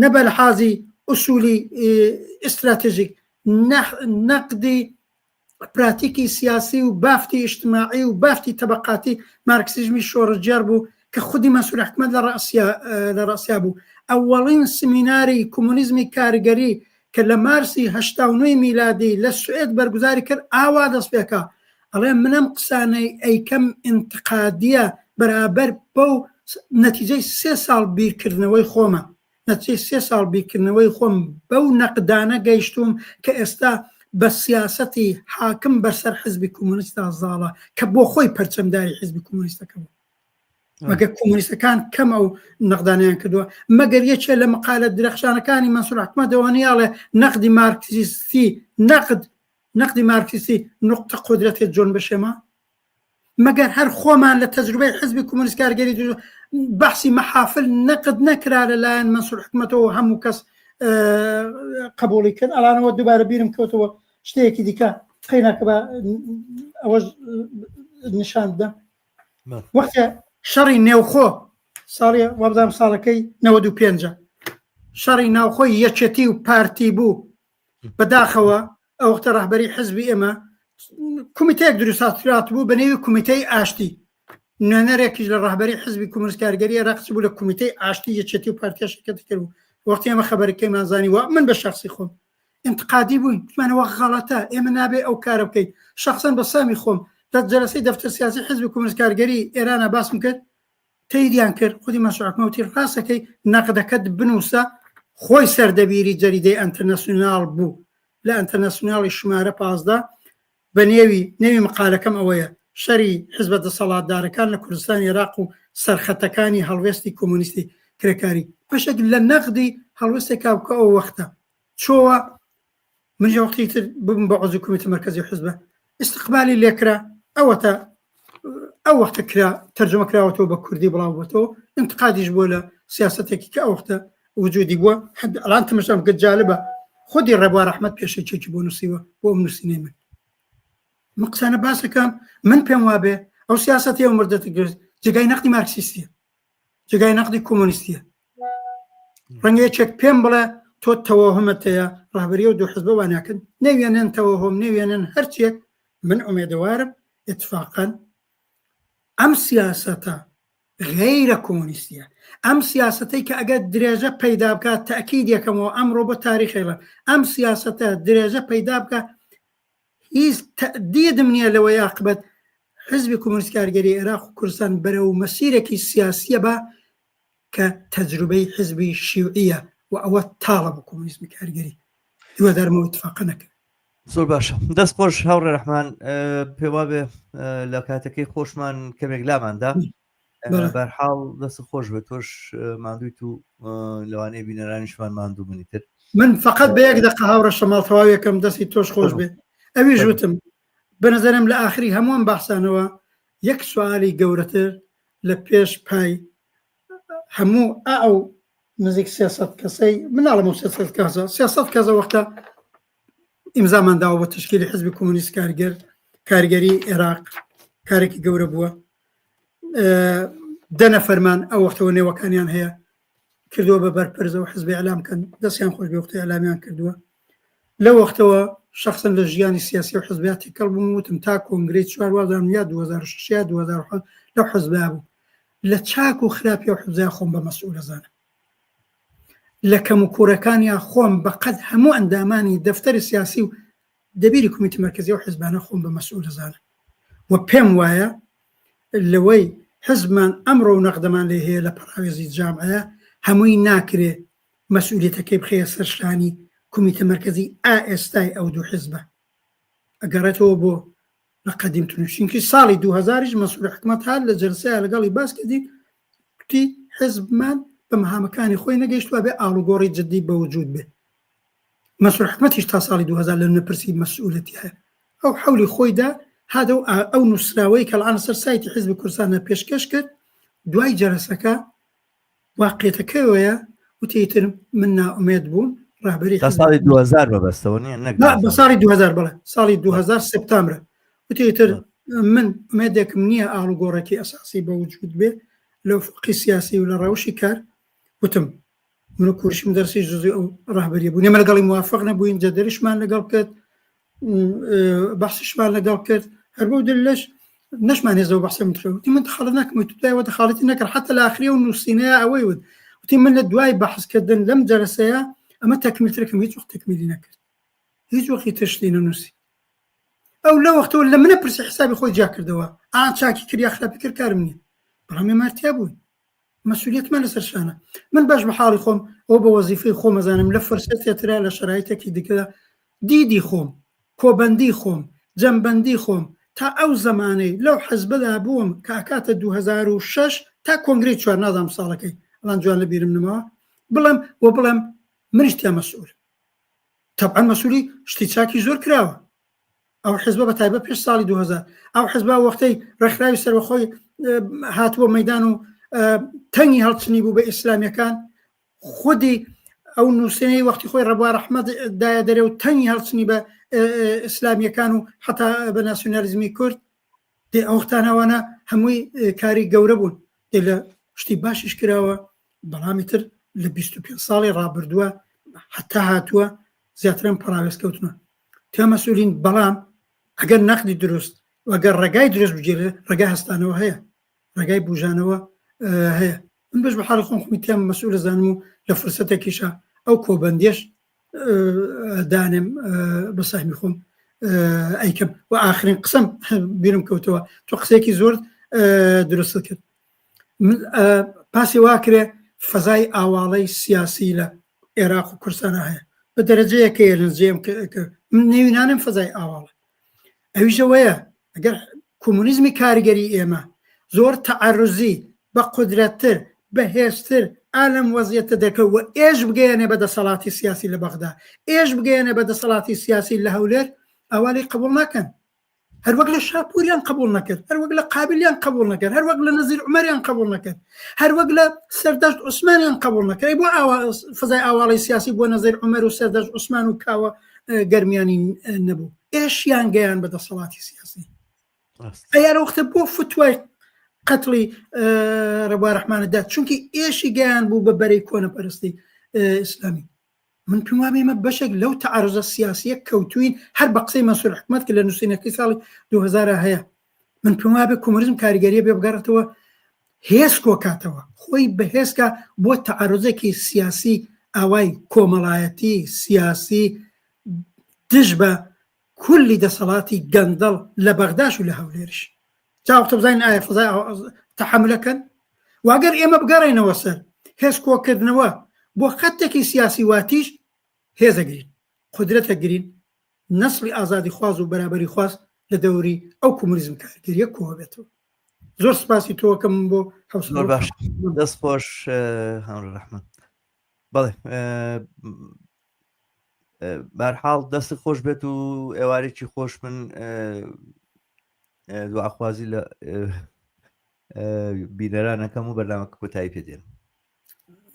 نە بە لحازی ئوسولی ئیستراتژیک نەقدی پراتیکی سیاسی و بافتی ئیجتماعی و بافتی تەبەقاتی مارکسیزمی شۆڕشگێڕ بوو کە خودی مەنسوور حکمەت لە ڕەئسیا لە ڕەئسیا بوو. ئەوەڵین سمیناری کۆمۆنیزمی کارگەری کە لە مارسی 89 میلادی لە سوئێد بەرگوزاری کرد ئاوا دەست پێکا ئەڵێ من ئەم قسانەی ئەیکەم ئینتقادیە بەرابەر بەو نەتیجەی سێ ساڵ بیرکردنەوەی خۆمە نەتیجەی سێ ساڵ بیرکردنەوەی خۆم بەو نەقدانە گەیشتووم کە ئێستا بە سیاسەتی حاکم بەسەر حزبی کۆمۆنیستدا زاڵە کە بۆ خۆی پەرچەمداری حزبی کۆمۆنیستەکە بوو. مەگەر کۆمۆنیستەکان کەم ئەو نەقدانیان کردووە مەگەر یەکێ لە مقالە درەخشانەکانی مەنسوور حکومەتەوە نیاڵێ نەقدی مارکسیستی نەقد نەقدی مارکسیستی نقطە قدرەتێ جۆن بشێمە مەگەر هەر خۆمان لە تەجروبەی حزبی کۆمۆنیست کارگەری بەحسی مەحافل نەقد نەکرا لەلایەن مەنسوور حکومەتەوە هەموو کەس قبوڵی کرد ئەڵانەوە دووبارە بیرم کەوتەوە شتێکی دیکە قەیناکە بە ئەوەش نیشان بدەم وەختێ شەڕی نێوخۆ ساڵی وابزانم ساڵەکەی 95 شەڕی ناوخۆی یەکێتی و پارتی بوو بەداخەوە ئەو وەختە ڕەهبەری حزبی ئێمە کومیتەیەک دروستاترات بوو بە نێوی کومیتەی ئاشتی نوێنەرێکیش لە ڕەهبەری حزبی کۆمۆنیست کارگەری عێراق بوو لە کومیتەی ئاشتی یەکێتی و پارتیا شرکەتی کرد وەختی ئێمە خەبەرەکەیمان زانی و من بە شخصی خۆم انتقادی بووین وتمانەوە غەڵەتە ئێمە نابێ ئەو کارە بکەین شخصا بە سامی خۆم لە جەلەسەی دەفتەر سیاسی حزبی کۆمۆنیست کارگەری ئێرانە باسم کرد تەیریان کرد خودی مەنسوور حکمە وتی ڕاستەکەی نەقدەکەت بنووسە خۆی سەردەبیری جەریدەی ئەنتەرناسیوناڵ بوو لە ئەنتەرناسیوناڵی شمارە 15 بە نێوی نێوی مقالەکەم ئەوەیە شەری حزبە دەسەڵاتدارەکان لە کوردستانی عێراق و سەرخەتەکانی هەڵوێستی کۆمۆنیستی کرێکاری بەشێک لە نەقدی هەڵوێستێکا بکە ئەو وەختە چۆوە من وەختی تر ببم بە عضو کمیتە مرکزی حزبە استقبالی لێکرا ئەوەتە ئەو وەختە کرا تەرجمە کراوەتەوە بە کوردی بڵاو بۆتەوە انتقادیش بووە لە سیاستێکی کە ئەو وەختە وجودی بووە حد الان تەماشام کرد جالبە خودی ڕێبوار ئەحمەد پێشەکیەکی بۆ نووسیوە بۆ ئەم نووسینەی من من قسانە باسەکەم من پێم وابێ ئەو سیاسەتی ئەو مردەتە گرت جێگای نەقدی مارکسیستیە جێگای نەقدی کۆمۆنیستیە ڕەنگە یەکێک پێم بڵێ تۆ تەوەهمت هەیە ڕابری و دوو حزبە واناکەن نەوێنن تەوەهۆم نەوێنن هەرچیەک من ئومێدەوارم اتفاقا ئەم سیاسەتە غەیرە کۆمۆنیستیە ئەم سیاسەتەی کە ئەگەر درێژە پەیدا بکات تاکید یەکەمەوە ئەمڕۆ بۆ تاریخێڵە ئەم سیاسەتە درێژە پەیدا بکە هیچ تەدیدم نییە لەوەی عاقبەت حزبی کۆمۆنیست کارگەری عێراق و کوردستان بەرەو مەسیرێکی سیاسیە بە کە تەجروبەی حزبی شیوعیە و ئەوە تاڵە بۆ کۆمۆنیزمی کارگەری هیوادارمەوە اتفاقە نەکەن. زۆر باشە دەست خۆش هاوڕێ ڕەحمان پێوابێ لە کاتەکەی خۆشمان کەمێک لاماندا بەرحاڵ دەست خۆش بێت تۆش ماندویت و لەوانەیە بینەرانیشمان ماندوو بنی تر من فقط بە یەک دقە هاوڕە شەماڵ تەواویەکەم دەستی تۆش خۆش بێ ئەویش وتم بەنظرم لە ئاخری هەمووان بەحسانەوە یەک سوالی گەورەتر لە پێش پای هەموو ئەو نزیک 300 کەسەی مناڵم و 300 کەسە 300 کەسە وەختە ئیمزامان داوە بۆ تشکیلی حزبی کۆمۆنیست کارگەر کارگەری عێراق کارێکی گەورە بووە دەنە فەرمان ئەو وەختەوە نێوەکانیان هەیە کردووە بە بەرپرزەوە حزبی ئەلام کەن دەستیان خۆش بێ وەختی ئەلامیان کردووە لە وەختەوە شخصن لە ژیانی سیاسی و حزبیات تێکەڵ بووم وتم تا کۆنگرەی چوار وازانم یا 2006 یا 2007 لەو حزبا بوو لە چاک و خراپی و حزبیا خۆم بە مەسئولە زانم لە کەم و کوڕەکانیا خۆم بە قەد هەموو ئەندامانی دەفتەری سیاسی و دەبیری کومیتی مەرکەزی ئەو حزبانە خۆم بە مەسئول دەزانم و پێم وایە لەوەی حزبمان ئەمڕۆ و نەقدەمان لێ هەیە لە پەڕاوێزی جامعەیە هەمووی ناکرێ مەسئولیەتەکەی بخەیە سەر شانی کومیتە مەرکەزی ئا ئێستای ئەو دوو حزبە ئەگەڕێتەوە بۆ لە قەدیم تونشینکی ساڵی 2000 یش مەسعود حکومەت هات لە جەلسەیە لەگەڵی باس کردین کوتی حزبمان بە مەهامەکانی خۆی نەگەیشتوە بێ ئاڵوگۆڕی جدی بە وجود بێ مەسعود حکومەتیش تا ساڵی 2000 لە نەپرسی مەسئولەتی هەیە ئەو حەولی خۆیدا هاتە و ئەو نووسراوەی کە لەعاە سەر سایتی حزب کوردستانە پێشکەش کرد دوای جەلەسەکە واقعیەتەکەیەوەیە وتی ئیتر من نائومێد بووم ڕابەری تا ساڵی 2000 بەبەستەوە نیە نەک بە ساڵی 2000 بڵێ ساڵی 2000 سپتامبرە وتی ئیتر من ئومێدێکم نییە ئاڵوگۆڕێکی ئەساسی بە وجود بێ لە فقی سیاسی و لە ڕەوشی کار وتم من و کورشیم دەرسی جزئی ئەو ڕەهبەریە بوو ئێمە لەگەڵی موافق نەبووین جەدەریشمان لەگەڵ کرد بەحسیشمان لەگەڵ کرد هەر بەو دلش نەشمان هێزەوە بەحسە من وتی من دخالەت ناکەم وتی دوای دەخالەتی نەکرد حتی لە ئاخری و نووسینەیە ئەوەی وت وتی من لە دوای بەحسکردن لەم جەلەسەیە ئەمە تەکمیلترەکەم هیچ وەخت تەکمیلی نەکرد هیچ وەختی تشتی نەنووسی ئەو لە وەختەوە لە منە پرسی حسابی خۆی جیا کردەوە ئا چاکی کرد یا خراپی کرد کارم نییە بەڵام ئێمە تیا بووین مەسئولیەتمان لەسەر شانە من باش بە حاڵی خۆم ئەو بە وەزیفەی خۆم ئەزانم لە فرسەتێترا لە شەرایتێکی دیکەدا دیدی خۆم کۆبەندی خۆم جەمبەندی خۆم تا ئەو زەمانەی لەو حزبەدا بووم کە ئەکاتە 2006. تا کۆنگرەی چوار نازانم ساڵەکەی ئەڵان جوان لە بیرم نماوە بڵێم و بڵێم منیش تیا مەسئول تەبعەن مەسئولی شتی چاکی زۆر کراوە ئەو حزبە بە تایبەت پێش ساڵی 2000 ئەو حزبە وەختەی ڕێکخراوی سەربەخۆی هاتووە مەدان و تەنگی هەڵچنی بوو بە ئیسلامیەکان خودی ئەو نووسینەی وەختی خۆی ڕەبوا ڕەحمەت دایە دەرێ و تەنگی هەڵچنی بە ئیسلامیەکان و حتا بە ناسیۆنالیزمی کورد دێ ئەوختانەوانە هەمووی کاری گەورە بوون دێ لە شتی باشیش کراوە بەڵامی تر لە 25 ساڵی ڕابردووە حتا هاتووە زیاترم پەراوێز کەوتنە تا مەسئولین بەڵام ئەگەر نەقدی دروست وەگەر ڕێگای دروست بگیرێ ڕێگای هەستانەوە هەیە ڕێگای بژانەوە هەیە من بەش بە حاڵی خۆم خۆمی تیام مەسئولە زانم و لە فرسەتێکیشە ئەو کۆبەندیش دانێم بە سەهمی خۆم ئەیکەم و ئاخرین قسەم بیرم کەوتەوە تۆ قسەیەکی زۆر دروست کرد پاسی واکرێ فەزای ئاواڵەی سیاسی لە عێراق و کوردستانە هەیە بە دەرەجەیەکە لەجێم من نێوینانم فەزای ئاواڵە ئەویشەوەیە ئەگەر کۆمۆنیزمی کاریگەری ئێمە زۆر تەعەروزی بە قودرەتتر، بەهێزتر ئا لەم وەزیەتە دەرکەوت و ئێش بگەیەنێ بە دەسەڵاتی سیاسی لە بەغدا، ئێش بگەیەنێ بە دەسەڵاتی سیاسی لە هەولێر، ئەوا لێی قبوڵ ناکەن. هەروەک لە شاپوریان قبوڵ نەکرد، هەروەک لە قابلیان قبوڵ نەکرد، هەروەک لە نەزیر عومەریان قبوڵ نەکرد، هەروەک لە سەردەشت عوسمانیان قبوڵ نەکرد. ئەی بۆ ئاوا فەزای ئاواڵی سیاسی بۆ نەزیر عومەر و سەردەشت عوسمان و کاوە گەرمیانی نەبوو؟ ئێشیان گەیان بە دەسەڵاتی سیاسی. ئەیارە وەختە بۆ فتوای قەتڵی ڕەبوا ڕەحمانە دا چونکی ئێشی گەیان بوو بە بەرەی کۆنەپەرستی ئیسلامی من پێم وابێ ئێمە بەشێک لەو تەعارزە سیاسیە کەوتوین هەر بە قسەی مەنسوور حکومەت کە لە نووسینەکەی ساڵی 2000 هەیە من پێم وابێ کۆمۆنیزم کاریگەریە بێ بگەڕێتەوە هێز کۆکاتەوە خۆی بەهێزکە بۆ تەعارزێکی سیاسی ئاوای کۆمەڵایەتی سیاسی دژ بە کولی دەسەڵاتی گەندەڵ لە بەغداش و لە هەولێرش جا وەختە بزانین ئایا فەزای تەحەمولەکەن واگەر ئێمە بگەڕێنەوە سەر هێز کۆکردنەوە بۆ خەتێکی سیاسی واتیش هێزەگرین قدرەتە گرین نەسڵی ئازادی خواز و بەرابەری خواز لە دەوری ئەو کۆمۆنیزم کارگەریە کۆ بێتەوە زۆر سپاسی تۆکەم بۆ حوسڵ باش دەست خۆش هاوڕێ ڕەحمان بەڵێ بارحاڵ دەست خۆش بێت و ئێوارێکی خۆش من دواخوازی لە بینەرانەکەم و بەرنامەکە کۆتایی پێدێن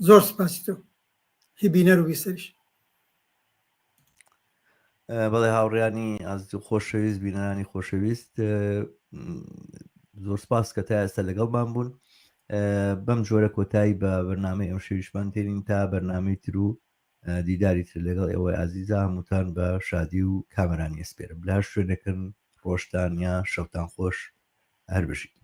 زۆر سپاسی تۆ هی بینەر و بیسەریش بەڵێ هاوڕیانی ئازیز و خۆشەویست بینەرانی خۆشەویست زۆر سپاس کە تا ئێستا لەگەڵمان بوون بەم جۆرە کۆتایی بە بەرنامەی ئەم شەویشمان تێنین تا بەرنامەی تر و دیداری تر لەگەڵ ئێوەی ئازیزا هەمووتان بە شادی و کامەرانی ئەسپێرم لە هەر شوێنێکن ڕۆژتان یا شەوتان خۆش هەر بژین.